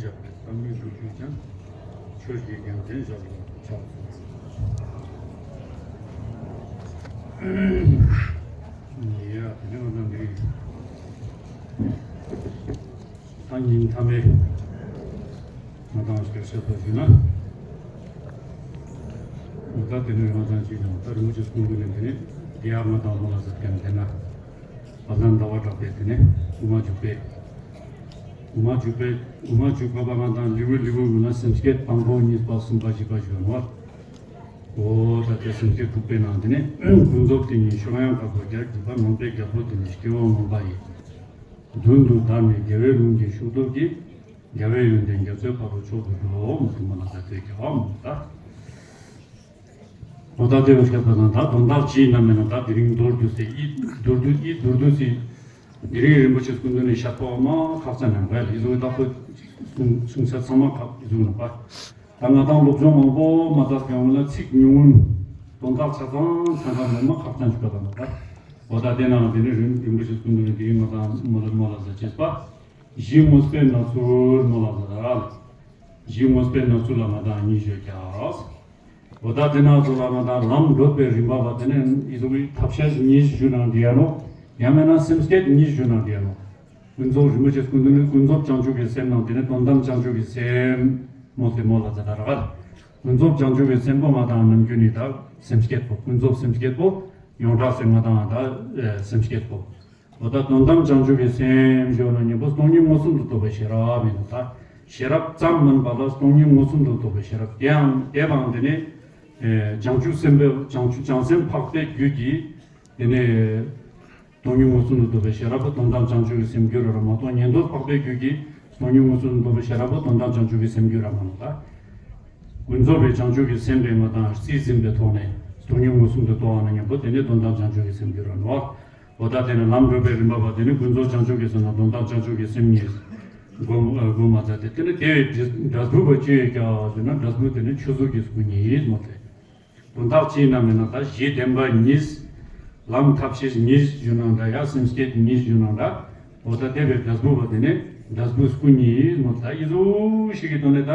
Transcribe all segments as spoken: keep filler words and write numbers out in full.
བཞག་པའི་བསམ་ཡས་ལུགས་ཀྱང་། ཆོས་ཀྱི་རྒྱལ་མཚན་ཞབས་ལ་ཕྱག་འཚལ། ཡ། དེ་ནས་ང་དང་འདི་སང་ཉིན་མཐའ་མའི་ང་དང་སྐད་ཆ་ཐོག་ཞུས་ན། ད་དེ་ནས་ང་དང་ཅིག་ཀྱང་ད་རིན་པོ་ཆེ་སྐུ་མདུན་ནས་དེ་ནས་དེ་ཡང་ང་དང་མོ་ལ་ཟེར་མཁན་དེ་ན། བ་ལང་ཟླ་བ་གྲགས་པའི་དེ་ནས་དབུ་མ་འཇུག་པའི། དབུ་མ་འཇུག་པའི་དབུ་མ་འཇུག་པ་པ་ང་དང་ལེའུ་ལེའུ་ཡོད་ན་སེམས་བསྐྱེད་དང་པོ་གཉིས་པ་གསུམ་པ་བཞི་པ་ཞུ་བ་ནོ། འོ་ད་ལྟའི་སེམས་བསྐྱེད་དྲུག་པའི་ནང་དེ་ནས་ཀུན་རྫོབ་དེ་ཉིད་ཕྱོགས་ཡངས་དཀར་པོ་རྒྱ་བརྒྱུད་པ་ངང་པའི་རྒྱལ་པོ་དེ་ནས་སྐྱེ་བོ་ངོ་མ་ཡི། མདུན་དུ་བདར་ནས་རྒྱལ་བའི་ལུང་གི་ཤུགས་སྟོབས་ཀྱིས། རྒྱལ་བའི་ཡོན་ཏན་རྒྱ་མཚོའི་ཕ་རོལ་མཆོག་ཏུ་འགྲོ་འོ་མ་དུ་མ་ལ་ད་ལྟའི་རྒྱལ་བ་མོ་ད། འོ་ད་དེ་བས་ཁྱད་པར་དང་ད་དོན་དག་ཅི་ཡིན་ན་མིན་ན་ད་དེ་རིང་མདོར་བསྡུས་སེ་ཡིད་མདོར་བསྡུས་ཡིད་མདོར་བསྡུས་སེ། དེ་རིང་རིན་པོ་ཆེ་སྐུ་མདུན་ནས་ཞབས་ཏོག་མ་ཁག་ཙམ་ནས་བས་ཡིད་བཟུང་བདག་པོ་གསུང་གསུང་ཚད་ཚང་མ་ཁག་ཡིད་བཟུང་ནས་པ། ད་ང་དང་སློབ་སྦྱོང་མང་པོ་མ་དག་ཀྱང་ལ་ཚིག་ཉུང་ངུན་དོན་དག་ཆ་ཚང་ཚང་ག་མེད་མ་ཁག་ཙམ་ཞིག་པ་དང་པ། འོ་ད་དེ་ནང་དེ་ནས་རིན་རིན་པོ་ཆེ་སྐུ་མདུན་ནས་དེ་རིང་ང་དང་མོ་ལ་མོ་ལ་ཟ་བྱེད་པ། གཞི་དངོས་པོའི་གནས་ཚུལ་མོ་ལ་ཟ་ར། གཞི་དངོས་པོའི་གནས་ཚུལ་ལ་ང་དང་གཉིས་ཡོད་ཀྱང་། འོ་ད་དེ་ན་ཚོ་ལ་ང་དང་ལམ་བགྲོད་པའི་རིམ་པ་བ་དེ་ནས་ཡི་ཟུག་གི་ཐབས་ཤེས་གཉིས་ཞུ་ན་འདི་ཡ་ནོ། ཡང་མེད་ན་སེམས་བསྐྱེད་གཉིས་ཞུ་ན་འདི་ཡ་ནོ། ཀུན་རྫོབ་རིན་པོ་ཆེ་སྐུ་མདུན་ནི་ཀུན་རྫོབ་བྱང་ཆུབ་ཀྱི་སེམས་ནང་དེ་ནས་དོན་དམ་བྱང་ཆུབ་ཀྱི་སེམས་མོ་དེ་མོ་ལ་ཛ་ད་ར་ག། ཀུན་རྫོབ་བྱང་ཆུབ་ཀྱི་སེམས་པོ་ང་དང་ནམ་རྒྱུན་ནི་ད་སེམས་བསྐྱེད་པོ་ཀུན་རྫོབ་སེམས་བསྐྱེད་པོ་ཡོངས་གྲགས་སེ་ང་དང་ད་སེམས་བསྐྱེད་པོ། འོ་ད་དོན་དམ་བྱང་ཆུབ་ཀྱི་སེམས་ཞོ་ན་མཉམ་པོ་སྟོང་ཉིད་མངོན་སུམ་དུ་རྟོགས་པའི་ཤེས་རབ་ཡིན་ནོ་ད། ཤེས་རབ་ཙམ་མིན་པ་ལ་སྟོང་ཉིད་མངོན་སུམ་དུ་རྟོགས་པའི་ཤེས་རབ་དེའང་དེ་བང་དེ་ནི། བྱང་ཆུབ་སེམས་དཔའི་བྱང་ཆུབ་བྱང་སེམས་འཕགས་པའི་རྒྱུད་ཀྱི། དེ་ནི། སྟོང་ཉིད་མངོན་སུམ་དུ་རྟོགས་པའི་ཤེས་རབ་དོན་དམ་བྱང་ཆུབ་ཀྱི་སེམས་རྒྱུད་ར་མ་གཏོགས་ཉན་ཐོས་འཕགས་པའི་རྒྱུད་ཀྱི་སྟོང་ཉིད་མངོན་སུམ་དུ་རྟོགས་པའི་ཤེས་རབ་དོན་དམ་བྱང་ཆུབ་ཀྱི་སེམས་རྒྱུད་ར་མ་ནོ་ད། ཀུན་རྫོབ་པའི་བྱང་ཆུབ་ཀྱི་སེམས་པའི་ང་དང་རྩིས་ཟིན་པའི་ཐོག་ནས་སྟོང་ཉིད་མངོན་སུམ་དུ་རྟོགས་པ་ན་མཉམ་པོ་དེ་ནི་དོན་དམ་བྱང་ཆུབ་ཀྱི་སེམས་རྒྱུད་ར་ནོ། འོ་ད་དེ་ནི་ལམ་བགྲོད་པའི་རིམ་པ་བ་དེ་ནི་ཀུན་རྫོབ་བྱང་ཆུབ་ཀྱི་སེམས་དང་དོན་དམ་བྱང་ཆུབ་ཀྱི་སེམས་གཉིས། སྒོ་སྒོ་མ་ཚ་སྟེ་དེ་ནི་དེ་བས་འབྲས་བུ་བ་ཅི་ཡོད་ཀྱང་ཞུ་ན་འབྲས་བུ་དེ་ནི་ཆོས་གཟུགས་ཀྱི་སྐུ་གཉིས་ཡིན་མོ་སྟེ། དོན་དག་ཅི་ཡིན་ན་མིན་ན་ད་གཞི་བདེན་པ་གཉིས། ལམ་ཐབས་ཤེས་གཉིས་ཞུ་ན་འདྲ་ཡ་སེམས་བསྐྱེད་གཉིས་ཞུ་ན་འདྲ། འོ་ད་དེ་བས་འབྲས་བུ་བ་དེ་ནི་འབྲས་བུ་སྐུ་གཉིས་ཡིན་མོ་ད་ཡི་ཟུ་ཞིག་གི་དོན་ནི་ད།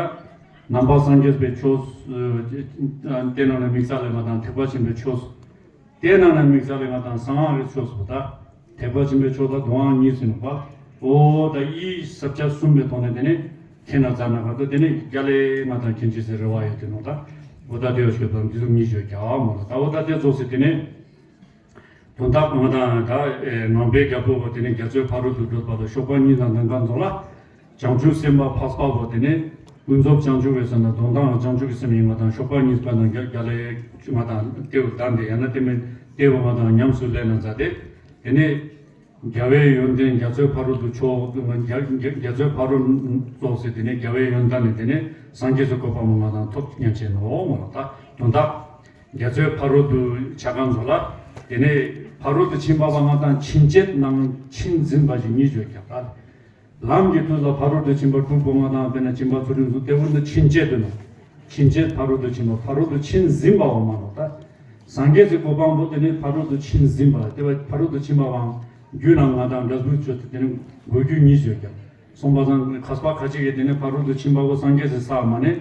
ནང་པ་སངས་རྒྱས་པའི་ཆོས། དེ་ནང་ནས་དམིགས་བསལ་ལས་མ་དང་ཐེག་པ་ཆེན་པོའི་ཆོས། དེ་ནང་ནས་དམིགས་བསལ་ལས་མ་དང་གསང་སྔགས་རིག་ཆོས་སུ་ད། ཐེག་པ་ཆེན་པོའི་ཆོས་ལ་དོན་དབང་གཉིས་ཟིན་པ། འོ་ད་ཡིད་ས་བཅད་གསུམ་པའི་ཐོག་ནས་དེ་ནས་ཁྱེད་ན་ཙ་ན་ག་ད་དེ་ནས་རྒྱ་ལས་མ་དང་མཁྱེན་ཅི་ཟེར་རེ་བ་ཡོད་དེ་ནོ་ད། འོ་ད་དེ་ཡོད་ཤོད་དང་འདི་ཚོ་གཉིས་ཡོད་ཀྱང་མོ་ལ་ད་འོ་ད་དེ་ཚོ་ཟེར་དེ་ནས། དོན་དག་ང་དང་ད་ངང་པའི་རྒྱལ་པོ་བ་དེ་ནས་རྒྱ་མཚོའི་ཕ་རོལ་ཏུ་བགྲོད་པ་ལ་ཤོག་པ་གཉིས་དང་ལྡན་ག་མཛོ་ལ། བྱང་ཆུབ་སེམས་དཔའ་འཕགས་པ་བོ་དེ་ནས་ཀུན་རྫོབ་བྱང་ཆུབ་ཀྱི་སེམས་དང་དོན་དམ་བྱང་ཆུབ་ཀྱི་སེམས་ཡིན་ང་དང་ཤོག་པ་གཉིས་པ་དང་རྒྱ་རྒྱ་ལས་ང་དང་ལྟེ་བ་དང་དེ་ཡང་ན་དེ་མིན་ལྟེ་བ་ང་དང་ཉམས་སུ་ལེན་ན་མཛད་དེ། དེ་ནས་རྒྱལ་བའི་ཡོན་ཏན་རྒྱ་མཚོའི་ཕ་རོལ་ཏུ་ཕྱོགས་རྒྱ་རྒྱ་རྒྱ་མཚོའི་ཕ་རོལ་ཙོགས་སེ་དེ་ནས་རྒྱལ་བའི་ཡོན་ཏན་ནི་དེ་ནས་སངས་རྒྱས་སུ་གོ་འཕང་མ་ང་དང་ཐོབ་ཉན་ཆེ་ནོ་མ་ལ་ད་དོན་དག་རྒྱ་མཚོའི་ཕ་རོལ་ཏུ་ཆ་གང་ཚོ་ལ། དེ་ནས་ཕ་རོལ་ཏུ་ཕྱིན་པ་བ་ང་དང་ཕྱིན་ཆད་ནང་ཕྱིན་འཛིན་པ་ཞིག་གཉིས་བརྗོད་ཀྱང་ད། ལམ་གྱི་དུས་ལ་ཕ་རོལ་ཏུ་ཕྱིན་པ་དྲུག་པོ་ང་དང་དཔེར་ན་སྦྱིན་པ་ཚུལ་ཁྲིམས་སུ་སྟེ་བོ་འདི་ཕྱིན་ཆད་དུ་ནོ། ཕྱིན་ཆད་ཕ་རོལ་ཏུ་ཕྱིན་པ་ཕ་རོལ་ཏུ་ཕྱིན་ཟིན་པའོ་མ་ནོ་ད། སངས་རྒྱས་ཀྱི་གོ་འཕང་པོ་དེ་ནི་ཕ་རོལ་ཏུ་ཕྱིན་ཟིན་པ་ལ་དེ་བ་ཕ་རོལ་ཏུ་ཕྱིན་པའང་རྒྱུད་ནང་ང་དང་འབྲས་བུ་ཆོས་དེ་ནི་གོ་རྒྱུ་གཉིས་བརྗོད་ཀྱང་། གསུངས་པ་སང་མཁས་པ་ཁ་ཅིག་གིས་དེ་ནས་ཕ་རོལ་ཏུ་ཕྱིན་པ་བོ་སངས་རྒྱས་སུ་ས་མ་ནས་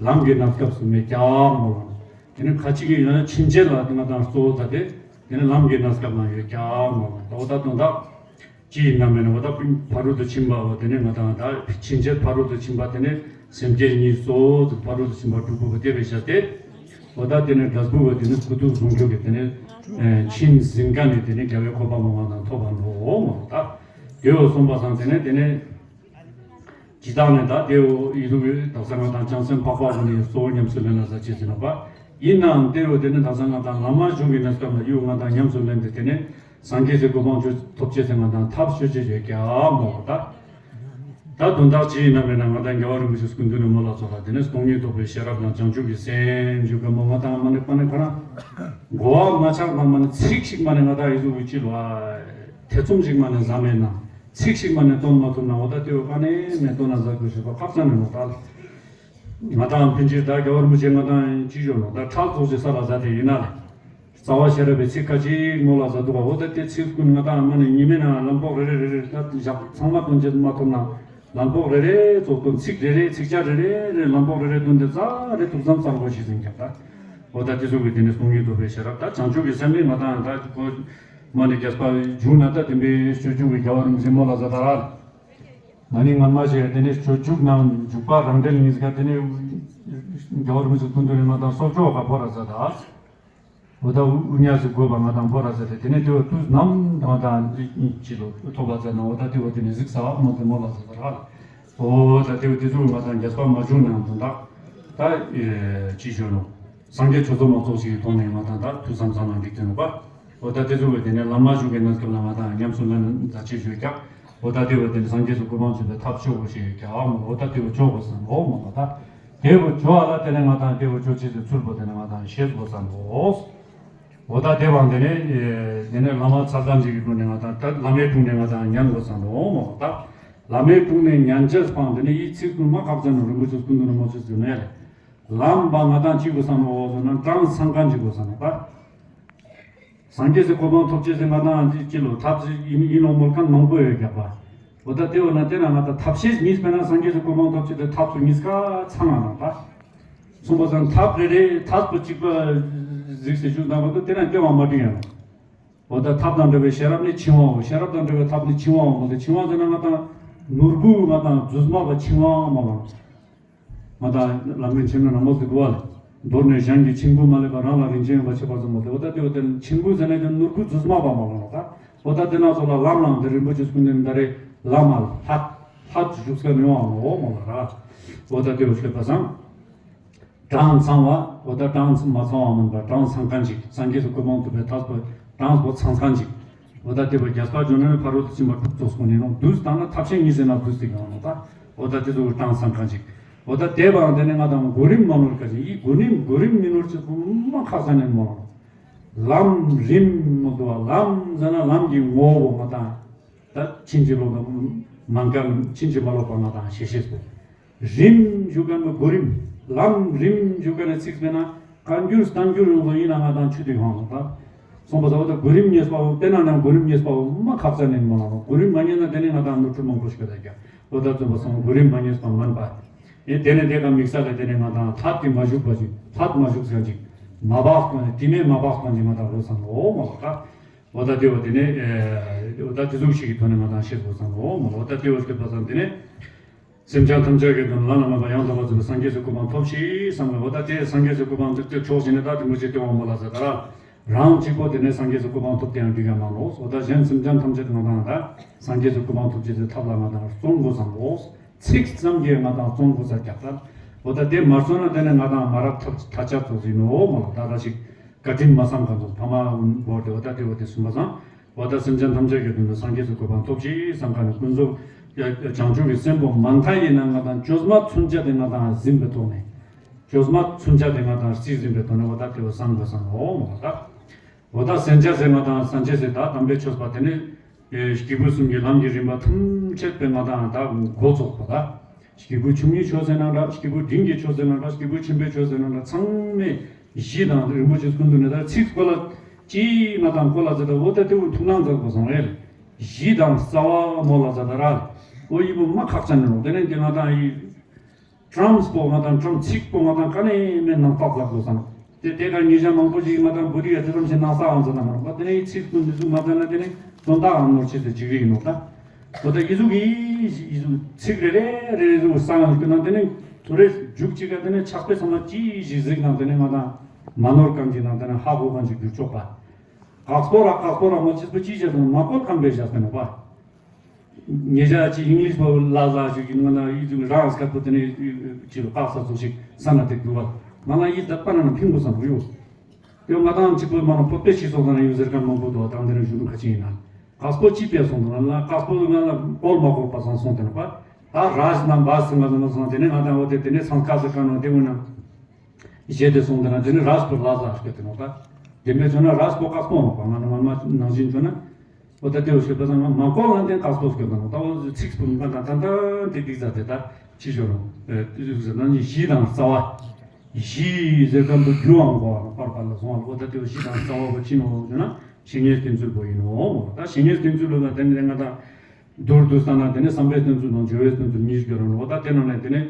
ལམ་གྱི་གནས་སྐབས་སུ་མེད་ཀྱང་མོ་ལ། དེ་ནས་ཁ་ཅིག་གིས་ཡང་ཕྱིན་ཆད་ལ་ང་དང་གཙོ་བོ་ད་དེ་དེ་ནས་ལམ་གྱི་གནས་སྐབས་ན་ཡོད་ཀྱང་མོ་ལ། ད་འོ་ད་དོན་དག་ཅི་ཡིན་ན་མེད་ན་འོ་ད་ཕ་རོལ་ཏུ་ཕྱིན་པ་བོ་དེ་ནས་ང་དང་ད་ཕྱིན་ཆད་ཕ་རོལ་ཏུ་ཕྱིན་པ་དེ་ནས་སེམས་བསྐྱེད་གཉིས་གཙོ་བོ་ཕ་རོལ་ཏུ་ཕྱིན་པ་དྲུག་པོ་བོ་དེ་བས་བཤད་དེ། འོ་ད་དེ་ནས་འབྲས་བུ་བོ་དེ་ནས་སྐུ་ཐུགས་ཟུང་འཇུག་གི་དེ་ནས་ཕྱིན་ཟིན་ཀ་ནས་དེ་ནས་རྒྱལ་བའི་གོ་འཕང་མ་ང་དང་ཐོབ་པ་འགྲོ་འོ་མོ་ལ་ད། དེའོ་གསུངས་པ་སང་དེ་ནས་དེ་ནས། ཇི་ལྟར་ནས་ད་དེའོ་ཡིད་དུ་འོད་དག་ས་ང་དང་བྱང་སེམས་འཕགས་པ་ཀུན་ནས་གཙོ་བོ་ཉམས་སུ་ལེན་ལ་ཟ་ཆེད་ཟིན་ནོ་པ། ཡིན་ནའང་དེའོ་དེ་ནས་དག་ས་ང་དང་བླ་མ་གཞུང་གི་གནས་སྐབས་ལ་ཡུལ་ང་དང་ཉམས་སུ་ལེན་ཏེ་དེ་ནས་སངས་རྒྱས་སའི་གོ་འཕང་ཆོས་ཐོབ་ཆེད་ཟིན་ང་དང་ཐབས་ཤོད་ཆེད་ཡོད་ཀྱང་མོ་ད། ད་དོན་དག་ཅི་ཡིན་ན་མེད་ན་ང་དང་རྒྱལ་བ་རིན་པོ་ཆེ་སྐུ་མདུན་ནས་མོ་ལ་ཚོ་ལ་དེ་ནས་སྟོང་ཉིད་རྟོགས་པའི་ཤེས་རབ་དང་བྱང་ཆུབ་ཀྱི་སེམས་ཞུ་ག་མོ་ང་དང་མ་ནས་པ་ནས་ཁ་ན། གོ་བ་མ་ཆགས་དང་མ་ནས་ཚིག་ཞིག་མ་ནས་ང་དང་ཡིད་དུ་འོད་ཅི་ལ། ཐེ་ཚོམ་ཞིག་མ་ནས་ཟ་མེད་ན། ཚིག་ཞིག་མ་ནས་སྟོན་མ་ཐུབ་ན་འོ་ད་དེ་བོ་ཀ་ནས་མེད་སྟོན་ན་ཟ་དགོས་ཞེས་པ་ཁག་ཙམ་མེད་ནོ་ད། ང་དང་ཕན་ཆེར་ད་རྒྱལ་བ་རིན་པོ་ཆེ་ང་དང་ཅི་ཞོར་ནོ་ད་ཁྲག་ཚོགས་ཀྱི་ས་ལ་ཟ་དེ་ཡིན་ན་ལེ། རྩ་བ་ཤེས་རབ་པའི་ཚིག་ཁ་ཅིག་མོ་ལ་ཟ་འདུག་བ་འོ་ད་དེ་ཚིག་ཀུན་ང་དང་མ་ནས་ཉི་མའི་ནང་ལམ་ཕོག་རེ་རེ་རེ་རེ་ད་བཞག་ཚང་མ་སྟོན་བྱེད་མ་ཐུབ་ན། ལམ་ཕོགས་རེ་རེ་ཚོགས་དོན་ཚིག་རེ་རེ་ཚིག་བཅད་རེ་རེ་རེ་ལམ་ཕོགས་རེ་རེ་བཏོན་ཏེ་རྩ་རེ་ཐུགས་བསམ་གསར་བ་ཞིག་ཟིན་ཀྱང་ད། འོ་ད་དེ་ཚོ་གི་དེ་ནས་གསུང་ཡུལ་འདུག་པའི་ཤེས་རབ་ད་བྱང་ཆུབ་ཀྱི་སེམས་ནི་ང་དང་ད་གོ་མ་ནི་རྒྱས་པ་བྱུང་ན་ད་དེ་འདྲའི་སྤྱོད་འཇུག་གི་རྒྱལ་བ་རིན་པོ་ཆེ་མོ་ལ་ཟེར་ད་ར། ང་ནི་སྔ་མ་ཞིག་དེ་ནས་སྤྱོད་འཇུག་ནང་འཇུག་པ་རང་འགྲེལ་གཉིས་ཀ་དེ་ནས་རྒྱལ་བ་རིན་པོ་ཆེ་སྐུ་མདུན་ནས་ང་དང་སྲོག་ཆགས་ཀ་ཕོ་ར་ཟེར་ད། འོ་ད་དབུ་བརྙེས་སུ་དགོས་པ་ང་དང་ཕོ་ར་ཟེར་ཏེ་དེ་ནས་དེ་བ་དུས་ནམ་དང་དང་ཅི་ལོ་ཐོབ་པ་ཟེར་ན་འོ་ད་དེ་བ་དེ་ནས་གཟིགས་ས་མ་དེ་མོ་ལ་ཟེར་ར། འོ་ད་དེ་བ་དེ་ཚོ་ང་དང་རྒྱས་པ་མ་བྱུང་ནའང་དོན་དག་ད་ཅི་ཞུ་ནོ། སངས་རྒྱས་ཆོས་ཚོགས་མ་ཚོགས་ཤིག་གི་ཐོག་ནས་ང་དང་ད་ཐུགས་བསམ་བསམ་ན་འགྲིག་དེ་ནོ་པ། འོ་ད་དེ་ཚོ་བས་དེ་ནས་བླ་མ་བཞུགས་པའི་གནས་སྐབས་ལ་ང་དང་ཉམས་སུ་ལེན་མཛད་ཅེས་ཞུས་ཀྱང་། འོ་ད་དེ་བས་དེ་ནས་སངས་རྒྱས་སུ་གོ་འཕང་ཚུད་པའི་ཐབས་ཆོག་གོ་ཞེས་ཀྱང་ཨ་མོ་འོ་ད་དེ་བས་ཆོག་གོ་བསམ་འོ་མོ་ད་ད། དེ་བས་ཆོག་ཨ་ལ་དེ་ནས་ང་དང་དེ་བས་ཆོག་ཅེས་སུ་ཚུལ་པོ་དེ་ནས་ང་དང་ཤེས་གོ་བསམ་འོ། འོ་ད་དེ་བས་དེ་ནས་དེ་ནས་བླ་མ་ཚར་ཙམ་ཞིག་གི་དྲུང་ནས་ང་དང་ད་བླ་མའི་དྲུང་ནས་ང་དང་ཉན་གོ་བསམ་འོ་མོ་ད། བླ་མའི་དྲུང་ནས་ཉན་ཅེས་སྤང་དེ་ནས་ཡིད་ཚིག་ཀུན་མ་ཁག་ཅན་ནོ་རིན་པོ་ཆེ་སྐུ་མདུན་རིན་པོ་ཆེ་ཟེར་ནས་ལམ་པ་ང་དང་གཅིག་གོ་བསམ་འོ་ཟེར་ན་གྲངས་ཚང་མཁན་གཅིག་གོ་བསམ་འོ་ད། སངས་རྒྱས་སུ་གོ་འཕང་ཐོབ་ཅེས་ཟེར་ང་དང་ཅི་ཅི་ལོ་ཐབས་ཅིག་ཡིན་ཡིན་ལོ་མོལ་མཁན་མང་པོ་ཡོད་ཀྱག་པ། འོ་ད་དེ་འོ་ན་དེ་ན་ང་དང་ཐབས་ཤེས་གཉིས་པས་ན་སངས་རྒྱས་སུ་གོ་འཕང་ཐོབ་ཅེས་དེ་ཐབས་ཚུ་གཉིས་ཀ་ཚང་ང་ནང་ད། གསུངས་པ་ཙང་ཐབས་རེ་རེ་ཐབས་པོ་གཅིག་པ་གཟིགས་སེ་བཞུགས་དང་བ་དུ་དེ་ན་སྐྱོ་བ་མ་བྲིས་ཡང་། འོ་ད་ཐབས་དང་འབྲེལ་བའི་ཤེས་རབ་ནི་འཆིང་བའོ། ཤེས་རབ་དང་འབྲེལ་བའི་ཐབས་ནི་འཆིང་བའོ་མོ་དེ་འཆིང་བ་ཟེར་ན་ང་དང་ནོར་བུ་ང་དང་རྫུས་མ་བ་འཆིང་བ་མ་ལ། ང་དང་ལམ་རིམ་ཆེན་མོའི་ནང་མོ་ཟེར་དུ་བ་ལ། མདོར་ན་གཞན་གྱི་འཆིང་བུ་མ་ལེགས་པ་རང་ལ་རིན་ཆེན་ཡོད་པ་ཁྱད་པར་ཙམ་མོ་དེ་འོ་ད་དེ་འོ་དེ་འཆིང་བུ་ཟེར་ན་དེ་ནོར་བུ་རྫུས་མ་བ་མ་ལ་ནོ་ད། འོ་ད་དེ་ན་ཚོ་ལ་ལམ་ལང་དེ་རིན་པོ་ཆེ་སྐུ་མདུན་ད་རེ་ལམ་མ་ལྷ་ལྷ་བཞུགས་ས་མི་བ་མོ་འོ་མོ་ལ་ར། འོ་ད་དེ་འོ་ཤོད་པ་སང་། གྲངས་ཚང་བ། འོ་ད་གྲངས་མ་ཚང་བ་མིན་པར་གྲངས་ཚང་མཁན་ཅིག་སངས་རྒྱས་སུ་གོ་འཕང་ཐོབ་པའི་ཐབས་པོ་གྲངས་པོ་ཚང་མཁན་ཅིག་འོ་ད་དེ་བ་རྒྱས་པ་བརྗོད་ན་ནི་ཕ་རོལ་ཏུ་ཕྱིན་པ་དྲུག་ཙོགས་སྐོང་ནས་ནོ་བསྡུས་བཏང་ན་ཐབས་ཤེས་གཉིས་ཟེར་ན་བསྡུས་ཏེ་ཡོང་ནོ་ད། འོ་ད་དེ་ཚོ་གྲངས་ཚང་མཁན་ཅིག་འོ་ད་དེ་བའང་དེ་ནས་ང་དང་གོ་རིམ་མ་ནོར་ཁ་ཅིག་ཡིད་གོ་རིམ་གོ་རིམ་མི་ནོར་ཅིག་མ་ཁག་ས་ནས་མོ། ལམ་རིམ་མོ་དུ་བ་ལམ་ཟེར་ན་ལམ་གྱི་ངོ་བོ་ང་དང་། ད་ཕྱིན་ཅི་ལོག་དང་མ་འགལ་ཕྱིན་ཅི་མ་ལོག་པ་ང་དང་ཤེས་ཤེས་སོ། རིམ་ཞུ་མཁན་པོ་གོ་རིམ། ལམ་རིམ་ཞུ་མཁན་ནི་ཚིག་དཔེར་ན་བཀའ་འགྱུར་བསྟན་འགྱུར་ཡོངས་སུ་ཡིན་ན་ང་དང་ཆུ་དེ་ཡོང་སོང་ད། སོང་པ་ས་འོ་ད་གོ་རིམ་ཉེས་པའོ་དེ་ན་ནང་གོ་རིམ་ཉེས་པའོ་མ་ཁག་ས་ནས་མ་ལ་གོ་རིམ་མ་ཉེས་ན་དེ་ནས་ང་དང་ནོར་འཁྲུལ་མང་པོ་ཞིག་ག་ད་ཀྱ་འོ་ད་བཙུན་པ་སོང་གོ་རིམ་མ་ཉེས་པ་མན་པ། ཨེ་དེ་ནས་དེ་ག་དམིགས་བསལ་ལ་དེ་ནས་ང་དང་ལྷད་དེ་མ་བཞུགས་པ་ཞིག་ལྷད་མ་བཞུགས་ས་ཅིག་མ་བག་སྟོན་ནས་དེ་ནས་མ་བག་སྟོན་ཅིག་ང་དང་རོ་སང་འོ་མ་ལ་ད། འོ་ད་དེ་བ་དེ་ནས་འོ་ད་དེ་ཟུག་ཞིག་གི་ཐོག་ནས་ང་དང་ཤེས་དགོས་བསམ་འོ་མ་འོ་ད་དེ་བ་ཞིག་པ་བསམ་དེ་ནས་སེམས་ཅན་ཐམས་ཅད་ཀྱི་དོན་བླ་ན་མེད་པ་ཡང་དག་པར་རྫོགས་པའི་སངས་རྒྱས་སུ་གོ་འཕང་ཐོབ་ཤིག་བསམ་པས་འོ་ད་དེ་སངས་རྒྱས་སུ་གོ་འཕང་ཐོབ་དེ་ཆོག་ཟིན་ནས་ད་དེ་མོ་ཞིག་སྟེ་འོ་མ་ལ་ཟེར་ད་ར་རང་གཅིག་པོ་དེ་ནས་སངས་རྒྱས་སུ་གོ་འཕང་ཐོབ་དེ་ཡང་འགྲིག་ཡང་མ་ནོ་འོ་ད་གཞན་སེམས་ཅན་ཐམས་ཅད་ང་དང་ད་སངས་རྒྱས་སུ་གོ་འཕང་ཐོབ་ཅེས་སུ་ཐབས་ལ་ང་དང་བརྩོན་དགོས་བསམ་འོ། ཚིག་ཙམ་གྱིས་ང་དང་བརྩོན་དགོས་ས་རྒྱག་ད། འོ་ད་དེ་མ་བརྩོན་ན་དེ་ནས་ང་དང་མ་རབས་ཐབས་ཐ་ཆ་ཚོགས་ཟིན་ནོ་འོ་མ་ལ་ད་ད་ཞིག་བཀའ་དྲིན་མ་བསམ་གང་ཚོགས་ཕ་མ་བོར་ཏེ་འོ་ད་དེ་འོ་དེ་གསུངས་པ་སང་། འོ་ད་སེམས་ཅན་ཐམས་ཅད་ཀྱི་དོན་དུ་སངས་རྒྱས་སུ་གོ་འཕང་ཐོབ་ཅིག་བསམ་མཁན་ནི་ཀུན་རྫོབ་བྱང་ཆུབ་ཀྱི་སེམས་པོ་མ་མཐའ་ཡིན་ན་ང་དང་བཅོས་མ་མཚོན་ཆ་དེ་ང་དང་ཟིན་པའི་ཐོག་ནས། བཅོས་མ་མཚོན་ཆ་དེ་ང་དང་རྩིས་ཟིན་པའི་ཐོག་ནས་འོ་ད་དེ་བ་བསམ་དགོས་བསམ་འོ་མ་ལ་ད། འོ་ད་སེམས་ཅན་ཟེར་ང་དང་སངས་རྒྱས་ཟེར་ད་དམ་པའི་ཆོས་པ་དེ་ནི། སྐྱེས་བུ་གསུམ་གྱི་ལམ་གྱི་རིམ་པ་ཐམས་ཅད་པའི་ང་དང་ད་འགོ་ཚོགས་པ་ད། སྐྱེས་བུ་ཆུང་ངུའི་ཆོས་ཟེར་ན་འདྲ་སྐྱེས་བུ་འབྲིང་གི་ཆོས་ཟེར་ན་འདྲ་སྐྱེས་བུ་ཆེན་པོའི་ཆོས་ཟེར་ན་འདྲ་ཚང་མས་གཞི་དང་རིན་པོ་ཆེ་ཀུན་ཏུ་ནི་ད་ཚིག་གོ་ལ་ཅི་ང་དང་གོ་ལ་ཟེར་ད་འོ་ད་དེ་བོ་ཐུགས་སྣང་མཛད་དགོས་སོང་ཨེ། གཞི་དང་རྩ་བ་མོ་ལ་ཟེར་ད་ར། འོ་ཡི་བོ་མ་ཁག་ཅན་ནོ་དེ་ནས་དེ་ང་དང་ཡི། ཀྲམ་སྤོ་ང་དང་ཀྲམ་ཚིག་སྤོ་ང་དང་ཀ་ནས་མེད་ནང་རྟགས་ལབ་དགོས་བསམ། དེ་དེ་ག་ཉེ་ཞག་མང་པོ་ཞིག་ང་དང་བོད་ཡིག་ཡ་དེ་ཙམ་ཞིག་ནང་ས་ཨང་ཟེར་ན་མ་རུང་པ་དེ་ནས་ཚིག་སྤོ་འདི་ཚོ་མ་ཙམ་ན་དེ་ནས་དོན་དག་ཨང་ནོར་ཆེ་ཟེར་ཅིག་རིག་ཡིན་ནོ་ད། འོ་ད་ཡི་ཟུག་གི་ཡི་ཟུག་ཚིག་རེ་རེ་རེ་རེ་ཟུག་ས་ཨང་ཟེར་ན་དེ་ནས་ཐོ་རེ་རྒྱུག་ཅིག་ག་དེ་ནས་ཆགས་པའི་ས་མ་ཅི་ཞིག་གཟིགས་ན་དེ་ནས་ང་དང་མ་ནོར་གང་ཅིག་ནང་དེ་ནས་ཧ་གོ་གང་ཅིག་འགྱུར་ཆོག་པ། ཀག་སྤོ་ར་ཀག་སྤོ་ར་མ་ཅི་སྤོ་ཅི་བྱས་སོང་མ་གོ་གང་པའི་བྱས་ཟེར་ནོ་པ། ཉེ་ཞག་ཅིག་ཨིང་ལིཤ་པོ་ལ་ལ་ཞིག་གི་ང་ལ་ཡིད་དུ་རང་སྐད་པོ་དེ་ནས་ཅིག་ལ་དཀག་ས་ཚོ་ཞིག་ས་ན་དེ་དུ་བ་ང་ལ་ཡིད་དད་པ་ན་ན་ཕིང་པོ་བསམ་གི་ཡོད། དེ་ང་དང་གཅིག་པོ་མ་ན་པོ་པེ་ཞིག་སོང་ན་ཡོད་ཟེར་མཁན་མང་པོ་འདུག་དང་དེ་ནས་གཞུང་ཁ་ཅིག་ཡིན་ན་དཀག་སྤོ་ཅི་པས་སོང་དུ་ང་ལ་དཀག་སྤོ་ང་ལ་བཀོལ་མ་དགོས་པ་སང་སོང་དེ་ན་པ་ད་ར་ཞིག་ན་བ་སི་ང་ལ་ན་སོང་དེ་ནས་ང་དང་འོ་དེ་དེ་ནས་སང་དཀག་ས་ག་ན་དེ་འོ་ན། ཞེས་དེ་གསུངས་དེ་ན་དེ་ནི་རས་པོ་ལ་ལ་སྐད་དེ་ནོ་ད། དེ་མེད་ཚོ་ན་རས་པོ་ཀག་སྤོ་ནོ་པ་ང་ནི་ངོ་མ་ནང་བཞིན་ཚོ་ན། འོ་ད་དེ་བ་སྐད་པ་ཚང་མ་མ་གོ་ལ་དེ་ཀག་སྤོ་སྐད་དེ་ནོ་ད་འོ་ཚིག་སྤུ་མ་ད་ད་ད་དེ་དེ་ཟ་དེ་ད་ཕྱི་ཞོ་རོ། དེ་ཟ་ན་ནི་གཞི་དང་རྩ་བ། གཞི་ཟེར་གམ་པོ་རྒྱུའང་གོ་བ་པར་པར་ལ་སོང་བ་འོ་ད་དེ་བ་གཞི་དང་རྩ་བ་པོ་ཕྱི་ནོ་ཟེར་ན་བཤེས་གཉེན་བསྟེན་ཚུལ་པོ་ཡིན་ནོ། ད་བཤེས་གཉེན་བསྟེན་ཚུལ་ལ་ད་དེ་ནི་ང་ད། མདོར་བསྡུས་བཏང་ན་དེ་ནི་བསམ་པའི་བསྟེན་ཚུལ་དང་སྦྱོར་བའི་བསྟེན་ཚུལ་གཉིས་ཡོད་རེད་འོ། ད་དེ་ནང་ནས་དེ་ནི་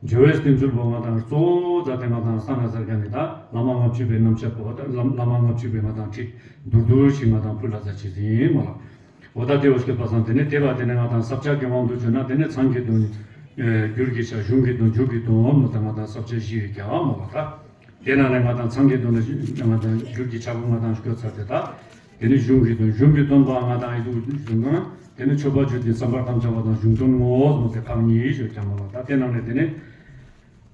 སྦྱོར་བའི་བསྟེན་ཚུལ་པོ་ང་དང་གཙོ་བོ་ཛ་དེ་ང་དང་ས་ན་ཟེར་མཁན་ནི་ད་བླ་མ་ལྔ་བཅུ་པའི་རྣམ་བཤད་པོ་ད་བླ་བླ་མ་ལྔ་བཅུ་པའི་ང་དང་ཁྲིད་མདོར་བསྡུས་ཤིག་ང་དང་ཕུལ་ལ་ཟེར་ཅིག་ཡིན་མོ་ལ། འོ་ད་དེ་འོ་སྐད་པ་སང་དེ་ནི་དེ་བ་དེ་ནི་ང་དང་ས་བཅད་ཀྱི་དབང་དུ་བྱས་ན་དེ་ནི་མཚན་གྱི་དོན། ཨེ་གྱུར་གྱི་ཆ་གཞུང་གི་དོན་མཇུག་གི་དོན་མོ་ད་ང་དང་ས་བཅད་བཞི་ཡོད་ཀྱང་མོ་ལ་ད། དེ་ནང་ནས་ང་དང་མཚན་གྱི་དོན་ལ་ང་དང་གྱུར་གྱི་ཆ་པོ་ང་དང་སྐྱོར་ཚར་ཏེ་ད། དེ་ནི་གཞུང་གི་དོན་གཞུང་གི་དོན་པ་ང་དང་ཡི་དུ་གཞུང་ང་དེ་ནི་མཆོད་པ་བརྗོད་ཅིང་བསམ་པ་ཐམས་ཅད་པ་དང་གཞུང་དོན་དངོས་མོ་དེ་ཁག་གཉིས་ཡོད་ཀྱང་མོ་ལ་ད་དེ་ནང་ནས་དེ་ནི།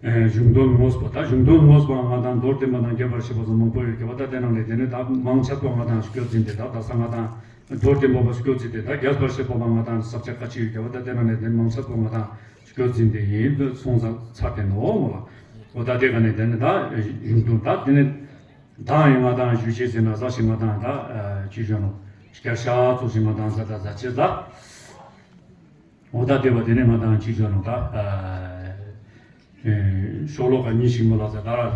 ཨེ་གཞུང་དོན་དངོས་པོ་ད་གཞུང་དོན་དངོས་པོའང་ང་དང་མདོར་བསྟན་པ་དང་རྒྱས་པར་བཤད་པ་སོགས་མང་པོ་ཡོད་ཀྱང་བ་ད་དེ་ནང་ནས་དེ་ནི་ད་མང་ཆེ་བ་ང་དང་སྐྱོར་འཛིན་ཏེ་ད་ད་ས་ང་དང་མདོར་བསྟན་པ་བ་སྐྱོར་འཛིན་ཏེ་ད་རྒྱས་པར་བཤད་པ་མ་ང་དང་ས་བཅད་ཁ་ཅིག་ཡོད་ཀྱང་བ་ད་དེ་ནང་ནས་དེ་མང་ཆེ་བ་ང་དང་སྐྱོར་འཛིན་ཏེ་ཡིན་དུ་སོང་ཙང་ཚར་ཏེ་ནོ་མོ་ལ། འོ་ད་དེ་ག་ནས་དེ་ནི་ད་གཞུང་དོན་ད་དེ་ནི་དང་ཡིན་ང་དང་ཞུ་ཅེས་ཟེར་ན་ཟ་ཞིག་ང་དང་ད་ཅི་ཞུ་ནོ་སྐྱར་ཤ་ཚོ་ཞིག་ང་དང་ཟ་ད་ཟ་ཅེས་ད། འོ་ད་དེ་བ་དེ་ནས་ང་དང་ཅི་བྱ་ནོ་ད། ཤོ་ལོ་ཀ་གཉིས་ཤིག་མོ་ལ་ཟེར་ད་ར།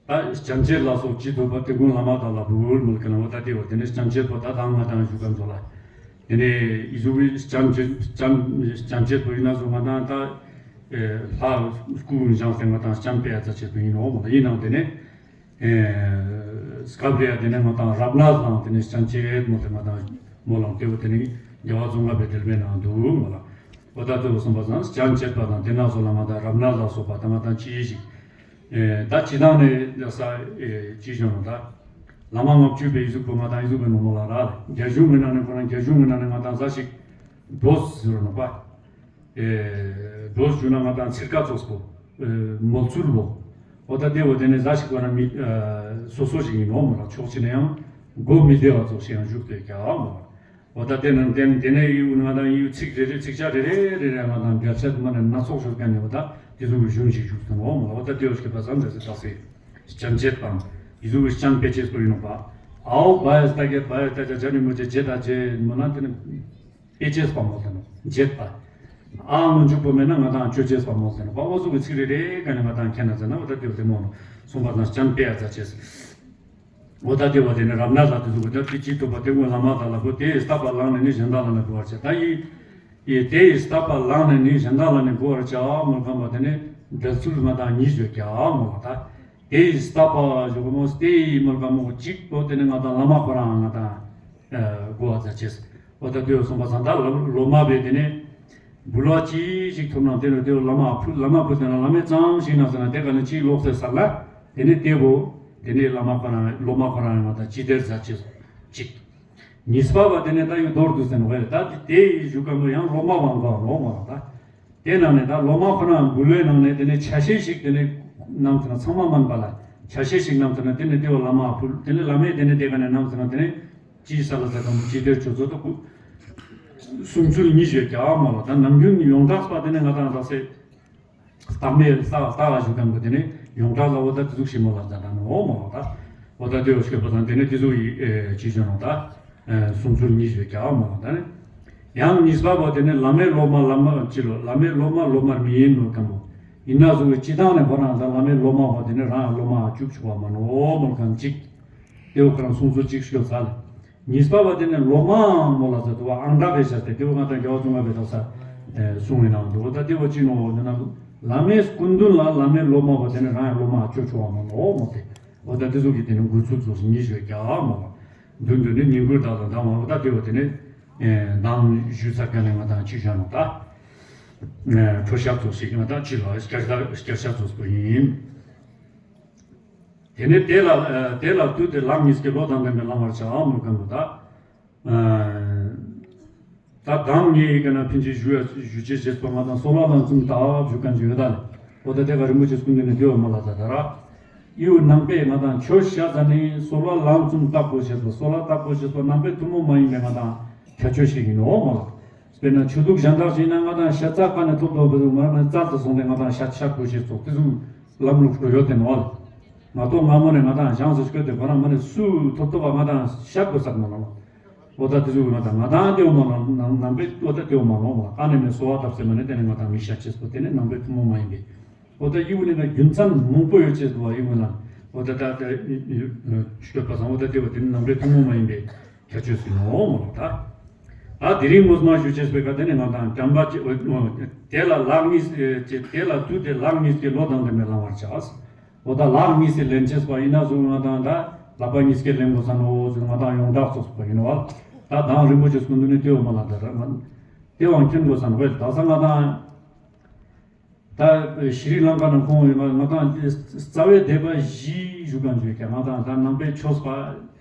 ད་སྤྱན་འབྱེད་ལ་སོགས་ཅི་ཐུབ་པ་དེ་ཀུན་བླ་མ་དང་ལ་བུར་མོལ་གི་ན་འོ་ད་དེ་བ་དེ་ནས་སྤྱན་འབྱེད་པོ་ད་དང་ང་དང་ཞུ་ག་མཛོ་ལ། དེ་ནས་ཡི་ཟུ་བི་སྤྱན་འབྱེད་སྤྱན་སྤྱན་འབྱེད་པོ་ཡིན་ན་སོ་ང་དང་ད། ལྷ་སྐུ་བཞེངས་ཏེ་ང་དང་སྤྱན་པས་ཙ་ཆེད་དུ་ཡིན་ནོ་མོ་ད་ཡིན་ནང་དེ་ནས། སྐབས་རེ་ཡང་དེ་ནས་ང་དང་རབ་གནས་ལའང་དེ་ནས་སྤྱན་འབྱེད་མོ་དེ་ང་དང་མོ་ལ་དེ་བོ་དེ་ནས་རྒྱལ་བ་ཙོང་ཁ་པའི་དེ་ལ་མེད་ནང་འདུག་མོ་ལ། འོ་ད་དེ་བོ་གསུངས་པ་ཙང་སྤྱན་འབྱེད་པ་དང་དེ་ན་སོགས་ལ་ང་དང་རབ་གནས་ལ་སོགས་པ་དང་ང་དང་ཅི་ཞིག་ད་ཅི་དང་ནས་ས་ཅི་བྱུང་ད། བླ་མ་ལྔ་བཅུ་པའི་ཡི་གཟུགས་པོ་ང་དང་ཡི་གཟུགས་པའི་ནོ་མོ་ལ་ར་རྒྱ་གཞུང་གི་ནང་ནས་ཁོ་རང་རྒྱ་གཞུང་གི་ནང་ནས་ང་དང་ས་ཞིག་འགྲོ་ཟེར་ནོ་པ། འགྲོ་ཞུ་ན་ང་དང་ཚིར་ཀ་ཙོགས་པོ། མོལ་ཚུལ་བོ། འོ་ད་དེ་བོ་དེ་ནས་ཟ་ཞིག་བ་ན་མི། སོ་སོ་ཞིག་ཡིན་ནོ་མོ་ལ་ཕྱོགས་ཅི་ནས་ཡང་། མགོ་མི་བདེ་བ་ཙོགས་ཤིག་ཡང་བཞུགས་ཏེ་ཀྱ་མོ་ལ། འོ་ད་དེ་ནང་དེ་དེ་ནས་ཡིའུ་ང་དང་ཡིའུ་ཚིག་རེ་རེ་ཚིག་ཆ་རེ་རེ་རེ་རེ་ང་དང་རྒྱ་ཆད་མ་ནས་སྣ་ཚོགས་ཞུ་ཀ་ནས་འོ་ད་དེ་ཚོ་གཞུང་ཞིག་བཞུགས་སོང་ནོ་མོ་ལ། འོ་ད་དེ་བོ་ཞིག་པ་ཙམ་རེ་ཟེར་ད་སེ། སྤྱན་འབྱེད་དང་། ཡིད་གཟུགས་སྤྱན་དཔེ་ཅེས་པོ་ཡིན་ནོ་པ། ཨའོ་བ་ཡ་སྟ་གེ་བ་ཡ་སྟ་གེ་ཇ་ནི་མོ་ཅེ་ཇེ་ད་ཇེ་མོ་ན་དེ་ནི། དཔེ་ཅེས་པ་མོ་དེ་ནི་འབྱེད་པ། ཨ་སྔོན་འཇུག་པོ་མེད་ན་ང་དང་ཆོས་ཅེས་པ་མོ་དེ་ནི་པ་འོ་ཟུག་གི་ཚིག་རེ་རེ་ག་ནི་ང་དང་མཁྱེན་ན་ཟེར་ན་འོ་ད་དེ་བ་དེ་མོ་ནོ། གསུངས་པ་དང་སྤྱན་དཔེ་ཡ་ཛ་ཅེས། འོ་ད་དེ་བ་དེ་ནི་རབ་གནས་ལ་དེ་ཟུག་གི་ད་དེ་ཅི་ཐུབ་པ་དེ་ཀུན་བླ་མ་དང་ལ་བུ་དེ་ཡི་བསྟབས་པ་བླངས་ནས་ནི་གཞན་དག་ལ་ནི་གོ་བར་བྱེད་ད་ཡི། ཡི་དེ་ཡི་བསྟབས་པ་བླངས་ནས་ནི་གཞན་དག་ལ་ནི་གོ་བར་བྱ་མོ་གམ་པ་དེ་ནི་འབྲེལ་ཚུལ་ང་དང་གཉིས་བརྗོད་ཀྱ་མོ་ལ་ད། དེ་ཡི་བསྟབས་པ་ཞུ་གོ་མོ་སྟེ་ཡི་མོལ་ག་མོ་གཅིག་པོ་དེ་ནི་ང་དང་བླ་མ་ཁོ་རང་ང་དང་གོ་བ་ཙ་ཆེས། འོ་ད་དུ་ཡོ་སོང་པ་ཚང་ད་ལོ་མ་བས་དེ་ནི་འབུལ་བ་ཅི་ཞིག་ཐོབ་ན་དེ་ནི་དེ་བླ་མ་ཕུལ་བླ་མ་ཕུལ་དེ་ན་བླ་མས་ཙམ་ཞིག་ན་ཟེར་ན་དེ་ག་ནི་ཅི་ལོག་ཟེར་ས་ལ་དེ་ནི་དེ་བོ་དེ་ནི་བླ་མ་ཁོ་རང་ལོ་མ་ཁོ་རང་ང་དང་ཅི་དེར་ཙ་ཆེས་གཅིག་གཉིས་པ་བ་དེ་ནི་ད་ཡུ་མདོར་བསྡུས་ཟེར་ན་བས་ད་དེ་ཡི་ཞུ་ག་མོ་ཡང་ལོ་མ་བང་གོ་ལོ་མ་ལ་ད། དེ་ནང་ནས་ད་སློབ་མ་ཁོ་རང་འབུལ་བའི་ནང་ནས་དེ་ནས་ཆ་ཤས་ཤིག་དེ་ནས་གནང་ཐུབ་ན་ཚང་མ་མིན་པ་ལ་ཆ་ཤས་ཤིག་གནང་ཐུབ་ན་དེ་ནས་དེ་བ་བླ་མ་ཕུལ་དེ་ནས་བླ་མས་དེ་ནས་དེ་ག་ནས་གནང་ཐུབ་ན་དེ་ནས་ཅིའི་ས་ལ་ས་དང་ཅི་དེར་ཆོས་ཚོགས་དུ་གསུང་ཚུལ་གཉིས་བརྗོད་ཀྱ་མ་ལ་ད་ནམ་རྒྱུན་ཡོངས་གྲགས་པ་དེ་ནས་ང་དང་རྟགས་སེ་རྟགས་མེད་རྟགས་རྟགས་ཞུ་གམ་གི་དེ་ནས་ཡོངས་གྲགས་ལ་འོ་ད་དེ་ཟུག་ཞིག་མོ་ལ་ཛ་དང་ནོ་མ་ལ་ད་འོ་ད་དེ་བ་ཞུ་བ་དང་དེ་ནས་དེ་ཟུག་ཡི་ཅི་བྱོན་ནོ་ད། གསུང་ཚུལ་གཉིས་ཡོད་ཀྱང་མ་ད་ནི། ཡང་གཉིས་པ་བོ་དེ་ནི་བླ་མའི་སློབ་མ་བླ་མ་ཅི་ལོ་བླ་མའི་སློབ་མ་སློབ་མར་མི་ཡིན་ནོ་ཀམ་པོ། ཡིན་ན་གཟུགས་ཀྱི་སྤྱི་བཏང་ནས་ཁོ་རང་ད་བླ་མའི་སློབ་མ་བོ་དེ་ནི་རང་ཡང་སློབ་མ་བཅུག་ཆོག་པ་མ་ནོ་མོ་ཀམ་ཅིག་དེ་བོ་ཁོ་རང་གསུང་ཚུལ་གཅིག་ཤོད་ཚར། གཉིས་པ་བོ་དེ་ནི་སློབ་མའང་མོ་ལ་ཟེར་དུ་བ་ཨང་གྲགས་པའི་ཞར་དེ་དེ་བོ་ང་དང་རྒྱལ་བ་ཙོང་ཁ་པའི་ད་ས་གསུང་བའི་ནང་དུ་བོ་ད་དེ་བོ་ཅི་ནོ་བོ་དེ་ན་བླ་མའི་སྐུ་མདུན་ལ་བླ་མའི་སློབ་མ་བོ་དེ་ནི་རང་ཡང་སློབ་མ་བཅུག་ཆོག་པ་མ་ནོ་མོ་དེ། འོ་ད་དེ་ཚོ་གི་དེ་ནི་འགོ་ཚུགས་ཚོགས་སུ་ཉི་ཤུ་བརྒྱ་མ་བ། མདུན་དུ་ནི་ཉིན་གུང་དག་ལ་འདང་བ་འོ་ད་དེ་བ་དེ་ནི། མདང་ཞུས་ཚར་ག་ནས་ང་དང་ཅི་བྱ་ནོ་ད། འཕྲོ་ཤག་ཚོགས་ཤིག་ང་དང་ཅི་ལ་སྐྱར་ཤག་སྐྱར་ཤག་ཚོགས་པོ་ཡིན། དེ་ནི་དེ་ལ་དེ་ལ་དུས་དེ་ལམ་གཉིས་ཀྱི་བློ་དང་ལྡན་པའི་ལམ་བར་བྱ་མོ་གང་དུ་ད། ད་དང་ངེད་ཀྱི་ན་ཕན་ཆད་ཞུ་ཡ་ཞུ་ཅེས་བྱེད་པ་ང་དང་སོ་ལ་ལ་ཙུམ་ད་ཞུ་གན་ཞུ་ཡོད་ད་ལེ། འོ་ད་དེ་ག་རིན་པོ་ཆེ་སྐུ་མདུན་ནས་འདི་བ་མ་ལ་ད་ད་ར། ཡུ་ནང་པའི་ང་དང་ཆོས་བཤད་ས་ནི་སོ་ལ་ལ་ཙུམ་བཏགས་དགོས་བྱེད་པ་སོ་ལ་བཏགས་དགོས་བྱེད་པ་ནང་པའི་ཐུན་མོང་མ་ཡིན་པའི་ང་དང་ཁྱད་ཆོས་ཤིག་ཡིན་ནོ་མ་ལ། དཔེར་ན་ཆོས་ལུགས་གཞན་དག་ཞིག་ན་ང་དང་ཤ་ཚ་ཀ་ནས་ཐོབ་ཐོབ་པའི་མ་མ་རྩ་དུ་སོང་སྟེ་ང་དང་ཤ་ཤ་དགོས་བྱེད་ཚོགས་དེ་ཚོ་ལམ་ལུགས་ཤིག་ཡོད་དེ་ནོ་ལ། ང་ཏོ་སྔ་མོ་ནས་ང་དང་ཞང་སུ་སྐྱོད་དེ་ཁོ་རང་མ་ནས་སུ་ཐོབ་ཐོབ་པ་ང་དང་ཤ་དགོས་ས་མ་ལ། འོ་ད་དེ་ཚོ་ང་དང་ང་དང་ལྟེའུ་མ་ལོ་ནང་ནང་པའི་འོ་ད་ལྟེའུ་མ་ལོ་མ་ཨ་ནེ་མེ་གསོ་བ་བཏབ་སེ་མ་ནེ་དེ་ནི་ང་དང་མི་ཤ་ཆེས་པོ་དེ་ནི་ནང་པའི་ཐུན་མོང་མ་ཡིན་པའི་འོ་ད་ཡིག་ནི་ང་རྒྱུ་མཚན་མང་པོ་ཡོད་ཅེས་འདུག་བ་ཡིག་ལ་འོ་ད་ད་ད་ཤོད་པ་སང་འོ་ད་ལྟེ་བ་དེ་ནི་ནང་པའི་ཐུན་མོང་མ་ཡིན་པའི་ཁྱད་ཆོས་སུ་ཡོང་འོ་མ་ལོ་ད། ད་དེ་རིང་ངོ་མ་ཞུ་ཆེས་པའི་ཁ་དེ་ནི་ང་དང་དྲན་པ་ཅི་དེ་ལ་ལག་གཉིས་ཀྱི་དེ་ལ་དུས་དེ་ལག་གཉིས་ཀྱི་ལོ་དང་ལྡན་པའི་བླང་བར་བྱ། འོ་ད་ལག་གཉིས་ཀྱི་ལེན་ཆེས་པ་ཡིན་ན་གཟུགས་ང་དང་ད་ལག་པ་གཉིས་ཀྱི་ལེན་དགོས་ས་ནོ་ང་དང་ཡོངས་གྲགས་ཚོགས་པ་ཡིན་ནོ། ད་དང་རིན་པོ་ཆེ་སྐུ་མདུན་ནི་ལྟེ་བ་མ་ལ་དེ་ར་ང་ལྟེ་བ་མཁྱེན་དགོས་ས་ནོ། ད་ས་ང་དང་ད་ཤྲི་ལང་ཀ་ན་ཁོང་ཡོད་ང་དང་རྩ་བའི་སྡེ་པ་བཞི་བཞུགས་ཀྱང་བརྗོད་ཀྱང་ང་དང་ད་ནང་པའི་ཆོས་པ།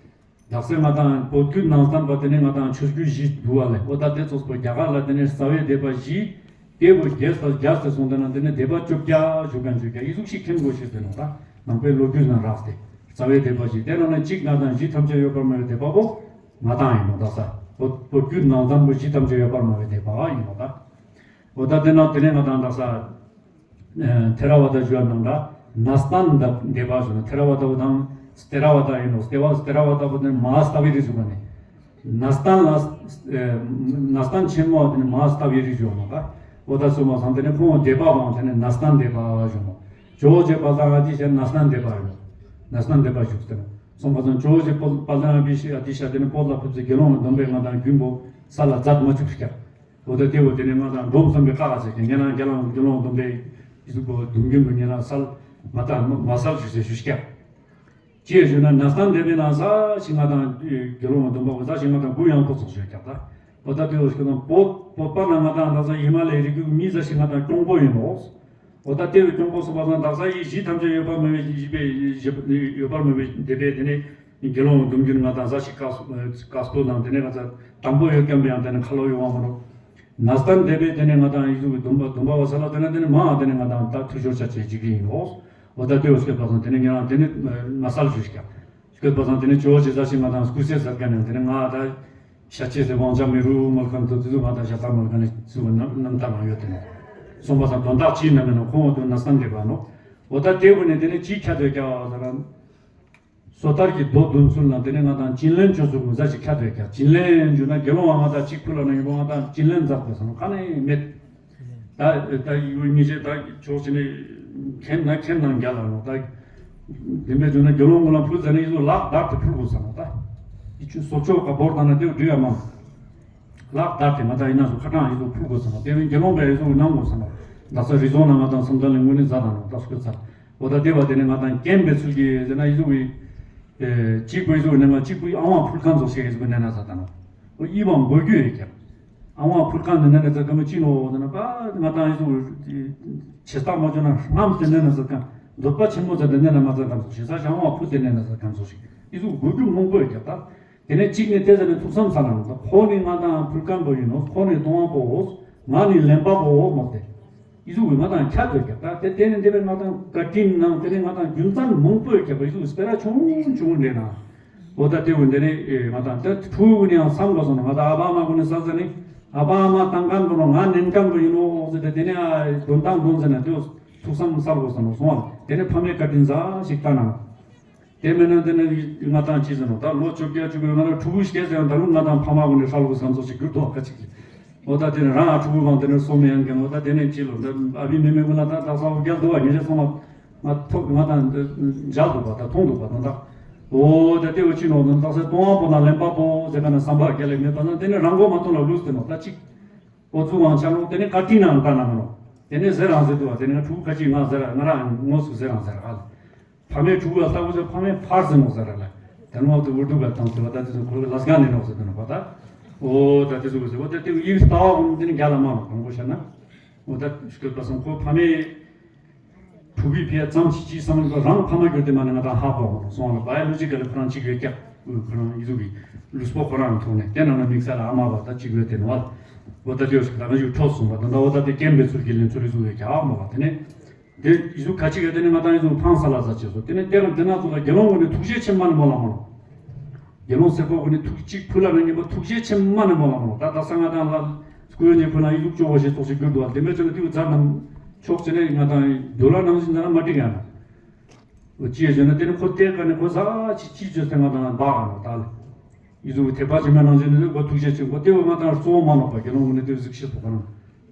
དག་ས་ང་དང་བོད་བརྒྱུད་ནང་བསྟན་པ་དེ་ནི་ང་དང་ཆོས་བརྒྱུད་བཞི་འདུག་བ་ལས། འོ་ད་དེ་ཚོགས་པ་རྒྱ་གར་ལ་དེ་ནི་རྩ་བའི་སྡེ་པ་བཞི། སྐྱེས་བུ་བརྒྱད་དང་བརྒྱ་ཟེར་སོང་དེ་ན་དེ་ནི་སྡེ་པ་བཅོ་བརྒྱད་བཞུགས་ཀྱང་བརྗོད་ཀྱང་ཡིག་གཟུགས་ཤིག་མཁྱེན་དགོས་ཤེས་ཟེར་ནོ། ད་ནང་པའི་ལོ་རྒྱུས་ནང་རགས་ཏེ་རྩ་བའི་སྡེ་པ་བཞི་དེ་ནང་ནས་གཅིག་ང་དང་བཞི་ཐམས་ཅད་ཡོད་པར་སྨྲ་བའི་སྡེ་པ་པོ་ང་དང་ཡིན་ནོ། དག་ས་བོད་བོད་བརྒྱུད་ནང་བསྟན་པོ་བཞི་ཐམས་ཅད་ཡོད་པར་སྨྲ་བའི་སྡེ་པ་ཡིན་ནོ་ད། འོ་ད་དེ་ན་དེ་ནས་ང་དང་དག་ས། ཐེ་ར་ཝ་ད་ཞུ་བ་ནང་ལ་ན་སྟན་སྡེ་པ་ཞུ་ན་ཐེ་ར་ཝ་ད་བོ་དང་སྟེ་ར་ཝ་ད་ཡིན་ནོ། སྟེ་བ་སྟེ་ར་ཝ་ད་བོ་དེ་མ་སྟ་བི་རི་ཞུ་ག་ནི་ན་སྟན་ལ་ན་སྟན་ཆེན་མོ་དེ་ནི་མ་སྟ་བི་རི་ཞུ་ནོ་ག། འོ་ད་སོ་མ་སང་དེ་ནི་ཁོང་སྡེ་པ་བང་དེ་ནི་ན་སྟན་སྡེ་པ་ཞུ་ནོ། ཇོ་བོ་རྗེ་དཔལ་ལྡན་ཨ་ཏི་ཤ་ན་སྟན་སྡེ་པ་ཡོད། ན་སྟན་སྡེ་པ་ཞུ་སྟེ་ནོ། སོང་པ་སང་ཇོ་བོ་རྗེ་དཔལ་ལྡན་ཨ་ཏི་ཤ་དེ་ནི་བོད་ལ་ཕེབས་ཚེ་དགེ་སློང་ལ་སྡོམ་པས་ང་དང་རྒྱུན་པོ་ས་ལ་འཛག་མ་བཅུག་ཀྱང་། འོ་ད་དེ་བོ་དེ་ནས་ང་དང་འབྲོམ་བསམ་པའི་ཁ་ཁ་ཟེར་གྱི་ངེད་རང་རྒྱལ་ལོ་རྒྱལ་ལོ་སྡོམ་པའི་ཡིག་གཟུགས་པོ་སྡོམ་རྒྱུན་པོ་ངེད་རང་སལ་མ་དང་མ་སལ་ཞུ་ཟེར་ཞུ་ཤག་ཅེས་ཞུ་ན་ན་སྟན་སྡེ་པའི་ནང་ས་ཞིག་ང་དང་རྒྱལ་ལོ་སྡོམ་པ་བོ་ས་ཞིག་ང་དང་གུ་ཡངས་པོ་ཚོགས་ཞུ་ཀྱག་ད། འོ་ད་དེ་བོ་ཞིག་དང་བོད་བོད་པ་ན་ང་དང་ད་ས་ཧི་མ་ལའི་རི་རྒྱུད་མི་ས་ཞིག་ང་དང་གྱོང་པོ་ཡིན་ནོ། འོ་ད་དེ་བོ་གྱོང་པོ་སོ་པ་སང་དག་ས་ཡི་གཞི་ཐམས་ཅད་ཡོད་པར་མི་བའི་ཡོད་པར་མི་བའི་སྡེ་པའི་དེ་ནས། དགེ་སློང་སྡོམ་རྒྱུན་ང་དང་ས་ཞིག་བཀའ་བཀའ་སྤོ་དང་དེ་ནས་ང་ཚ་དང་པོ་ཡོད་ཀྱང་ཡང་དེ་ནས་ཁ་ལོ་ཡོང་བ་མ་རུང་། ན་སྟན་སྡེ་པའི་དེ་ནས་ང་དང་ཡིག་གཟུགས་སྡོམ་པ་སྡོམ་པ་བ་ས་ལ་དེ་ནས་དེ་ནས་མ་དེ་ནས་ང་དང་ད་ཐུ་ཤོར་ཆ་ཆེ་འཇིག་གི་ཡིན་ནོ། འོ་ད་ལྟོས་སྐད་པ་སང་དེ་ནས་ང་རང་དེ་ནས་ང་སལ་ཞུ་ཞིག་སྐད་པ་སང་དེ་ནས་ཇོ་བོ་རྗེ་ས་ཞིག་ང་དང་སྐུ་སྲས་ཟེར་མཁན་ནས་དེ་ནས་ང་ད་ཤ་ཆེ་ཟེར་དབང་ཆ་མི་རུ་མོལ་མཁན་དུ་དེ་ཚོ་ང་དང་ཤ་ཚ་མོལ་མཁན་ནས་ཚུ་རྣམ་ཐར་ནང་ཡོད་དེ་ནས་སོང་པ་སང་དོན་དག་ཅིའི་ནང་མིན་ནོ་ཁོང་འོ་དུ་ན་སྟན་སྡེ་པ་ནོ། འོ་ད་དེ་བོ་ནས་དེ་ནས་ཅིའི་ཁྱད་དུ་སྐྱ་བ་ཟེར་ར། སོ་ཐར་གྱི་མདོ་བདུན་ཚུལ་ལ་དེ་ནས་ང་དང་བྱིན་ལེན་ཆོས་ཚུལ་ངོ་མཚར་ཞིག་ཁྱད་དུ་ཡོད་ཀྱང་བྱིན་ལེན་བརྗོད་ན་དགེ་སློང་བ་ང་དང་གཅིག་ཕུལ་ལ་ན་ཡིན་པོ་ང་དང་བྱིན་ལེན་མཛད་དགོས་སམ་ཁ་ནས་མེད། ད་ད་ཡུལ་ཉི་ཤེས་ད་ཕྱོགས་ཅི་ནས་མཁྱེན་ན་མཁྱེན་ནང་རྒྱ་ལ་ནོ་ད། དེ་འདྲ་བརྗོད་ན་དགེ་སློང་ངོ་ལ་ཕུལ་ཟེར་ན་ཡིན་ལག་བརྡར་དེ་ཕུལ་དགོས་སམ་ད། ཡི་ཆུ་སོ་ཆོག་ག་བོར་དང་ན་དེ་འགྲུལ་ཡ་མང་། ལག་བརྡར་དེ་ང་དང་ཡིན་ན་སུ་ཁ་གྲངས་ཡིན་སུ་ཕུལ་དགོས་སམ་དེ་བས་དགེ་སློང་པས་ཡིན་སུ་གནང་དགོས་སམ། ད་ས་རི་རྫོང་ན་ང་དང་བསམ་གཏན་ལ་དངོས་གནས་མཛད་དང་ནོ་ད་སུ་ཚ། འོ་ད་དེ་བ་དེ་ནས་ང་དང་རྐྱེན་པའི་ཚུལ་གྱིས་ཟེར་ན་ཡི་ཟུག་གི། གཅིག་པུ་ཡི་ཟུག་ནས་ང་གཅིག་པུ་ཨ་ཝང་ཕུལ་ཁང་ཚོ་ཞེས་ཡི་ཟུག་ནས་ན་ཟ་ད་ནོ། འོ་ཡི་བང་མགོ་རྒྱུ་ཡི་ཀྱང་། ཨ་ཝང་ཕུལ་ཁང་ནས་ནས་ན་ཟ་ག་མི་ཅི་ནོ་ཟེར་ན་པ་ང་དང་ཡི་ཟུག་ཆེ་སྟག་མ་བྱུང་ན་རྔམ་དེ་ནས་ན་ཟ་གང་། འདོད་པ་ཆེན་མོ་ཟེར་དེ་ནས་ན་མ་ཟ་གང་ཚོ་ཞེས་ས་ཞང་ཨ་ཝང་ཕུལ་དེ་ནས་ན་ཟ་གང་ཚོ་ཞིག་ཡི་ཟུག་མགོ་རྒྱུ་མང་པོ་ཡི་ཀྱང་ད། དེ་ནས་གཅིག་ནས་དེ་ཟེར་ནས་ཐུགས་བསམ་ཚ་ལ་ནོ་ད་ཁོ་ནི་ང་དང་ཕུལ་ཁང་པོ་ཡིན་ནོ་ཁོ་ནི་གཏོང་བ་པོ་འོ། ང་ནི་ལེན་པ་པོ་འོ་མོ་སྟེ། ཡི་ཟུག་གི་ང་དང་ཁྱད་དུ་རྒྱབ་ད་དེ་དེ་ནི་འདི་བས་ང་དང་བཀའ་དྲིན་ནང་དེ་ནི་ང་དང་རྒྱུ་མཚན་མང་པོས་རྒྱབ་པ་ཡི་ཟུག་སྤེ་ར་ཆུང་ཆུང་འདྲེ་ན། འོ་ད་དེ་བོ་འདི་ནི་ང་དང་དེ་ཕྲུ་གུ་ནི་ཡང་བསམ་དགོས་སོང་ན་ང་དང་ཨ་ཕ་ཨ་མ་གུ་ནི་ས་ས་ནི་ཨ་ཕ་ཨ་མ་བཏང་མཁན་པོ་ནོ་ང་ནན་མཁན་པོ་ཡིན་ནོ་ཟེར་ཏེ་དེ་ནི་ཨ་དོན་དང་དོན་ཟེར་ན་དེ་ཐུགས་བསམ་སལ་དགོས་སོང་ནོ་སོང་བ་དེ་ནི་ཕ་མའི་བཀའ་དྲིན་ཟ་ཞིག་ལྟ་ན། དེ་མིན་ན་དེ་ནི་ང་དང་ཅི་ཟེར་ནོ་ད་ལོ་བཅོ་བརྒྱད་བཅུ་དགུ་ང་ལ་ཕྲུ་གུ་སྐྱེས་ཟེར་ཡང་ད་རུང་ང་དང་ཕ་མ་གུ་ནས་ཧྲ་ལུག་བསམ་ཚོགས་ཤིག་གྱུར་ཐོག་ཁ་ཅིག་གིས། འོ་ད་དེ་ནི་རང་ཨ་ཕྲུ་གུ་གང་དེ་ནི་སོ་མི་ཡང་གན་འོ་ད་དེ་ནི་ཅི་ལོ་ད་ཨ་བི་མེ་མེ་གུ་ལ་ད་ད་ས་འོ་རྒྱལ་དུ་བ་ཉེ་ཆེ་སོང་བ་ང་ཐོག་ང་དང་མཇལ་འདུག་པ་ད་མཐོང་འདུག་པ་ད་ད། འོ་ད་དེ་འོ་ཅི་ནོ་ད་ད་ས་གཏོང་བ་པོ་ན་ལེན་པ་པོ་ཟེར་ག་ན་བསམ་པ་རྒྱལ་ལས་མེད་པ་ན་དེ་ནི་རང་མགོ་མ་ཐོན་ལ་ལུས་ཏེ་ནོ་ད་ཅིག་འོ་ཚུ་ཝང་ཆ་ལོ་དེ་ནི་བཀའ་དྲིན་ནང་ལྟ་ན་མ་ནོ། དེ་ནི་ཟེར་རང་ཟེར་འདུག་པ་དེ་ནི་ང་ཕྲུ་གུ་ཁ་ཅིག་ང་ཟེར་ང་རང་ངོ་སུ་ཟེར་རང་ཟེར་ཨ། ཕ་མའི་ཕྲུ་གུ་ལ་ལྟ་བུ་ཟེར་ཕ་མའི་ཕར་ཟེར་ནོ་ཟེར་ར་ལ། དེ་ནོ་དུ་འུར་དུ་ག་དང་ཟེར་བ་ད་དེ་ཚོ་ཁོ་ལ་ལ་སྒང་ནས་ནོ་ཟེར་དེ་ནོ་བ་ད། འོ་ད་དེ་ཚོ་ག་ཟེར་བ་ད་དེ་ཡིག་ལྟ་བ་ཀུན་དེ་ནི་རྒྱ་ལ་མ་ནོ་གང་གོ་ཤ་ན། འོ་ད་ཤུ་ག་སང་ཁོ་ཕ་མའི་ཕྲུ་གུའི་ཕི་ཡ་ཙམ་ཞིག་ཅིག་བསམ་ནི་ཁོ་རང་ཕ་མ་གྱུར་ཏེ་མ་ནི་ང་དང་ཧ་གོ་མ་ནོ་སོང་བ་ལ་བ་ཡོ་ལོ་ཇི་ཀལ་ཁོ་རང་གཅིག་ཡོད་ཀྱག་ཁོ་རང་ཡི་ཟུག་གི་ལུས་པོ་ཁོ་རང་ཐོག་ནས་དེ་ནང་ན་དམིགས་བསལ་ལ་ཨ་མ་བ་ད་གཅིག་ཡོད་དེ་ནོ་བ། འོ་ད་དེ་ཡོ་ཤུ་ག་ད་ང་ཞུ་འཕྲོ་སོང་བ་ད་ད་འོ་ད་དེ་སྐྱེན་པའི་ཚུལ་གྱི་ལེན་ཚུལ་ལི་ཟུག་ཡོད་ཀྱག་མ་བ་དེ་ནས། དེ་ཡི་ཟུག་ཁ་ཅིག་ག་དེ་ནི་ང་དང་ཡི་ཟུག་ཕང་ས་ལ་ཟ་ཅེས་སོ། དེ་ནི་དེ་རང་དེ་ན་ཚོ་ལ་དགེ་སློང་ཀུན་ནི་ཐུགས་རྗེ་ཆེན་མ་ནི་མོ་ལ་མོ་ལ། དགེ་སློང་སེར་པོ་ཀུན་ནི་ཐུགས་གཅིག་ཕུལ་ལ་ནི་ཉན་པ་ཐུགས་རྗེ་ཆེན་མ་ནི་མོ་ལ་མོ་ལ། ད་ད་ས་ང་དང་ལ་སྐུ་ཡོན་ཅན་ཕུལ་ན་ཡི་ཟུག་ཅོག་གོ་ཞེས་ཚོགས་ཤིག་གྱུར་འདུག་བ། དེ་མེད་ཚོ་ནི་དེའུ་ཛ་ནང་ཕྱོགས་ཅི་ནས་ང་དང་དུ་ལ་ནང་བཞིན་ཛ་ན་མ་འགྲིག་ཡ་ན། ཅི་ཡ་ཟེར་ན་དེ་ནི་ཁོ་ལྟས་ཀ་ནི་ཁོ་ཟ་ཅི་ཅི་བཅོས་ཏེ་ང་དང་འབག་ག་ནོ་ད་ལ། ཡི་ཟུག་ཐེག་པ་ཆེན་པོའི་ནང་བཞིན་ནི་ཁོ་ཐུགས་རྗེ་ཆེན་པོ་དེ་བས་ང་དང་གཙོ་བོ་མ་ནོག་པ་དགེ་སློང་ཀུན་ནི་དེ་གཟིགས་ཤེས་པོ་ག་ན།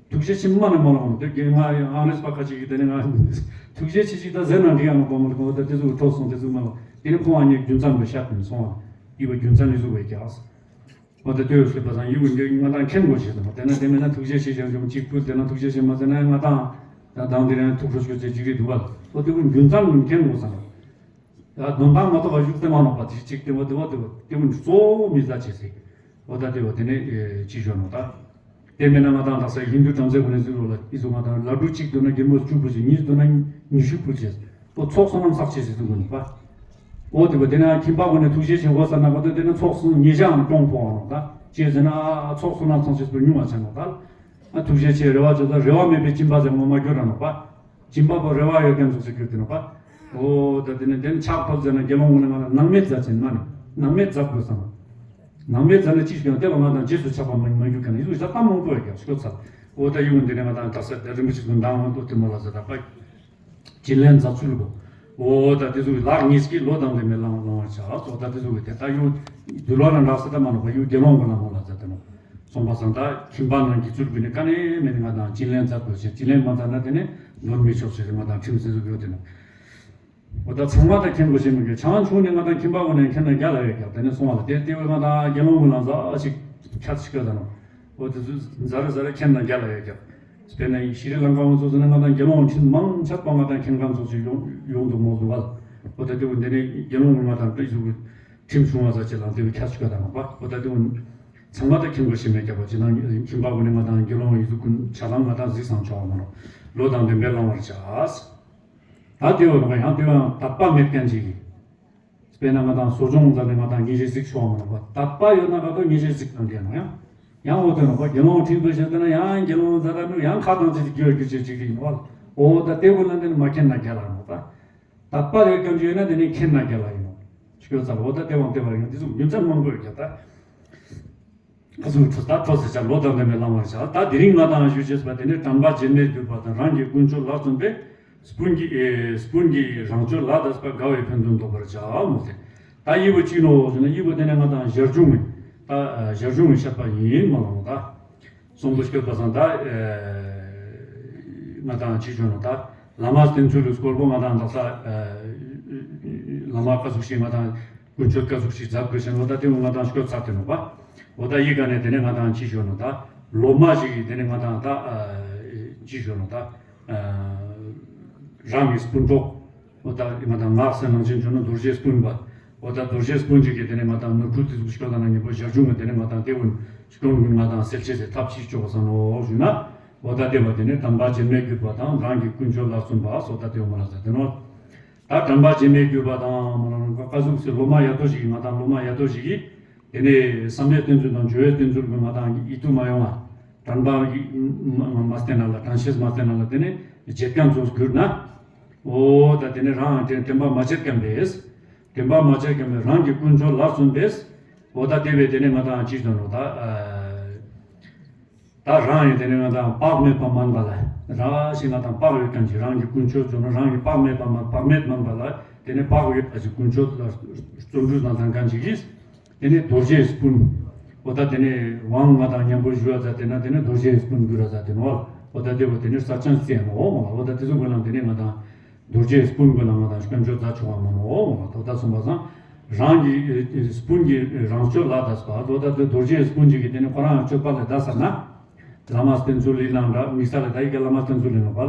ཐུགས་རྗེ་ཆེན་མ་ནི་མ་ལོང་དེ་དགེ་ང་ཨང་རེས་པ་ཁ་ཅིག་གིས་དེ་ནི་ང་ཐུགས་རྗེ་ཆེ་ཅིག་ད་ཟེར་ན་འགྲིག་ཡ་མ་གོ་མ་གོ་ད་དེ་ཟུག་འཕྲོ་སོང་དེ་ཟུག་མ་ལོང་དེ་ནི་ཁོང་ཨ་ཉེ་རྒྱུ་མཚན་པོ་ཤ་དེ་ནི་སོང་བ་ཡི་བ་རྒྱུ་མཚན་ནི་ཟུག་བས་ཀྱག་འོ་ད་ལྟོས་ཟེར་བ་དང་ཡིད་འོང་འདི་ང་དང་མཁྱེན་དགོས་ཞེས་དང་། དེ་ན་དེ་མེད་ན་ཐུགས་རྗེ་ཆེ་ཞེས་ཀྱང་གཅིག་ཕུལ། དེ་ན་ཐུགས་རྗེ་ཆེ་མ་ཟེར་ན་ང་དང་ད་དང་དེ་རིང་ཐུགས་ཁྲོ་ཤོར་ཚེ་ཅིག་རེད་འདུག་བ། འོ་དེ་ཀུན་རྒྱུ་མཚན་ཀུན་མཁྱེན་དགོས་ས་རེད། ཡ་དོན་དག་མ་གཏོགས་པ་བཞུགས་ཏེ་མ་ནོག་པ། དེ་གཅིག་དེ་བ་དེ་བ་དེ་བ་དེ་ཀུན་གཙོ་བོ་མི་ཟ་བྱེད་ཟེར། འོ་ད་དེ་བ་དེ་ནས་ཅི་ཞོ་ནོ་ད། དེ་མེད་ན་ང་དང་དག་ས་ཧིན་དུ་བྲམ་ཟེ་ཀུན་ནས་ཟེར་རོ་ལ་ཨི་ཟུ་ང་དང་ལ་ཌུ་གཅིག་འདོན་ན་སྒྱེར་མོ་བཅུ་ཕུལ་ཅེས། གཉིས་འདོན་ན་ཉི་ཤུ་ཕུལ་ཅེས། ཨོ་ཚོགས་བསོད་ནམས་བསགས་ཅེས་ཟེར་དུ་ཀུན་ནོ་པ། ཨོ་དེ་བ་དེ་ན་ཁྱིམ་པ་ཀུན་ནས་ཐུགས་རྗེ་ཆེ་གོ་ས་ན་གོ་དེ་དེ་ན་ཚོགས་སུ་ཉེ་ཞའང་སྐྱོང་ཕོག་ནོ་ད། ཅེས་ཟེར་ན་ཚོགས་བསོད་ནམས་བསགས་ཅེས་པོ་ཉུང་བ་ཆ་ནོ་ད། ཨ་ཐུགས་རྗེ་ཆེ་རེ་བ་ཅོ་ད་རེ་བ་མེད་པའི་སྦྱིན་པ་ཟེར་ངོ་མ་གྱུར་ར་ནོ་པ། སྦྱིན་པ་པོ་རེ་བ་ཡོད་མཁན་ཚོ་ཟེར་གྱུར་ཏེ་ནོ་པ། འོ་ད་དེ་ནས་དེ་ནས་ཕྱག་ཕབ་ཟེར་ན་དགེ་སློང་ངོ་ནས་ང་ལ་སྣང་མེད་མཛད་ཅན་མ་ནི་སྣང་མེད་མཛད་དགོས་སམ། སྣང་མེད་མཛད་ན་ཅི་ཞིག་ཡང་བལྟས་པ་ང་དང་རྗེས་སུ་ཆགས་པ་མ་མ་གྱུར་ག་ན་ཡིད་དུ་ཤར་ཏམ་མང་པོ་ཡོད་ཀྱང་ཤོད་ཚར། འོ་ད་ཡིད་འོང་འདི་ནས་ང་དང་དག་ས་དེ་རིན་པོ་ཆེ་ཀུན་དང་དུ་དེ་མོ་ལ་ཟེར་ད་པ། སྦྱིན་ལེན་མཛད་ཚུལ་གོ། འོ་ད་དེ་ཚོ་གི་ལག་གཉིས་ཀྱིས་ལོ་དང་ལྡན་པའི་ལམ་ལོང་བར་བྱ། འོ་ད་དེ་ཚོ་གི་དེ་ལྟ་ཡུལ་འདུལ་བ་ལ་འདྲ་ས་ད་མ་ནོ་པ་ཡུལ་དགེ་སློང་གི་ལམ་ལོང་ལ་ཟེར་ཏེ་ནོ། སོང་པ་སང་ད་ཁྱིམ་པ་ནང་གི་ཚུལ་བུ་ནི་ཀ་ནས་མེད་ནི་ང་དང་སྦྱིན་ལེན་མཛད་དགོས་ཤེ། སྦྱིན་ལེན་མ་མཛད་ན་དེ་ནི་འདོན་མི་ཆོག་ཤེ་ང་དང་ཁྲིམས་སྲིད་ཚུགས་ཡོད་དེ་ནོ། འོ་ད་ཚང་མ་ད་མཁྱེན་དགོས་ཤེ་མི་དགོས། ཆང་ཆུང་ནི་ང་དང་ཁྱིམ་པ་ཀུན་ནས་མཁྱེན་ན་རྒྱ་ལ་ཡོད་ཀྱང་དེ་ནི་སོང་བ་ལ་དེ་ལྟེ་བའི་ང་དང་དགེ་སློང་ཀུན་ལ་མཛའ་ཞིག་ཁྱད་ཞིག་ཡོད་ད་ནོ། འོ་དེ་ཚོ་ཛ་ར་ཛ་ར་མཁྱེན་ན་རྒྱ་ལ་ཡོད་ཀྱང་། དཔེར་ན་ཤྲི་ལང་ཀ་ཝང་ཚོ་ཟེར་ན་ང་དང་དགེ་སློང་ཁྲིམས་མང་ཆེ་བ་ང་དང་མཁྱེན་མཁན་ཚོ་ཞིག་ཡོང་ཡོང་འདུག་མོ་འདུག་བ། འོ་ད་དེ་ཀུན་དེ་ནི་དགེ་སློང་ཀུན་ང་དང་དེ་ཚོ་གི་ཁྲིམས་སྲུང་བ་ཟ་ཆེ་ལང་དེ་བས་ཁྱད་ཆོས་ཀ་དང་མ་པ། འོ་ད་དེ་ཀུན་ཚང་མ་ད་མཁྱེན་དགོས་ཤེ་མེད་ཀྱང་པ་ཅི་ནང་ཁྱིམ་པ་ཀུན་ནི་ང་དང་དགེ་སློང་ཡི་ཚོ་ཀུན་ཆ་ལང་ང་དང་གཟིགས་སང་ཆོག་བ་མ་ནོ། ལོ་དང་ལྡན་པས་བླང་བར་བྱ། ད་དེ་བ་ནོ་ཡང་དེ་བའང་དད་པ་མེད་མཁན་ཅིག་གིས། དཔེར་ན་ང་དང་གསོ་སྦྱོང་མཛད་ནས་ང་དང་ཉིན་རེ་གཟིགས་ཆོག་མ་ནོ་པ། དད་པ་ཡོད་ན་ག་དོ་ཉིན་རེ་གཟིགས་དང་འདྲ་ནོ་ཡང་། ཡང་འོ་དེ་ནོ་པ་དགེ་སློང་ཁྲིམས་དཔེ་བཤད་དེ་ན་ཡང་དགེ་སློང་མཛད་ད་ནོ་ཡང་ཁ་དང་ཅི་ཅི་རྒྱུ་རྒྱུ་ཅི་ཅི་གི་ཡིན་ནོ། འོ་ད་དེ་བོ་ན་དེ་ནི་མ་མཁྱེན་ན་རྒྱ་ལ་ནོ་པ། དད་པ་ཡོད་མཁན་ཅིག་ཡོད་ན་དེ་ནི་མཁྱེན་ན་རྒྱ་ལ་ཡིན་ནོ། ཤོད་ཚར། འོ་ད་དེ་བང་དེ་བར་ཡང་དེ་ཚོ་རྒྱུ་མཚན་མང་པོ་ཡོད་རྒྱ་ད། ཨ་ཟུག་ཁྲོ་ད་ཁྲོ་ཟེར་བྱ་ལོ་དང་ལྡན་པའི་བླང་བར་བྱ། ད་དེ་རིང་ང་དང་ཞུ་བྱེད་པ་དེ་ནི་དམ་པ་བརྗེད་མེད་གྱུར་པ་དང་རང་གི་ཀུན་སྤྱོད་ལ་བརྩོན་པས་སྤུན་གྱི་ཨེ་སྤུན་གྱི་རང་སྤྱོད་ལ་འདས་པ་དགའ་བའི་ཕན་ཚུན་འདོགས་པར་བྱ་མོ་ཟེར། ད་ཡི་བོ་གཅིག་ནོ་ཟེར་ན་ཡི་བོ་དེ་ནི་ང་དང་ཞར་བྱུང་གི་ད་ཞར་བྱུང་གི་བཤད་པ་ཡིན་མ་ལོང་ད། གསུང་པོ་སྐྱོད་པ་སང་ད་ཨེ་ང་དང་ཅི་བྱོན་ནོ་ད་བླ་མ་བསྟེན་ཚུལ་ལ་སྐོར་པོ་ང་དང་ད་ས་ཨེ་བླ་མ་བཀའ་ཟུག་ཞིག་ང་དང་ཀུན་སྤྱོད་བཀའ་ཟུག་ཞིག་མཛད་དགོས་ཤེ་ནོ་ད་དེ་ང་དང་སྐྱོད་ཚར་ཏེ་ནོ་པ། འོ་ད་ཡི་ག་ནས་དེ་ནས་ང་དང་ཅི་བྱོན་ནོ་ད་ལོ་མ་ཞིག་གིས་དེ་ནས་ང་དང་ད་ཨེ་ཅི་བྱོན་ནོ་ད་ཨེ་རང་གི་སྤུན་གྲོགས་འོ་ད་ང་དང་ངག་སེ་ནང་ཆེན་བྱོན་ནོ་རྡོ་རྗེ་སྤུན་པ། འོ་ད་རྡོ་རྗེ་སྤུན་ཅིག་གིས་དེ་ནས་ང་དང་ནོར་ཁུལ་དེ་ཚོ་སྐྱོད་ད་ན་ཉེ་པོ་ཞར་བྱུང་གི་དེ་ནས་ང་དང་དེ་ཀུན་སྐྱོང་གི་ང་དང་སེལ་ཆེད་དེ་ཐབས་ཅིག་བཅོ་བ་ས་ནོ་ཞུ་ན། འོ་ད་དེ་བ་དེ་ནི་དམ་པ་བརྗེད་མེད་གྱུར་པ་དང་རང་གི་ཀུན་སྤྱོད་ལ་བརྩོན་པ་སོགས་ད་དེ་བ་མ་ལ་ཟེར་དེ་ནོ། ད་དམ་པ་བརྗེད་མེད་གྱུར་པ་དང་མ་ལ་ཀ་ཟུག་སེ་ལོ་མ་ཡ་ཏོ་ཞིག་གིས་ང་དང་ལོ་མ་ཡ་ཏོ་ཞིག་གིས་དེ་ནས་བསམ་པའི་བསྟེན་ཚུལ་དང་སྦྱོར་བའི་བསྟེན་ཚུལ་གྱི་ང་དང་ཡིད་དུ་མ་ཡོང་བ་དྲན་པ་མ་བསྟེན་ན་ལ་དྲན་ཤེས་མ་བསྟེན་ན་ལ་དེ་ནས་བརྗེད་མཁན་ཚོ་གྱུར་ན། འོ་ད་དེ་ནས་རང་དྲན་དྲན་པ་མ་བརྗེད་མཁན་པས། དྲན་པ་མ་བརྗེད་མཁན་པས་རང་གི་ཀུན་སྤྱོད་ལ་བརྩོན་པས། འོ་ད་དེ་བས་དེ་ནས་ང་དང་ཅི་བྱོན་ནོ་ད། ད་རང་ཡིན་དེ་ནས་ང་དང་བག་མེད་པ་མིན་པ་ལ་ར་ཞིག་ང་དང་བག་ཡོད་མཁན་ཅིག་རང་གི་ཀུན་སྤྱོད་བྱོན་ནོ་རང་གི་བག་མེད་པ་མ་བག་མེད་མིན་པ་ལ་དེ་ནས་བག་ཡོད་པ་ཅིག་ཀུན་སྤྱོད་ལ་བརྩོན་འགྲུས་དང་ལྡན་མཁན་ཅིག་གིས། དེ་ནས་རྡོ་རྗེའི་སྤུན། འོ་ད་དེ་ནས་དབང་ང་དང་མཉམ་པོ་ཞུ་བ་ཟ་དེ་ན་དེ་ནས་རྡོ་རྗེའི་སྤུན་གུ་ར་ཟ་དེ་ནོ། འོ་ད་དེ་བོ་དེ་ནས་ས་ཆེན་རྩེ་ནོ་འོ་མ་ལ། འོ་ད་དེ་ཚོ་གུ་ལ་དེ་ནས་ང་དང་རྡོ་རྗེའི་སྤུན་གུ་ལ་ང་དང་སྐྱོན་བརྗོད་མཛད་ཆོག་པ་མ་ནོ་འོ་མ་ལ། འོ་ད་གསུངས་པ་སང་རང་གི་སྤུན་གྱི་རང་སྤྱོད་ལ་འདས་པ། འོ་ད་དེ་རྡོ་རྗེའི་སྤུན་གཅིག་གིས་དེ་ནས་ཁོ་རང་སྤྱོད་པ་ལ་འདས་ས་ན། བླ་མ་བསྟེན་ཚུལ་ལི་ལང་འདྲ་དམིགས་བསལ་ལ་ད་ཡི་གེ་བླ་མ་བསྟེན་ཚུལ་ལི་ནོ་པ།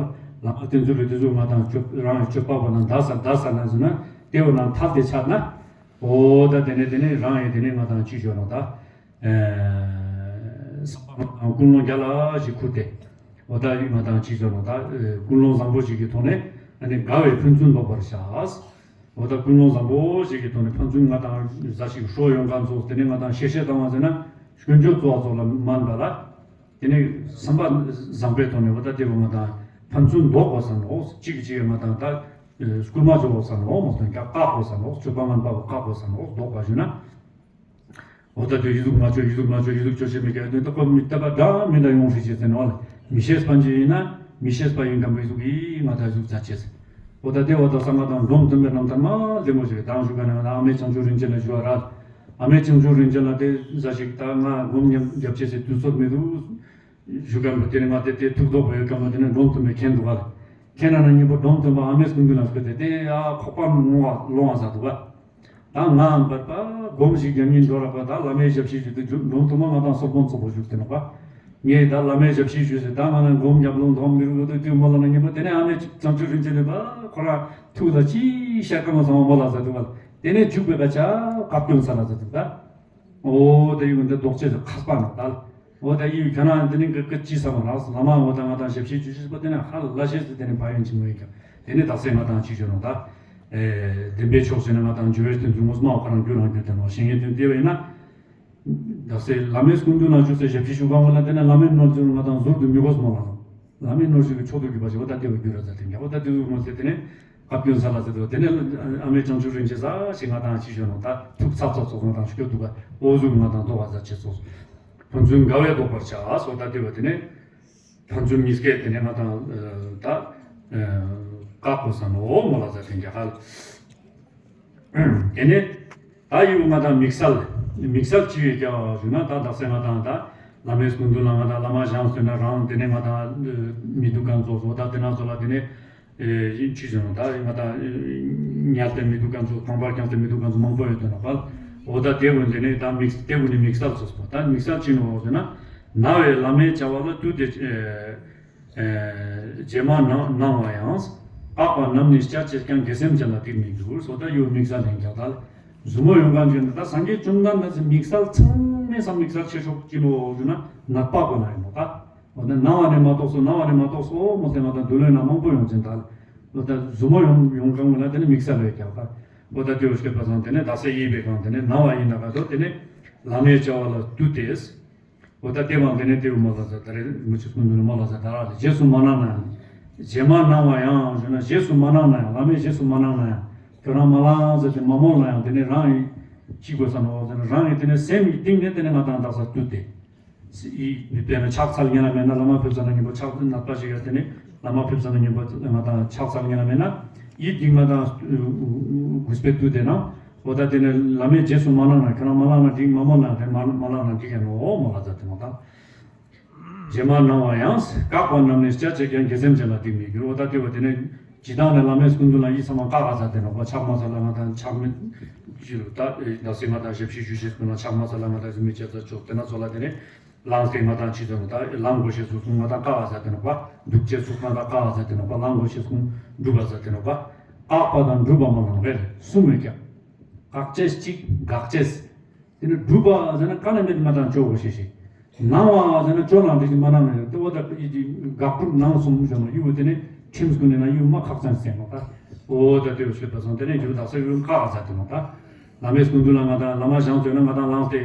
བླ་མ་བསྟེན་ཚུལ་ལི་དེ་ཚོ་ང་དང་སྤྱོད་རང་གི་སྤྱོད་པ་བོ་ན་འདས་ས་འདས་ས་ན་ཟེར་ན་དེ་བོ་ན་ཐབས་དེ་ཆགས་ན། འོ་ད་དེ་ནས་དེ་ནས་རང་ཡིན་དེ་ནས་ང་དང་ཅི་བྱོན་ནོ་ད། བསམ་པ་ང་དང་ཀུན་སློང་རྒྱ་ལ་ཞིག་ཁུར་ཏེ། འོ་ད་ཡིན་ང་དང་ཅི་བྱོན་ནོ་ད། ཀུན་སློང་བཟང་པོ་ཞིག་གི་ཐོག་ནས་ཨ་ནི་དགའ་བའི་ཕན་ཚུན་འདོགས་པར་བྱ། འོ་ད་ཀུན་སློང་བཟང་པོ་ཞིག་གི་ཐོག་ནས་ཕན་ཚུན་ང་དང་ཟ་ཞིག་ཧྲོ་ཡོང་གང་ཚོགས་དེ་ནས་ང་དང་ཤེས་ཤེས་བཏང་བ་ཟེར་ན་སྐྱོན་བརྗོད་གཙོ་བ་ཚོགས་ལ་མན་པ་ལ། དེ་ནས་བསམ་པ་བཟང་པོའི་ཐོག་ནས་འོ་ད་དེ་བོ་ང་དང་ཕན་ཚུན་འདོགས་པ་ཟེར་ནོ། གཅིག་གིས་གཅིག་ང་དང་ད་སྐུལ་མ་བྱོ་བ་ཟེར་ནོ། མ་གཏོགས་ཀྱང་བཀག་པ་ཟེར་ནོ། སྤྱོད་པ་ངན་པ་བོ་བཀག་པ་ཟེར་ནོ། འདོགས་པ་ཞུ་ན། འོ་ད་དུ་ཡི་གཟུགས་མ་བཅོས་ཡི་གཟུགས་མ་བཅོས་ཡི་གཟུགས་བཅོས་ཤེས་མི་སྐྱེ་དོན་དག་པ་མི་ལྟ་བ་འདྲ་མི་འདྲ་ཡོང་ཧྲི་ཅེས་ཟེར་ནོ། མི་ཤེས་པ་ཅིག་ཡིན་ན་མི་ཤེས་པ་ཡིན་གམ་པའི་གཟུགས་ཡིན་ང་ད་གཟུགས་ཚ་ཅེས། འོ་ད་དེ་འོ་ད་ས་ང་དང་འབྲོམ་སྟོན་པའི་རྣམ་ཐར་མ་ལེ་མོ་ཞིག་དང་ཞུ་ག་ནས་ང་ད་ཨ་མའི་བྱང་ཆུབ་རིན་ཆེན་ལ་ཞུ་བ་ར། ཨ་མའི་བྱང་ཆུབ་རིན་ཆེན་ལ་དེ་ཟ་ཞིག་ད་ང་སྒོམ་ཉམས་རྒྱབ་ཅེས་སི་དུས་ཚོད་མི་འདུག་ཞུ་གམ་པ་དེ་ནས་ང་དེ་དེ་ཐུག་དོག་པ་ཡོད་གམ་པ་དེ་ནས་འབྲོམ་སྟོན་པའི་མཁྱེན་འདུག་ག་མཁྱེན་ན་ན་ཉིན་པོ་འབྲོམ་སྟོན་པ་ཨ་མའི་སྐུ་མདུན་ལ་སྐུ་དེ་དེ་ཡ་ཁོག་པ་ངོ་བ་ལོང་བ་ཟ་འདུག་ག་ད་ང་འབར་པ་སྒོམ་ཞིག་རྒྱབ་ཉིན་འགྲོ་ར་པ་ད་བླ་མའི་ཞབས་ཕྱི་ཞུ་དུས་འགྲོ་འདུག་མ་ང་དང་སོག་པོ་ཚོགས་པོ་བཞུགས་ཏེ་ནོག་པ། ངས་ད་བླ་མའི་ཞབས་ཕྱི་ཞུས་ཟེར་ད་ང་ལ་སྒོམ་རྒྱབ་ལོང་དོག་མི་རུ་ཡོད་དུས་དུས་མོ་ལ་ན་ཉིན་པ་དེ་ནས་ཨ་མའི་བྱང་ཆུབ་རིན་ཆེན་ནས་པ་ཁོ་ར་ཐུགས་ལ་ཅི་ཤ་སྐམ་མ་སོང་བ་མོ་ལ་ཟེར་འདུག་པ། དེ་ནས་འཇུག་པའི་ཀ་ཆ་བཀའ་བཀྱོན་ས་ལ་ཟེར་འདུག་ད། ཨོ་དེ་ཡུལ་འདི་ལྡོག་ཆས་སུ་ཁ་སྤ་ན་ད། ཨོ་དེ་ཡུལ་ཁྱོད་རང་འདི་ནི་གི་གི་ཅི་ས་མ་རག་བླ་མ་ཨོ་ད་ང་དང་ཞབས་ཕྱི་ཇུ་ཞིག་པ་དེ་ནས་ཧ་ལ་ཤེས་སུ་དེ་ནས་ཕ་ཡོན་ཅི་མོ་ཡིན་ཀྱང་དེ་ནས་དག་སེ་ང་དང་ཅི་བྱོས་ནོ་ད། ཨེ་བདེན་པའི་ཕྱོགས་ཟེར་ན་ང་དང་འཇུ་བའི་སྟེང་དུ་ངོ་མ་ཁ་རང་རྒྱུ་རང་རྒྱུ་དེ་ནོ་ཤེས་ངེས་དོན་དེ་བས་ན། དག་སེ་བླ་མའི་སྐུ་མདུན་ལ་བཞུགས་སེ་ཞབས་ཕྱི་ཞུ་གང་བ་ལ་དེ་ནས་བླ་མའི་ནོར་ཟུར་ང་དང་ཟུར་དུ་མི་དགོས་མོ་ལ་ནོ། བླ་མའི་ནོར་ཞིག་གི་ཕྱོགས་སུ་གྱུར་པ་ཞིག་འོ་ད་ལྟ་བུ་གྱུར་ར་ཟེར་དེ་འགྱག་འོ་ད་ལྟ་བུ་མོ་ཟེར་དེ་ནས་བཀའ་བཀྱོན་ས་ལ་ཟེར་དུ་དེ་ནས་ཨ་མའི་བྱང་ཆུབ་རིན་ཆེན་ས་ཞིག་ང་དང་ཅི་ཞོན་ནོ་ད་ཐུགས་ཚབ་ཚབ་ཚོགས་ང་དང་ཤོད་འདུག་ག་ཨོ་ཟུག་ང་དང་ལྟོ་བ་ཟ་ཆེ་ཚོགས་ཕན་ཚུན་དགའ་བས་བཟློག་པར་བྱ་སོ་ད་ལྟ་བུ་དེ་ནས་ཕན་ཚུན་གཉིས་ཀས་དེ་ནས་ང་དང་ད་བཀའ་བསྒོ་ས་ནོ་མོ་ལ་ཟེར་དེ་འགྱག་ག་དེ་ནས་ད་ཡིའུ་ང་དང་དམིགས་བསལ་དམིགས་བསལ་ཅི་ཡོད་ཀྱང་ཞུ་ན་ད་དག་སེ་ང་དང་ད་བླ་མའི་སྐུ་མདུན་ལ་ང་དང་བླ་མ་བཞེངས་ཟེར་ན་རང་དེ་ནས་ང་དང་མི་འདུག་ག་ཚོགས་སོ་ད་དེ་ན་ཚོ་ལ་དེ་ནས་ཅི་ཟེར་ན་ད་ང་དང་ཉལ་ཏེ་མི་འདུག་ག་ཚོགས་ཁང་པར་བརྐྱངས་ཏེ་མི་འདུག་ག་ཚོགས་མང་པོ་ཡོད་དོ་ན་པ་འོ་ད་དེ་འོན་དེ་ནས་ད་དམིགས་དེ་འོན་ནས་དམིགས་བསལ་ཚོགས་སོ་ད་དམིགས་བསལ་ཅི་ནོ་ཟེར་ན་ན་བའི་བླ་མའི་བྱ་བ་ལ་དུས་དེ། རྗེས་མ་གནང་བ་ཡང་། བཀག་པ་རྣམས་ནི་སྤྱད་ཅེས་ཀྱང་དགེ་སེམས་ཅན་ལ་དེ་མི་འགྱུར་སོ་ད་ཡོད་དམིགས་བསལ་ལན་རྒྱག་ད་ལ། གཟུ་མོ་ཡོང་གང་བྱོན་ད་སངས་རྒྱས་བཅོམ་ལྡན་འདས་སི་དམིགས་བསལ་ཚང་མའི་སམ་དམིགས་བསལ་ཆེ་ཤོས་ཅི་ལོ་ཞུ་ན་ནད་པ་གོ་ན་ཡིན་ནོ་ད། འོ་ད་ན་བ་ནས་མ་གཏོགས་སོ་ན་བ་ནས་མ་གཏོགས་སོ་མོ་སེ་ང་དང་འདུལ་ལོས་ན་མང་པོ་ཡོང་ཅན་ད་ལ། འོ་ད་གཟུ་མོ་ཡོང་ཡོང་གང་ལ་དེ་ནི་དམིགས་བསལ་ལས་རྒྱག་ད། འོ་ད་དེ་བ་སྐད་པ་སང་དེ་ནས་ད་སེ་ཡིན་པའི་གང་དེ་ནས་ན་བ་ཡིན་ན་ག་དོ་དེ་ནས་བླ་མའི་བྱ་བ་ལ་དུས་ཏེ། འོ་ད་དེ་བང་དེ་ནས་དེ་བུ་མ་ལ་ཟ་ད་རེ་མི་ཆུ་སྐུ་མདུན་མ་ལ་ཟ་ད་ར་རྗེས་སུ་མ་གནང་ན་ཡང་རྗེས་མ་གནང་བ་ཡང་ཞུ་ན་རྗེས་སུ་མ་གནང་ན་ཡང་བླ་མས་རྗེས་སུ་མ་གནང་ན་ཡང་ཁྱོད་རང་མ་ལ་ཟ་དེ་མ་མོ་ལ་ཡང་དེ་ནས་རང་ཡིན་ཅི་དགོས་ས་ནོ་ཟེར་ན་རང་ཡིན་དེ་ནས་སེམས་ཡིན་གཏིང་ནས་དེ་ནས་ང་དང་དག་ས་བཏུད་དེ་ཡིན་དཔེར་ན་ཕྱག་འཚལ་ཉན་ན་མེད་ན་བླ་མ་ཕེབས་ས་ན་ཉན་པོ་ཕྱག་ནག་པ་ཞིག་ཡ་དེ་ནས་བླ་མ་ཕེབས་ས་ན་ཉན་པོ་ང་དང་ཕྱག་འཚལ་ཉན་ན་མེད་ན་ཡིད་གཏིང་ང་དང་གུས་པས་བཏུད་དེ་ན། འོ་ད་དེ་ནས་བླ་མས་རྗེས་སུ་མ་གནང་ན་ཁྱོད་རང་མ་གནང་ན་འགྲིག་མ་མོ་གནང་དེ་མ་མ་གནང་ན་འགྲིག་ཡ་ནོ་འོ་མོ་ལ་ཟ་དེ་མོ་དང་། རྗེས་མ་གནང་བ་ཡང་བཀག་པ་རྣམས་ནི་སྤྱད་ཅེས་ཀྱང་དགེ་སེམས་ཅན་ལ་དེ་མི་འགྱུར་འོ་ད་དེ་བ་དེ་ནས་ཇི་ལྟར་ནས་བླ་མའི་སྐུ་མདུན་ལ་ཡིད་ཚང་མ་བཀག་ག་ཟ་དེ་ནོ་པ་ཕྱག་མ་ཚ་ལ་ང་དང་ཕྱག་མི་ཅི་རུ་ད་ད་སེ་ང་དང་ཞབས་ཕྱི་ཞུ་ཤེས་སྐུ་ན་ཕྱག་མ་ཚ་ལ་ང་དང་ཟི་མི་བྱེད་ཚ་ཆོག་དེ་ན་ཚོ་ལ་དེ་ནས། ལངས་ཏེ་ང་དང་ཅི་ཙམ་ད་ལངས་དགོས་ཤེས་སུ་སོང་ང་དང་ཀ་བ་ཟ་དེ་ནོ་པ། འདུག་ཅེས་སུ་ང་དང་ཀ་བ་ཟ་དེ་ནོ་པ་ལངས་དགོས་ཤེས་སུ་སྒྲུབ་པ་ཟ་དེ་ནོ་པ། བཀག་པ་དང་སྒྲུབ་པ་མ་ལངས་རེད་གསུམ་མེད་ཀྱང་། བཀག་ཅེས་གཅིག་འགག་ཅེས། དེ་ནི་སྒྲུབ་པ་ཟ་ན་ཀ་ནས་མེད་ང་དང་ཅོ་དགོས་ཤེས་ཤིག་ནང་བ་ཟ་ན་ཅོ་ལངས་དེ་ཅི་མ་ནང་ནས་ཡོད་དེ་འོ་ད་ཡི་ཅི་འགག་སྒྲུབ་ནང་གསུམ་བྱུང་ན་ཡུ་བོ་དེ་ནི་ཁྲིམས་སྐུ་ནས་ན་ཡུ་མ་ཁག་ཅན་ཟེར་ནོ་ད། འོ་ད་དེ་བ་ཤོད་པ་སང་དེ་ནས་ཡུ་བོ་དག་ས་ཡུ་ཀ་བ་ཟ་དེ་ནོ་ད། བླ་མའི་སྐུ་མདུན་ལ་ང་དང་བླ་མ་བཞེངས་ཚོད་ན་ང་དང་ལངས་ཏེ།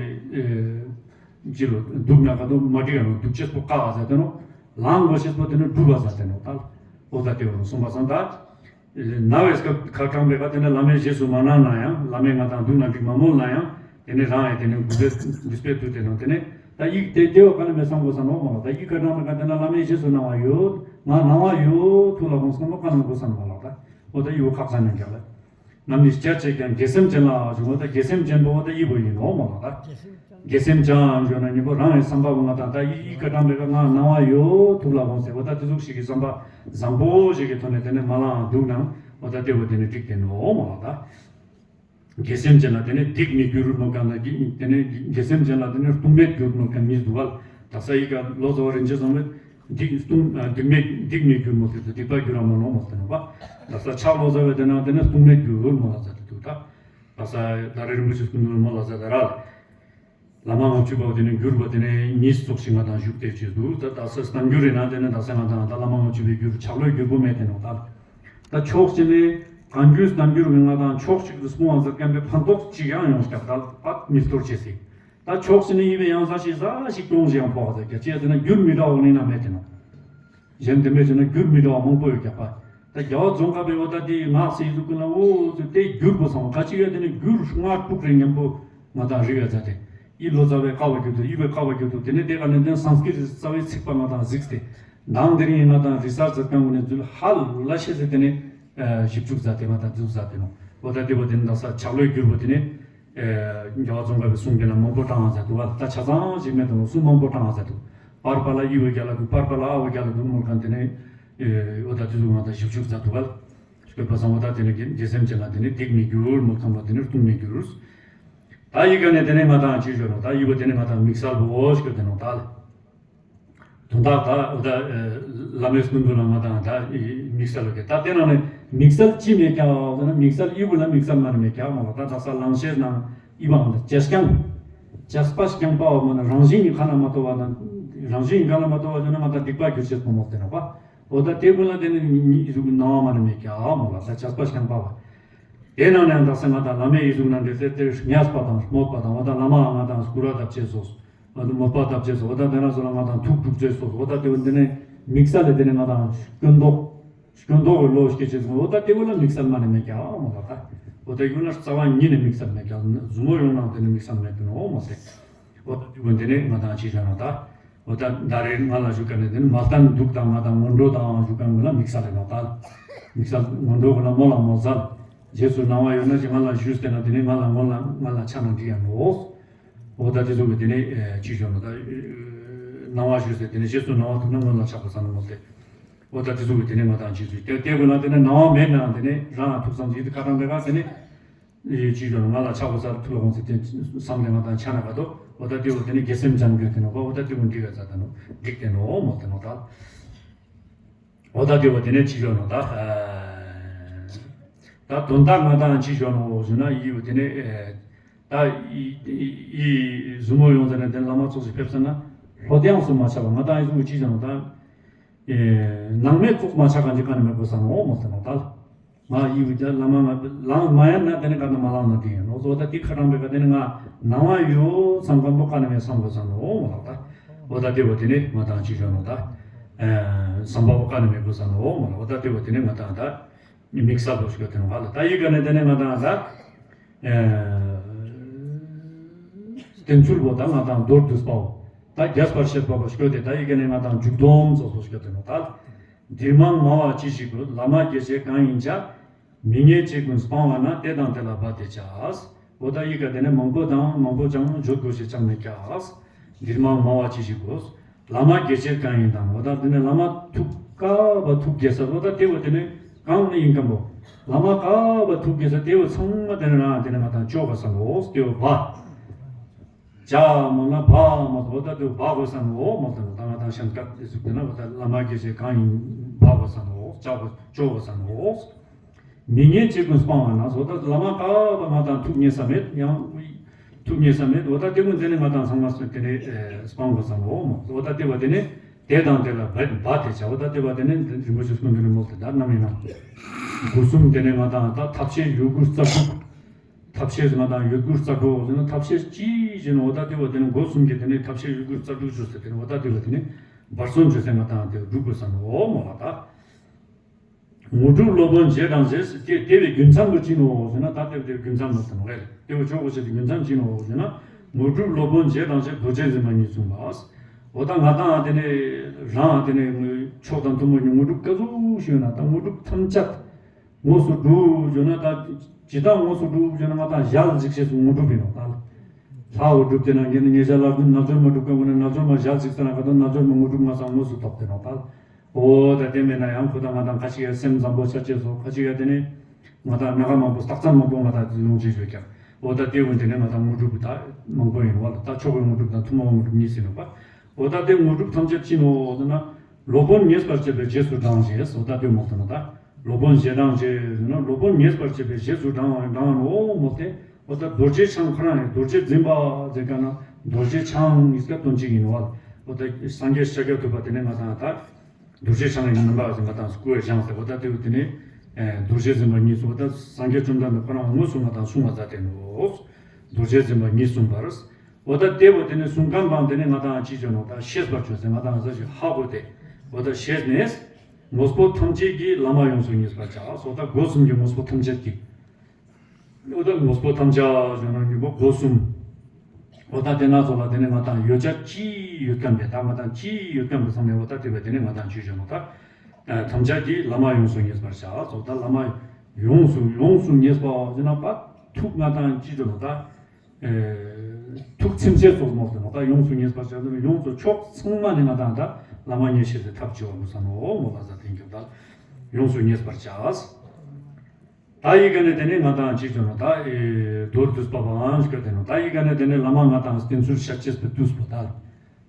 ཅི་ལོ་འདུག་ན་ག་དུ་མ་འགྲིག་ཡ་ནོ་འདུག་ཅེས་པོ་བཀག་པ་ཟེར་ཏེ་ནོ། ལངས་དགོས་ཤེས་པོ་དེ་ནི་སྒྲུབ་པ་ཟེར་ཏེ་ནོ་ད། འོ་ད་དེ་བ་ནོ་གསུངས་པ་སང་ད། ན་བའི་སྐབས་ཁ་གྲངས་པའི་ཁ་དེ་ནི་བླ་མས་རྗེས་སུ་མ་གནང་ན་ཡང་བླ་མས་ང་དང་འདུག་ན་འགྲིག་མ་མོལ་ན་ཡང་དེ་ནི་རང་ཡང་དེ་ནི་འགུལ་པས་འདུས་པས་དུ་དེ་ནོ་དེ་ནི་ད་ཡིག་དེ་དེ་བ་ཀ་ནི་མེད་བསམ་དགོས་ས་ནོ་མ་ལ་ད་ཡིག་ཁ་གྲངས་པའི་ཁ་དེ་ནི་བླ་མས་རྗེས་སུ་གནང་བ་ཡོད་ང་གནང་བ་ཡོད་ཐུགས་ལ་དགོངས་སམ་ནོ་ཀ་ནི་དགོས་ས་ནོ་མ་ལ་ད། འོ་ད་ཡུ་བོ་ཁག་ཅན་ནང་རྒྱག་ལ། རྣམས་ནི་སྤྱད་ཅེས་ཀྱང་དགེ་སེམས་ཅན་ལ་ཞུ་བ་ད་དགེ་སེམས་ཅན་པོ་བ་ད་ཡི་བོ་ཡིན་ནོ་མ་ལ་ད། དགེ་སེམས་ཅན་ཞུ་ན་ཉི་བོ་རང་ཡི་བསམ་པ་བོ་ང་དང་ད་ཡི་ཡི་ཀ་དྲང་པའི་ཀ་ང་སྣང་བ་ཡོད་ཐུགས་ལ་དགོངས་ཟེར་བ་ད་དེ་ཟུག་ཞིག་གི་བསམ་པ་བཟང་པོ་ཞིག་གི་ཐོག་ནས་དེ་ནས་མ་ལངས་འདུག་ན་བ་ད་དེ་བོ་དེ་ནས་འགྲིག་དེ་ནོ་མ་ལ་ད། དགེ་སེམས་ཅན་ལ་དེ་ནས་སྡིག་མི་འགྱུར་ནོ་གང་ལ་དེ་ནས་དགེ་སེམས་ཅན་ལ་དེ་ནས་ལྟུང་མེད་འགྱུར་ནོ་གང་གཉིས་འདུག་བ། ད་ས་ཡི་ག་ལོ་ཙཱ་བ་རིན་ཆེན་བཟང་མོས་སྡིག་ལྟུང་སྡིག་མེད་སྡིག་མི་འགྱུར་མོ་དེ་ཚོ་སྡིག་པ་འགྱུར་ར་མ་ནོ་མོ་ཟེར་ནོ་བ། ད་ས་ཕྱག་ལོ་ཙཱ་བས་དེ་ན་དེ་ནས་ལྟུང་མེད་འགྱུར་མོ་ལ་ཟེར་དུ་འདུག་ད། ད་ས་ད་རེ་རིན་པོ་ཆེ་སྐུ་མདུན་མོ་ལ་ཟེར་ད་ར། བླ་མ་ལྔ་བཅུ་པ་དེ་ནས་འགྱུར་བ་དེ་ནས་གཉིས་ཚོགས་ཤིག་ང་དང་བཞུགས་ཏེ་བྱེད་དུ་ད་ད་ས་གཏམ་འགྱུར་རེ་ན་དེ་ནས་ད་ས་ང་དང་ད་བླ་མ་ལྔ་བཅུ་པའི་འགྱུར་ཕྱག་ལོའི་འགྱུར་པོ་མེད་དེ་ནོ་ད། ད་ཕྱོགས་གཅིག་ནས་གང་རྒྱུད་གཏམ་འགྱུར་བའི་ང་དང་ཕྱོགས་གཅིག་ཏུ་སོང་བ་ཟེར་མཁན་པའི་ཕན་ཐོགས་གཅིག་ཡང་ཡོང་སྐྱབས་ད་པད་མི་སྟོར་བྱེད་སྲིད། ད་ཕྱོགས་གཅིག་ནས་ཡིན་པའི་ཡང་ས་ཞིག་ས་ཞིག་སྐྱོང་ཞིག་ཡང་ཕོག་ཟེར་རྒྱ་ཅེས་ཟེར་ན་རྒྱུར་མི་འདྲ་བ་ནི་ན་མེད་དེ་ནོ། གཞན་དེ་མེད་ཟེར་ན་རྒྱུར་མི་འདྲ་བ་མང་པོ་ཡོད་ཀྱག་པ། ད་རྒྱ་བ་རྫོང་ཁ་པའི་བ་ད་དེའི་ངག་སེ་ཡི་ཟུག་ཀུན་ལ་འོ་ཟེར་དེ་རྒྱུར་པོ་སང་ག་ཅི་ཡོད་དེ་ནི་རྒྱུར་ལྔ་དྲུག་རེ་མཉམ་པོ་ང་དང་རིག་ཡ་ཛ་དེ། ཡི་ལོ་ཙཱ་བའི་ཀ་བ་རྒྱུ་དུ་ཡི་བའི་ཀ་བ་རྒྱུ་དུ་དེ་ནི་དེ་ག་ནས་དེ་སངས་ཀྲིཏ་རྩ་བའི་ཚིག་པ་ང་དང་གཟིགས་ཏེ། མདང་དེ་རིང་ང་དང་རི་སར་ཛར་ཀང་གུ་ནས་འཛུལ་ཧ་ལ་ཤེས་ཟེར་དེ་ནི། ཞིབ་འཇུག་མཛད་དེ་ང་དང་འཛུགས་མཛད་དེ་ནོ། འོ་ད་དེ་བ་དེ་ནི་ད་ས་ཕྱག་ལོའི་འགྱུར་བ་དེ་ནི། རྒྱ་བ་ཙོང་ཁ་པའི་གསུང་དེ་ན་མང་པོ་བཏང་བ་མཛད་འདུག་བ་ད་ཆ་ཚང་ཞིག་མེད་དང་གསུང་མང་པོ་བཏང་བ་མཛད་འདུག་པར་པ་ལ་ཨི་བ་རྒྱ་ལ་འདུག་པར་པ་ལ་ཨ་བ་རྒྱ་ལ་འདུག་མོ་གང་དེ་ནི། འོ་ད་དེ་ཚོ་ང་དང་ཞིབ་འཇུག་མཛད་འདུག་བ། ཡོད་པ་སང་བ་ད་དེ་ནི་དགེ་སེམས་ཅན་ལ་དེ་ནི་སྡིག་མི་འགྱུར། མི་ཁོམ་པ་དེ་ནི་ལྟུང་མི་འགྱུར། ད་ཡི་ག་ནས་དེ་ནི་ང་དང་ཅི་ཞོ་ནོ། ད་ཡི་བ་དེ་ནི་ང་དང་དམིགས་བསལ་བོ་ཞིག་དེ་ནོ་ད་ལ། དོན་དག་ད་འོ་ད་བླ་མའི་སྐུ་མདུན་ལ་ང་དང་ད་དམིགས་བསལ་བ་གི་ད་དེ་ནང་ནས་དམིགས་བསལ་ཅི་མེད་ཀྱང་ཟེར་ན་དམིགས་བསལ་ཡི་བ་ལ་དམིགས་བསལ་མ་རེད་མེད་ཀྱང་མ་ལ་ད་དག་ས་ལང་ཤེས་ནང་ཡི་བ་ང་དང་བྱས་ཀྱང་། བྱས་པ་རྐྱང་པ་བ་མ་ན་རང་བཞིན་གྱི་ཁ་ན་མ་ཐོ་བ་དང་རང་བཞིན་གྱི་ཁ་ན་མ་ཐོ་བ་ཟེར་ན་ང་དང་སྡིག་པ་གྱུར་ཅེས་པོ་མོ་དེ་ནོ་པ། འོ་ད་དེ་ཀུན་ལ་དེ་ནི་ཉི་ཉི་གཟུགས་སྣང་བ་མ་ནི་མེད་ཀྱང་མོ་ལ་ད་བྱས་པ་རྐྱང་པ་བ། དེ་ནང་ནས་ཡང་དག་ས་ང་དང་བླ་མའི་ཡིད་གཟུགས་ནང་འདྲེ་ཚེ་དེར་བསྙལ་པ་དང་སྨོད་པ་དང་འོ་ད་བླ་མ་ང་དང་སྐུར་བ་བཏབ་ཅེས་སོ། འོ་ད་སྨོད་པ་བཏབ་ཅེས་སོ། འོ་ད་དེ་ན་སོ་ལ་ང་དང་ཐུགས་དཀྲུག་ཅེས་སོ། འོ་ད་དེ་འོ་དེ་ནས་དམིགས་བསལ་ལས་དེ་ནས་ང་དང་སྐྱོན་འདོགས། སྐྱོན་འདོགས་ཀྱི་བློ་སྐྱེ་ཅེས་སོ། འོ་ད་དེ་འོ་ལ་དམིགས་བསལ་མ་ནི་མེད་ཀྱང་མོ་ལ་ད། འོ་ད་ཡུལ་ན་རྩ་བ་ཉིད་ནས་དམིགས་བསལ་མེད་ཀྱང་གཟུགས་མོ་ཡོང་ནང་དེ་ནི་དམིགས་བསལ་མེད་དུ་ནོ་མོ་ཟེར། འོ་ད་དེ་འོ་དེ་ནས་ང་དང་ཅི་བྱ་ནོ་ད། འོ་ད་ད་རེས་ང་ལ་ཞུ་ག་ནས་དེ་ནི་མ་བསྟན་སྡུག་དང་ང་དང་ངན་འགྲོ་དང་ཞུ་ག་ནས་ལ་དམིགས་བསལ་ལས་ནོ་ད། དམིགས་བསལ་ངན་འགྲོ་གི་ལ་མོ་ལ་མོ་ཟ། རྗེས་སུ་སྣང་བ་ཡོད་ན་ཅི་ང་ལ་ཞུས་ཏེ་ན་དེ་ནི་ང་ལ་ངོ་ལ་ང་ལ་ཆ་ན་འདི་ཡང་ནོ། འོ་ད་དེ་ཚོ་གི་དེ་ནི་ཅི་བྱ་ནོ་ད། སྣང་བ་ཞུས་ཏེ་དེ་ནི་རྗེས་སུ་སྣང་བ་ཐུབ་ན་ངོ་ལ་ཆགས་པ་ཟ་ནོ་མོ་སྟེ། འོ་ད་དེ་ཚོ་གི་དེ་ནི་ང་དང་ཅི་ཚུལ་དེ་དེ་དགོས་ན་དེ་ནི་སྣང་བ་མེད་ནའང་དེ་ནི་རང་ཐུགས་བསམ་ཅིག་དེ་ཁ་དྲང་དེ་ག་དེ་ནི། ཅི་བྱ་ནོ་ང་ལ་ཆགས་པ་ཟ་ཐུབ་ལ་འོང་ཟེར་དེ་བསམ་དེ་ང་དང་ཆ་ན་ག་དོ། འོ་ད་དེ་བོ་དེ་ནི་དགེ་སེམས་སྦྱང་དགོས་དེ་ནོ་ག་འོ་ད་དེ་བོ་འགྲིག་ག་ཟ་ད་ནོ་འགྲིག་དེ་ནོ་མོ་དེ་ནོ་ད། འོ་ད་དེ་བ་དེ་ནས་ཅི་ཡོད་ནོ་ད། ད་དོན་དག་ང་དང་ཅི་ཡོད་ནོ་ཞུ་ན་ཡི་བ་དེ་ནས། ད་ཡི་ཡི་གཟུགས་མོ་ཡོང་ཟེར་ན་དེ་བླ་མ་ཚོགས་ཞིག་ཕེབས་ཟེར་ན་ལྷོད་ཡངས་སུ་མ་ཆགས་པ་ང་དང་ཡི་གཟུགས་ཅི་ཡོད་ནོ་ད། ནང་མེད་ཚོགས་མ་ཆགས་གང་ཅི་ག་ནས་མེད་དགོས་ས་ནོ་མོ་ཟེར་ནོ་ད། ང་ཡི་བ་དེ་བླ་མ་ང་ལང་མ་ཡན་ན་དེ་ནས་ག་ནས་མ་ལང་ན་དེ་ཡིན་ནོ་ཟོ་ད་དེ་ཁ་དྲང་པའི་ག་དེ་ནས་ང་ནང་བ་ཡོད་བསམ་ག་མོ་ག་ནས་མེད་བསམ་དགོས་ས་ནོ་མོ་ལ་ད། འོ་ད་དེ་བ་དེ་ནས་ང་དང་ཅི་ཡོད་ནོ་ད། བསམ་པ་བ་ག་ནས་མེད་དགོས་ས་ནོ་མོ་ལ་འོ་ད་དེ་བ་དེ་ནས་ང་དང་ད། དམིགས་བསལ་བོ་ཞིག་དེ་ནོ་ག་ལ་ད་ཡི་ག་ནས་དེ་ནས་ང་དང་ད། བསྟན་ཚུལ་བོ་ད་ང་དང་མདོར་བསྡུས་པའོ། ད་རྒྱས་པར་བཤད་པ་བོ་ཞིག་དེ་ད་ཡི་ག་ནས་ང་དང་མཇུག་སྡོམ་སོ་སོ་ཞིག་དེ་ནོ་ད། འདིར་མང་སྨྲ་བ་ཅི་ཞིག་དགོས། བླ་མ་དགེ་བྱེད་གང་ཡིན་བྱ། མི་ཉན་བྱེད་ཀུན་སྤང་བ་ན། དེ་དང་དེ་ལ་བ་དེ་བྱ། འོ་ད་ཡི་ག་དེ་ནས་མང་པོ་དང་མང་པོ་ཅང་བརྗོད་དགོས་ཤེས་ཅང་མེད་ཀྱང་། འདིར་མང་སྨྲ་བ་ཅི་ཞིག་དགོས། བླ་མ་དགེ་བྱེད་གང་ཡིན་དང་། འོ་ད་དེ་ནས་བླ་མ་ཐུགས་དགའ་བ་ཐུགས་དགྱེས་ས་འོ་ད་དེ་བ་དེ་ནས་གང་ནས་ཡིན་གམ་བོ། བླ་མ་དགའ་བ་ཐུགས་དགྱེས་ས་དེ་བ་ཚང་མ་དེ་ནས་རང་དེ་ནས་ང་དང་ཅོག་ག་ས་འོ་དེ་བ་བ། བྱ་མ་ན་བ་མ་འོ་ད་དེ་བ་གོ་ས་འོ་མ་དེ་ནས་ད་ང་དང་ཤམ་སྐད་དེ་ཟུག་དེ་ན་འོ་ད་བླ་མ་དགེ་བྱེད་གང་ཡིན་བ་གོ་ས་འོ་ཅོག་གོ་ཅོག་གོ་ས་འོ། མི་ཉན་བྱེད་ཀུན་སྤང་བ་ན་སོ་ད་བླ་མ་ག་བ་ང་དང་ཐུགས་མཉེས་ས་མེད་ཡང་། ཐུགས་མཉེས་ས་མེད་འོ་ད་དེ་ཀུན་དེ་ནས་ང་དང་ཚང་མ་སོ་དེ་ནས་སྤང་དགོས་ས་འོ་མོ་འོ་ད་དེ་བ་དེ་ནས་དེ་དང་དེ་ལ་བ་བ་དེ་བྱ་འོ་ད་དེ་བ་དེ་ནས་རིན་པོ་ཆེ་སྐུ་མདུན་ནས་མོལ་ཏེ་ད་རྣམ་སྨིན་ན། སྒོ་གསུམ་དེ་ནས་ང་དང་ད་ཐབས་ཤེས་ཡོད་དགུ་རྩ་དྲུག་ཐབས་ཤེས་ང་དང་ཡོད་དགུ་རྩ་དྲུག་ཟེར་ན་ཐབས་ཤེས་ཅི་བྱེད་ན་འོ་ད་དེ་བ་དེ་ནས་སྒོ་གསུམ་གྱི་དེ་ནས་ཐབས་ཤེས་ཡོད་དགུ་རྩ་དྲུག་ཞུ་ཟེར་དེ་ནས་འོ་ད་དེ་བ་དེ་ནས་འབད་བརྩོན་བྱོས་ཟེར་ང་དང་དེ་སྒྲུབ་དགོས་ས་འོ་མོ་ལ་ད། དངོས་གྲུབ་སློབ་དཔོན་རྗེས་འབྲང་རྗེས་སུ་སྐྱེས། དེ་བས་རྒྱུ་མཚན་པོ་ཅི་ནོ་ཟེར་ན་ད་དེ་བས་རྒྱུ་མཚན་མོ་ཟེར་ནོ་ཨེ་དེ་བས་ཆོག་གོ་ཆེ་དེ་རྒྱུ་མཚན་ཅི་ནོ་ཟེར་ན། དངོས་གྲུབ་སློབ་དཔོན་རྗེས་འབྲང་རྗེས་རྡོ་རྗེ་འཛིན་པ་གཉིས་གསུངས་པ། འོ་ད་ང་དང་དེ་ནས་རང་དེ་ནས་མཆོག་དང་ཐུན་མོང་གི་དངོས་གྲུབ་ག་ཚོད་ཞུས་ན་ད་དངོས་གྲུབ་ཐམས་ཅད་དངོས་སུ་གྲུབ་ཞུས་ན་ད་ཇི་ལྟར་དངོས་སུ་གྲུབ་ཞུས་ན་ང་དང་ཞལ་གཟིགས་ཤེས་སུ་དངོས་གྲུབ་ཡིན་ནོ་ད། ལྷའོ་གྲུབ་དེ་ན་ངེད་ནི་ངེད་ཞལ་ལག་ཏུ་རྣལ་འབྱོར་མ་གྲུབ་ཀ་དངོས་ནས་རྣལ་འབྱོར་མ་ཞལ་གཟིགས་ས་ན་ག་ད་རྣལ་འབྱོར་མ་དངོས་གྲུབ་ང་སང་དངོས་སུ་ཐོབ་དེ་ནོ་ད། འོ་ད་དེ་མེད་ན་ཡང་ཁོ་ད་ང་དང་ཁ་ཅིག་ཡ་སེམས་བཟང་པོ་ཆ་ཅེས་སོ་ཁ་ཅིག་ཡ་དེ་ནས་ང་དང་སྣ་ཁ་མང་པོ་རྟགས་མཚན་མང་པོ་ང་དང་ཡོང་ཅེས་ཡོད་ཀྱང་འོ་ད་དེ་ཀུན་དེ་ནས་ང་དང་དངོས་གྲུབ་ད་མང་པོ་ཡིན་བ་ལ་ད་མཆོག་གི་དངོས་གྲུབ་དང་ཐུན་མོང་དངོས་གྲུབ་གཉིས་ཟིན་ནོ་པ། འོ་ད་དེ་དངོས་གྲུབ་ཐམས་ཅད་ཅི་ནོ་ཟེར་ན་སློབ་དཔོན་ཉེས་པར་བྱེད་པའི་རྗེས་སུ་འབྲང་ཞེས་འོ་ད་དེ་མོ་ཟེར་ན་ད་སློབ་དཔོན་རྗེས་འབྲང་ཞེས་ཟེར་ན་སློབ་དཔོན་ཉེས་པར་བྱེད་པའི་རྗེས་སུ་འབྲང་བ་འབྲང་བ་ནོ་མོ་དེ། འོ་ད་རྡོ་རྗེ་འཆང་ཁོ་རང་ཡང་རྡོ་རྗེ་འཛིན་པ་ཟེར་ག་ན་རྡོ་རྗེ་འཆང་ཡིན་ཀ་དོན་གཅིག་ཡིན་བ། འོ་ད་སངས་རྒྱས་ཤཱཀྱ་ཐུབ་པ་དེ་ནས་ང་དང་ད་རྡོ་རྗེ་འཆང་ཡིན་ནམ་པ་ཟེར་ང་དང་སྐུ་བས་བཞེངས་ཟེར་འོ་ད་དེ་བས་དེ་ནས་རྡོ་རྗེ་འཛིན་པ་གཉིས་སུ་འོ་ད་སངས་རྒྱས་བཅོམ་ལྡན་འདས་ཁོ་རང་དངོས་སུ་ང་དང་གསུང་བ་མཛད་དེ་ནོ། རྡོ་རྗེ་འཛིན་པ་གཉིས་གསུངས་པར། འོ་ད་དེ་བས་དེ་ནས་གསུང་མཁན་དང་དེ་ནས་ང་དང་ཅི་བྱོས་ནོ་ད་ཤེས་པར་བྱོས་ཟེར་ང་དང་ས་ཞིག་ཧ་གོ་སྟེ། འོ་ད་ཤེས་ནས་དངོས་པོ་ཐམས་ཅད་ཀྱི་བླ་མ་ཡོངས་སུ་ངེས་པར་བྱ་སོ་ད་སྒོ་གསུམ་གྱི་དངོས་པོ་ཐམས་ཅད་ཀྱི། འོ་ད་དངོས་པོ་ཐམས་ཅད་ཞུ་ན་དངོས་པོ་སྒོ་གསུམ། འོ་ད་དེ་ན་ཚོ་ལ་དེ་ནས་ང་དང་ཡོད་བྱ་ཅི་ཡོད་མཁན་པས་ད་ང་དང་ཅི་ཡོད་མཁན་པོ་ཚང་མས་འོ་ད་དེ་བས་དེ་ནས་ང་དང་ཅི་ཞུ་ནོ་ད། ཐམས་ཅད་ཀྱི་བླ་མ་ཡོངས་སུ་ངེས་པར་བྱ་སོ་ད་བླ་མ་ཡོངས་སུ་ཡོངས་སུ་ངེས་པ་ཞུ་ན་པ་ཐུགས་ང་དང་ཅི་ཞུ་ནོ་ད། ཐུགས་ཚིམ་བྱེད་སོགས་མོ་ཟེར་ནོ་ད་ཡོངས་སུ་ངེས་པར་བྱ་ཟེར་ན་ཡོངས་སུ་ཕྱོགས་ཚང་མ་ནས་ང་དང་ད་བླ་མ་ངེས་ཤེས་སུ་ཐབས་ཆེ་བ་མོ་ཟེར་ནོ་མོ་ལ་ཟ་དེང་གི་ད་ཡོངས་སུ་ངེས་པར་བྱ། ད་ཡི་ག་ནས་དེ་ནས་ང་དང་ཅིག་བྱུང་ན་ད་ཨེ་མདོར་བསྡུས་པ་བའང་ཞིག་དེ་ནོ། ད་ཡི་ག་ནས་དེ་ནས་བླ་མ་ང་དང་བསྟེན་ཚུལ་ཤ་ཅེས་པའི་བསྡུས་པ་ད།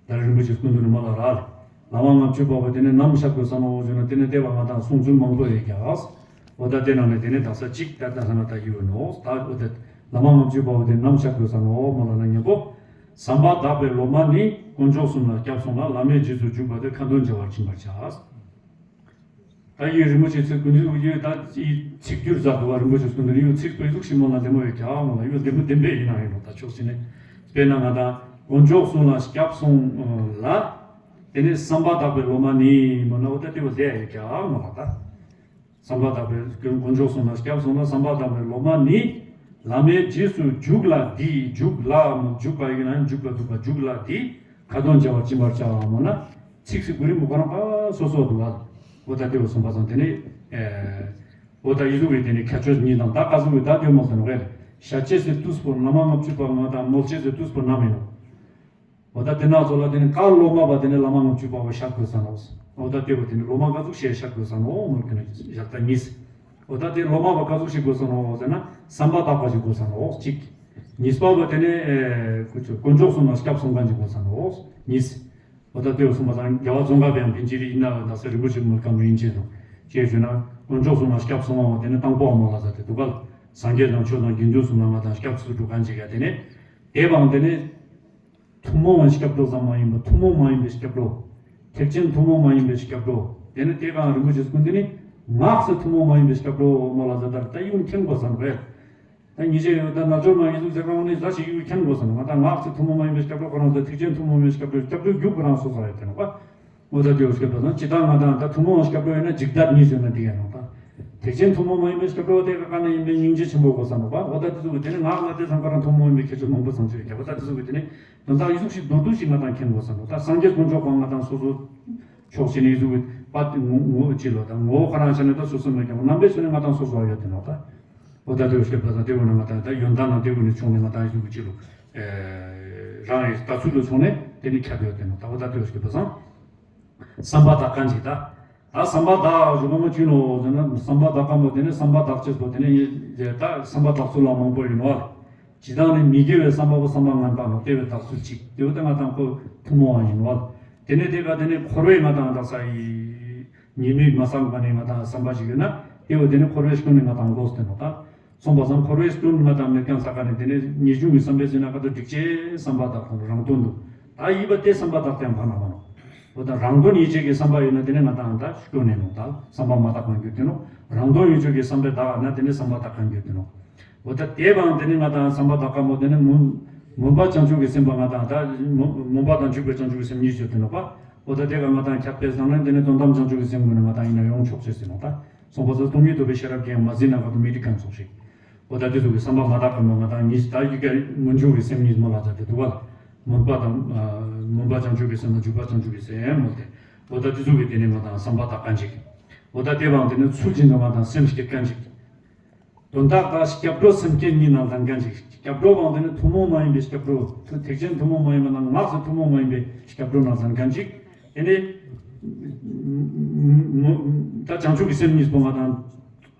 ད་རིན་པོ་ཆེ་སྐུ་མདུན་ནས་མ་ལ་ར། བླ་མ་ལྔ་བཅུ་པ་བོ་དེ་ནས་ནམ་བཤད་དགོས་ས་ནོ་བྱུང་ན་དེ་ནས་བལྟས་པ་ང་དང་གསུང་ཚུལ་མང་པོ་ཡོད་ཀྱག་འོ་ད་དེ་ནང་ནས་དེ་ནས་དག་ས་གཅིག་ད་ད་ས་ན་ད་ཡི་བོ་ནོ། ད་འོ་ད་བླ་མ་ལྔ་བཅུ་པ་བོ་དེ་ནམ་བཤད་དགོས་ས་ནོ་མ་ལ་ན་ཉེ་པོ། ཟམ་པ་དག་པའི་སློབ་མ་ནི་དཀོན་མཆོག་གསུམ་ལ་སྐྱབས་སོང་ལ་བླ་མའི་རྗེས་སུ་འཇུག་པ་དེ་ཁ་འདོན་བྱ་བར་བྱིན་པར་བྱ། ད་ཡི་རིན་པོ་ཆེ་ཚིག་ཀུན་གྱི་ཡི་ད་ཡི་ཚིག་སྒྱུར་མཛད་འདུག་བ། རིན་པོ་ཆེ་སྐུ་མདུན་ཡི་ཚིག་དཔེ་གཟུགས་ཤིག་མོ་ལ་བདེ་མོ་ཡོད་ཀྱག་མོ་ལ་ཡོད་བདེ་མོ་བདེན་པས་ཡིན་ན་ཡིན་ནོ། ད་ཕྱོགས་ཤིག་ནས་དཔེར་ན་ང་དང་དཀོན་མཆོག་གསུམ་ལ་སྐྱབས་སོང་ལ་དེ་ནས་ཟམ་པ་དག་པའི་སློབ་མ་ནི་མོ་ན་འོ་ད་དེ་བ་བསྡད་ཡོད་ཀྱག་མོ་ལ་ད། ཟམ་པ་དག་པའི་དཀོན་མཆོག་གསུམ་ལ་སྐྱབས་སོང་ལ་ཟམ་པ་དག་པའི་སློབ་མ་ནི་བླ་མའི་རྗེས་སུ་འཇུག་ལ་འདི་འཇུག་ལ་མོ་འཇུག་པ་ཡིན་ན་འཇུག་པ་འདུག་པ་འཇུག་ལ་འདི་ཁ་འདོན་བྱ་བར་བྱིན་པར་བྱ་བ་མོ་ན་ཚིག་སི་གུ་རི་མོ་ཁོ་རང་པ་སོ་སོ་འདུག་བ། འོ་ད་དེ་བ་གསུངས་པ་སང་དེ་ནི་འོ་ད་ཡི་ཟུག་གི་དེ་ནི་ཁྱད་ཆོས་གཉིས་དང་ད་ཀ་ཟུག་གི་ད་དེ་མོ་ཟེར་ནོ་རེད། ཞལ་ཅེས་སི་དུས་པོ་བླ་མ་ལྔ་བཅུ་པ་ང་དང་མོལ་ཅེས་སི་དུས་པོ་ནམ་ཡིན་ནོ། འོ་ད་དེ་ན་ཚོ་ལ་དེ་ནི་བཀའ་སློབ་མ་པ་དེ་ནི་བླ་མ་ལྔ་བཅུ་པ་བ་ཤར་དགོས་ས་ནོ། འོ་ད་དེ་བ་དེ་ནི་སློབ་མ་ག་ཚུགས་ཤེས་ཤར་དགོས་ས་ནོ་མོལ་གི་ནི་ཞག་ད་གཉིས། འོ་ད་དེ་སློབ་མ་པ་ག་ཚུགས་ཤེས་དགོས་ས་ནོ་ཟེར་ན་ཟམ་པ་དག་པ་ཞིག་དགོས་ས་ནོ་གཅིག་གཉིས་པ་བ་དེ་ནི་ཨེ་ཁུ་ཆུ་དཀོན་མཆོག་གསུམ་ལ་སྐྱབས་སོང་མཁན་ཞིག་དགོས་ས་ནོ་གཉིས། འོ་ད་དེ་བ་གསུངས་པ་དང་རྒྱལ་བ་ཙོང་ཁ་པའི་ཡང་ཕན་ཆེ་རི་ཡིན་ན་ད་ས་རིན་པོ་ཆེ་མོལ་ག་མི་ཡིན་ཅེས་སོ། ཅེས་ཞུ་ན་དཀོན་མཆོག་གསུམ་ལ་སྐྱབས་སོང་བ་དེ་ནི་དང་པོ་བ་མོལ་ལ་ཟ་དེ་འདུག་ག་ལ་སངས་རྒྱས་དང་ཆོས་དང་དགེ་འདུན་གསུམ་ལ་ང་དང་སྐྱབས་སུ་འགྲོ་མཁན་ཞིག་ཡ་དེ་ནི། དེ་བ་དེ་ནི། ཐུན་མོང་བའི་སྐྱབས་འགྲོ་ཙམ་མ་ཡིན་པར་ཐུན་མོང་མ་ཡིན་པའི་སྐྱབས་འགྲོ། ཐེག་ཆེན་ཐུན་མོང་མ་ཡིན་པའི་སྐྱབས་འགྲོ། དེ་ནི་དེ་གང་རིན་པོ་ཆེ་སྐུ་འདི་ནི་ངག་ཟེར་ཐུན་མོང་མ་ཡིན་པའི་སྐྱབས་འགྲོ་མ་ལ་ཟེར་ལྟར་ད་ཡིད་མཁྱེན་དགོས་བསམ་རེད། ད་ཉི་ཤེས་ཡོད་ད་ན་ཆོར་མ་ཡིན་ཟུག་ཟེར་གང་ནི་ཟ་ཞིག་ཡིད་མཁྱེན་དགོས་བསམ་ང་ད་ངག་ཟེར་ཐུན་མོང་མ་ཡིན་པའི་སྐྱབས་འགྲོ་ཁོ་རང་ཟེར་ཐེག་ཆེན་ཐུན་མོང་མ་ཡིན་པའི་སྐྱབས་འགྲོ་སྐྱབས་འགྲོ་རྒྱུ་ཁོ་རང་སོ་སོ་ཡོད་དེ་ནོ་པ། འོ་ད་དེ་བ་སྐྱབས་འགྲོ་དང་ཇི་ལྟར་ང་དང་ད་ཐུན་མོང་བ་སྐྱབས་འགྲོ་ཡོད་ན་འཇིག་ལྟར་གཉིས་ཟེར་ན་འགྲིག་ཡ་ནོ་ད། ཐེག་ཆེན་ཐུན་མོང་མ་ཡིན་པའི་སྐྱབས་འགྲོ་དེ་ག་ག་ནས་ཡིན་པའི་སྙིང་རྗེ་ཆེན་པོ་དགོས་ས་ནོ་པ། འོ་ད་དེ་ཚོ་གི་དེ་ནི་ངག་ལ་དེ་ཚང་ཁོ་རང་ཐུན་མོང་ཡིན་པའི་ཁྱད་ཆོས་མང་པོ་ཚང་ཆོས་ཡོད་ཀྱང་འོ་ད་དེ་ཚོ་གི་དེ་ནི་དོན་དག་ཡིན་ཟུག་ཞིག་མདོར་བསྡུས་ཤིག་ང་དང་མཁྱེན་དགོས་ས་ནོ་ད། སངས་རྒྱས་དཀོན་མཆོག་གང་ང་དང་སོ་སོ་ཕྱོགས་ཤིག་ནས་ཡིན་ཟུག་གི་པ་དེ་ངོ་ངོ་ཅི་ལོ་ད་ངོ་བོ་ཁོ་རང་ཆ་ནས་ད་སོ་སོ་མེད་ཀྱང་རྣམ་པའི་ཆ་ནས་ང་དང་སོ་སོ་ཡོད་དེ་ནོ་ད། འོ་ད་དེ་བ་སྐྱབས་འགྲོ་དང་དེ་བ་ན་ང་དང་ད་ཡོན་ཏན་དང་དེ་བ་ནས་བྱུང་ནས་ང་དང་ཡིན་ཟུག་གི་ཅི་ལོ། རང་ཡི་ལྟ་ཚུལ་ལ་བྱུང་ནས་དེ་ནི་ཁྱབ་ཡོད་དེ་ནོ་ད། འོ་ད་དེ་བ་སྐྱབས་འགྲོ་སང་། བསམ་པ་དག་མཁན་ཅིག་ད། ད་བསམ་པ་དག་རུ་མ་མ་ཅི་ནོ་ཟེར་ན་བསམ་པ་དག་ག་མོ་དེ་ནི་བསམ་པ་དག་ཅེས་པོ་དེ་ནི་ད་བསམ་པ་དག་ཚུལ་ལ་མང་པོ་ཡིན་ནོ། ཇི་ལྟར་ནི་མི་དགེ་བའི་བསམ་པ་པོ་བསམ་པ་ངན་པ་ནོ་དེ་བའི་དག་ཚུལ་ཅིག་དེ་བོ་དེ་ང་དང་ཁོ་ཐུན་མོང་བ་ཡིན་ནོ། དེ་ནི་དེ་ག་དེ་ནི་འཁོར་བའི་ང་དང་དག་ས་ཡི་ཉེས་དམིགས་མ་བསམ་པ་ནི་ང་དང་བསམ་པ་ཞིག་ཡོད་ན་དེ་བོ་དེ་ནི་འཁོར་བའི་སྐྱོན་ནི་ང་དང་ལོག་སྟེ་ནོ་ད། སོང་པ་སང་འཁོར་བའི་སྐྱོན་ང་དང་མེད་མཁན་ས་ཁ་ནས་དེ་ནས་ངེས་འབྱུང་གི་བསམ་པས་ཟིན་ན་ཁ་ཐུག་སྒྲིག་ཆེ་བསམ་པ་དག་དང་རང་དོན་དུ་ད་ཡིད་པ་སྟེ་བསམ་པ་དག་ཀྱང་ཕན་ན་མ་ནོ། འོ་ད་རང་དོན་ཡིད་བྱེད་ཀྱི་བསམ་པ་ཡོད་ན་དེ་ནས་ང་དང་ད་སྐྱོན་ནས་ནོ་ད་བསམ་པ་མ་དག་པ་འགྱུར་དེ་ནོ། རང་དོན་ཡིད་བྱེད་ཀྱི་བསམ་པས་དག་ན་དེ་ནས་བསམ་པ་དག་པ་འགྱུར་དེ་ནོ། འོ་ད་དེ་བའང་དེ་ནས་ང་དང་བསམ་པ་དག་པ་མོ་དེ་ནས་མུན་མུན་པ་བྱང་ཆུབ་ཀྱི་སེམས་པ་ང་དང་ད་མུན་མུན་པ་དང་འཇུག་པའི་བྱང་ཆུབ་ཀྱི་སེམས་གཉིས་བརྗོད་དེ་ནོ་པ། འོ་ད་དེ་ག་ང་དང་ཁྱབ་པས་བཟང་ན་དེ་ནས་དོན་དམ་བྱང་ཆུབ་ཀྱི་སེམས་ཀུན་ནས་ང་དང་ཡིན་ན་ཡོང་ཆོག་ཅེས་ཟེར་ནོ་ད། སོང་པ་སོ་སྟོང་ཉིད་རྟོགས་པའི་ཤེས་རབ་ཀྱིས་མ་ཟིན་ན་ག་དུ་མི་འགྲིག་གམ་སོགས་ཤིག་འོ་ད་དེ་ཚོ་གི་བསམ་པ་མ་དག་གམ་ང་དང་ཉིད་ད་ཡི་གེ་མུན་འཇུག་གི་སེམས་གཉིས་མ་ལ་ད་དེ་འདུག་ག་ལ། མུན་པ་དང་། མུན་པ་བྱང་ཆུབ་ཀྱི་སེམས་དང་འཇུག་པ་བྱང་ཆུབ་ཀྱི་སེམས་མོ་དེ། འོ་ད་དེ་ཚོ་གི་དེ་ནས་ང་དང་བསམ་པ་དག་མཁན་ཅིག་འོ་ད་དེ་བའང་དེ་ནས་ཚུལ་བཞིན་དུ་ང་དང་སེམས་བསྐྱེད་མཁན་ཅིག་དོན་དག་ད་སྐྱབས་འགྲོ་སེམས་བསྐྱེད་གཉིས་ནང་ལྡན་མཁན་ཅིག་སྐྱབས་འགྲོ་བའང་དེ་ནས་ཐུན་མོང་མ་ཡིན་པའི་སྐྱབས་འགྲོ། ཐེག་ཆེན་ཐུན་མོང་མ་ཡིན་པ་ནང་ངག་གི་ཐུན་མོང་མ་ཡིན་པའི་སྐྱབས་འགྲོ་ནང་ལྡན་མཁན་ཅིག་དེ་ནས། ད་བྱང་ཆུབ་ཀྱི་སེམས་གཉིས་པོ་ང་དང་།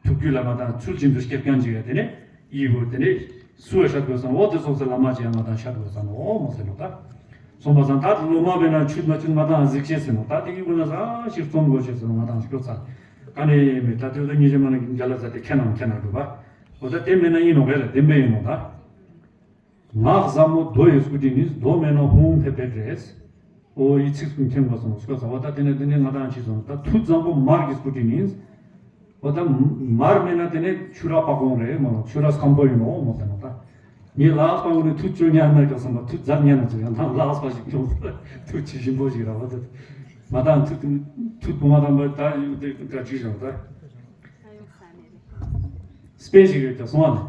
ཐུགས་རྒྱུད་ལ་ང་དང་ཚུལ་བཞིན་དུ་སྐྱེ་མཁན་ཅིག་ཡོད་དེ་ནས་ཡིད་བོར་དེ་ནས་སུ་བ་ཤར་དགོས་སམ་འོ་དེ་སོགས་སུ་བླ་མ་ཅིག་ཡང་ང་དང་ཤར་དགོས་སམ་འོ་མ་ཟེར་ནོ་ད། སོང་པ་སང་ད་སློབ་མ་བས་ན་ཆུད་མ་ཆུད་ང་དང་གཟིགས་ཤེས་ཟེར་ནོ་ད་དེ་ཡིད་བོར་ན་ས་ཞིག་རྩོམ་དགོས་ཤེས་ཟེར་ནོ་ང་དང་ཤོད་ཚ། ག་ནས་མེད་ད་དེ་ད་ཉི་ཤེས་མ་ན་རྒྱ་ལ་ཟ་དེ་ཁྱེད་རང་ཁྱེད་རང་འགྲུབ་པ། འོ་ད་དེ་མེད་ན་ཡིན་ནོ་ག་ལ་བདེན་པས་ཡིན་ནོ་ད། ངག་ཟབ་མོ་མདོ་ཡི་སྐུ་དྲིན་ནི་མདོ་མེད་ན་ཧཱུྃ་ཕེབས་པའི་འདྲེས། ཨོ་ཡི་ཚིགས་སུ་མཁྱེན་དགོས་སོང་སྐྱོ་ཚ་བ་ད་དེ་ནས་དེ་ནས་ང་དང་ཅི་སོང་ད་མཐུ་བཟང་པོ་མར་གྱི་སྐུ་དྲིན་ནི། ཨོ་ད་མར་མེད་ན་དེ་ནས་ཆུ་ར་པག་གོང་རེད་མ་ལ་ཆུ་ར་སྐམ་པོ་ཡིན་ནོ་མ་ཟེར་ནོ་ད། ངས་ལག་པ་ངོ་ནས་མཐུ་བཅོ་ཉར་ན་ཀྱང་སོང་པ་མཐུ་རྫར་ཉར་ན་ཅི་ཡང་ད་ལག་པ་ཞིག་ཀྱང་མཐུ་ཇི་ཞིམ་པོ་ཞིག་ར་བ་ད། ང་དང་མཐུ་མཐུ་བུ་མ་དང་པ་ད་ཡོད་དེ་ག་ཅི་སོང་ད། སྤེ་ཞིག་ཡོད་ཀྱང་སོང་བ་ནི།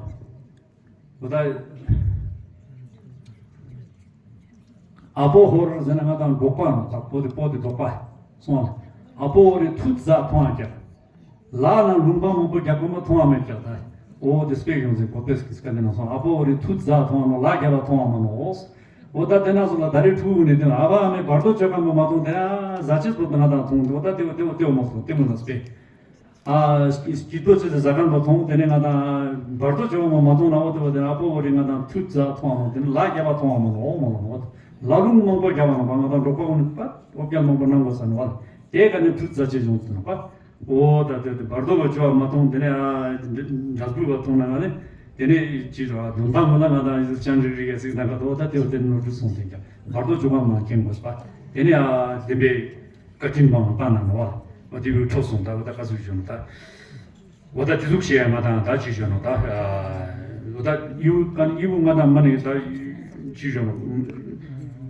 འོ་ད། ཨ་པོ་ཧོར་ཟེར་ན་ང་དང་འབྲོག་པ་ནོ་ད་པོ་དེ་པོ་དེ་འབྲོག་པ། སོང་ཨ་པོ་ཧོར་རི་ཐུད་ཟ་མཐོང་ཨ་ཀྱག་ལ་ན་ལུང་པ་མང་པོ་རྒྱག་པ་མ་མཐོང་ཨ་མེད་ཀྱག་ད། ཨོ་དེ་སྤེ་ཡོང་ཟེར་གོ་པེ་སྐི་སྐ་དེ་ན་སོང་ཨ་པོ་ཧོར་རི་ཐུད་ཟ་མཐོང་ཨ་ནོ་ལ་རྒྱ་ལ་མཐོང་ཨ་མ་ནོ། འོ་ད་དེ་ན་སོང་ལ་ད་རེ་ཕྲུ་གུ་ནས་དེ་ན་ཨ་བ་ཨ་མའི་བར་དོ་ཆོད་ག་མ་མ་མཐོང་དེ་ཨ་ཟ་ཆེས་པོ་དེ་ང་དང་མཐོང་འོ་ད་དེ་བ་དེ་བ་དེ་བ་མ་སོང་དེ་མོ་ན་སྤེ། ཨ་སྐྱིད་པོ་ཚོད་དུ་ཟ་ཁང་དུ་མཐོང་། དེ་ནས་ང་དང་བར་དོ་ཅོག་མ་མ་མཐོང་ན། འོ་དེ་བ་དེ་ཨ་ཕོ་བོ་རི་ང་དང་ཐུད་ཟ་མཐོང་བ་མ་དེ་ནས་ལ་རྒྱབ་པ་མཐོང་བ་མ་ལོ་མ་ལོ། ལ་ལུང་མང་པོ་རྒྱབ་པ་ན་པ་ང་དང་འགྲོ་ཁོག་ནི་པ་ཨོ་བརྒྱལ་མང་པོ་གནང་དགོས་ས་ནོ་བ། དེ་ག་ནས་ཐུད་ཟ་ཆེ་བྱུང་ཚུད་ན་པ། འོ་ད་དེ་དེ་བར་དོ་བ་ཅོག་མ་མཐོང་། དེ་ནས་ཨ་འདྲ་སྤུས་པ་མཐོང་ན་ང་ནི་དེ་ནས་ཅི་ར་དོན་དག་མོ་ན་ང་དང་ཡིད་ཅང་རིག་རིག་ཡ་ཟིག་ན་ག་དོ་ད་དེ་བ་དེ་ནོར་འཁྲུལ་སོང་དེ་ཀྱང་བར་དོ་ཅོག་མ་མཁྱེན་དགོས་པ། དེ་ནས་ཨ་དེ་བས། བཀའ་དྲིན་མང་བཏང་ན་ནོ་བ། འོ་དེ་བས་འཕྲོག་སོང་ད། འོ་ད་ག་ཟུག་ཞོན་ད། འོ་ད་དེ་ཟུག་བཤད་ཡ་ང་དང་ད་ཅི་ཞོན་ནོ་ད། འོ་ད་ཡུ་ག་ཡུ་ང་དང་མ་ནི་ད་ཅི་ཞོན་ནོ།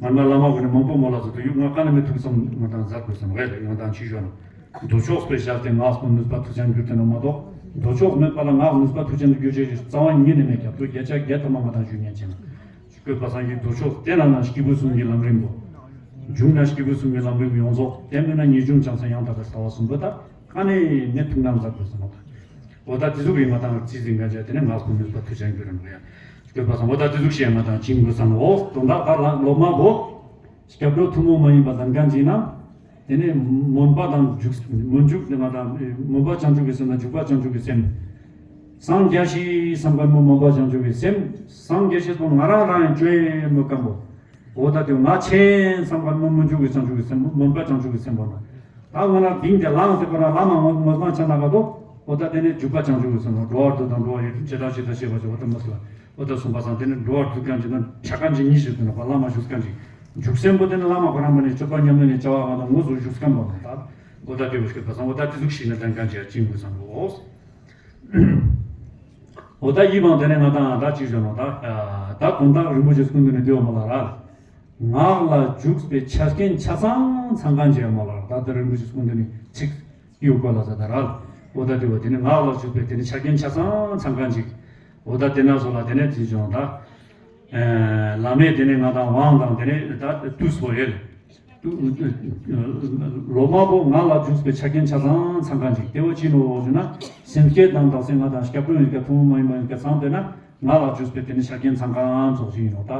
ང་མ་བླ་མ་བོ་ནི་མང་པོ་མོ་ལ་ཟེར་དུ་ཡུ་ང་ག་ནི་མི་ཐུག་སོང་ང་དང་ཟ་དགོས་སོང་བས། ང་དང་ཅི་ཞོན་ནོ། མདོ་ཕྱོགས་པའི་ཞལ་ཏེ་ངག་སོ་ནུས་པ་མཐུ་ཅན་གྱུར་ཏེ་ནོ་མ་གཏོགས། མདོ་ཕྱོགས་མེད་པ་ལ་ངག་ནུས་པ་མཐུ་ཅན་དུ་གྱུར་ཅེས་རྩ་བ་ཉིད་ནས་མེད་ཀྱང་དུ་བརྒྱ་ཆ་བརྒྱ་ཐམ་པ་ང་དང་ཞུ་ཉན་ཅན། སྐྱོད་པ་སངས་རྒྱས་མདོ་ཕྱོགས་བསྟན་ན་ན་སྐྱེས་བུ་གསུམ་གྱི་ལམ་རིམ་པོ། འཇུག་ན་སྐྱེས་བུ་གསུམ་གྱི་ལམ་རིམ་ཡོངས་རྫོགས་བསྟན་མེད་ན་ངེས་འབྱུང་བྱང་སེམས་ཡང་དག་པའི་ལྟ་བ་གསུམ་པོ་དག་ག་ནས་མེད་ཐུག་ན་མཛད་དགོས་སོང་བ་དང་། འོ་ད་དེ་ཟུག་གི་ང་དང་རྩིས་ཟིན་ག་བྱས་དེ་ནས་ངག་སྐུ་ནུས་པ་མཐུ་ཅན་གྱུར་རིམ་པ་ཡང་། སྐྱོད་པ་སངས་འོ་ད་དེ་ཟུག་བཤད་ང་དང་བྱིན་དགོས་སམ་འོ། དོན་དག་ག་ལ་སློབ་མ་བོ། སྐྱབས་འགྲོ་ཐུན་མོང་མ་ཡིན་པ་ལྡན་མཁན་ཅིག་ན། དེ་ནས་སྨོན་པ་དང་འཇུག་སྨོན་འཇུག་དེ་ང་དང་སྨོན་པ་བྱང་ཆུབ་ཀྱི་སེམས་དང་འཇུག་པ་བྱང་ཆུབ་ཀྱི་སེམས། སངས་རྒྱས་ཤིག་བསམ་མཁན་མོ་སྨོན་པ་བྱང་ཆུབ་ཀྱི་སེམས། སངས་རྒྱས་ཤིག་པོ་ང་རང་རང་ཡང་བཅོས་མོ་སྐམ་པོ། འོ་ད་དེ་ང་ཆེན་བསམ་མཁན་མོ་སྨོན་འཇུག་གི་བྱང་ཆུབ་ཀྱི་སེམས་སྨོན་པ་བྱང་ཆུབ་ཀྱི་སེམས་པོ་ན། ད་ང་རང་དིང་དེ་ལངས་ཟེར་ཁོ་རང་བླ་མ་ངོ་ངོ་མ་ཆ་ན་ག་དོ། འོ་ད་དེ་ནས་འཇུག་པ་བྱང་ཆུབ་ཀྱི་སེམས་པོ་འགྲོ་བ་དྲུག་དང་འགྲོ་བ་ཡི་དྭགས་ཇི་ལྟར་ཞིག་ད་ཤེས་པ་ཞིག་འོ་ད་མ་སོ། འོ་ད་གསུངས་པ་སང་དེ་ནས་འགྲོ་བ་དྲུག་གང་ཅི་ན་ཆ་གང་ཅི་གཉིས་ཤིག་དུ་ན་བླ་མ་བཞུགས་གང་ཅི། འཇུག་སེམས་པོ་དེ་ནི་བླ་མ་ཁོ་རང་མ་ནས་སྤྱོད་པ་ཉམས་ལེན་ནས་བྱ་བ་ང་དང་ངོ་སོ་བཞུགས་སྐམ་པོ་ན་ད། འོ་ད་དེ་བོ་ཤོད་པ་སང་འོ་ད་དེ་ཟུག་ཤིག་ན་དང་གང་ཅི་ཡ་ཅིང་དགོས་སང་འོ། འོ་ད་ཡིད་བང་དེ་ནས་ང་དང་ད་ཅི་བྱོས་ནོ་ད། ད་དོན་དག་རིན་པོ་ཆེ་སྐུ་མདུན་ནས་འདི་བ་མ་ལ་ར། ངག་ལ་འཇུག་པའི་ཆ་རྐྱེན་ཆ་ཚང་ཚང་གང་ཅི་ཡ་མ་ལ་ར། ད་ད་རིན་པོ་ཆེ་སྐུ་མདུན་ནས་ཚིག་གཡུག་གོ་ལ་ཟ་ད་ར། འོ་ད་དེ་བ་དེ་ནས་ངག་ལ་འཇུག་པའི་དེ་ནས་ཆ་རྐྱེན་ཆ་ཚང་ཚང་གང་ཅི། འོ་ད་དེ་ན་སོ་ལ་དེ་ནས་དེ་བྱུང་ད། བླ་མས་དེ་ནས་ང་དང་དབང་དང་དེ་ནས་ད་དུས་སོ་ཡེ་ལ། སློབ་མ་པོ་ང་ལ་འཇུག་པའི་ཆ་རྐྱེན་ཆ་ཚང་ཚང་གང་ཅིག་དེ་བ་ཅི་ནོ་ཞུ་ན། སེམས་བསྐྱེད་དང་བདག་སེམས་ང་དང་སྐྱབས་སྒྲོན་ཡོད་ཀྱང་ཐུན་མོང་མ་ཡིན་པ་ཡོད་ཀྱང་ཚང་དེ་ན་ང་ལ་འཇུག་པའི་དེ་ནས་ཆ་རྐྱེན་ཚང་གང་ཚོགས་ཅིག་ཡིན་ནོ་ད།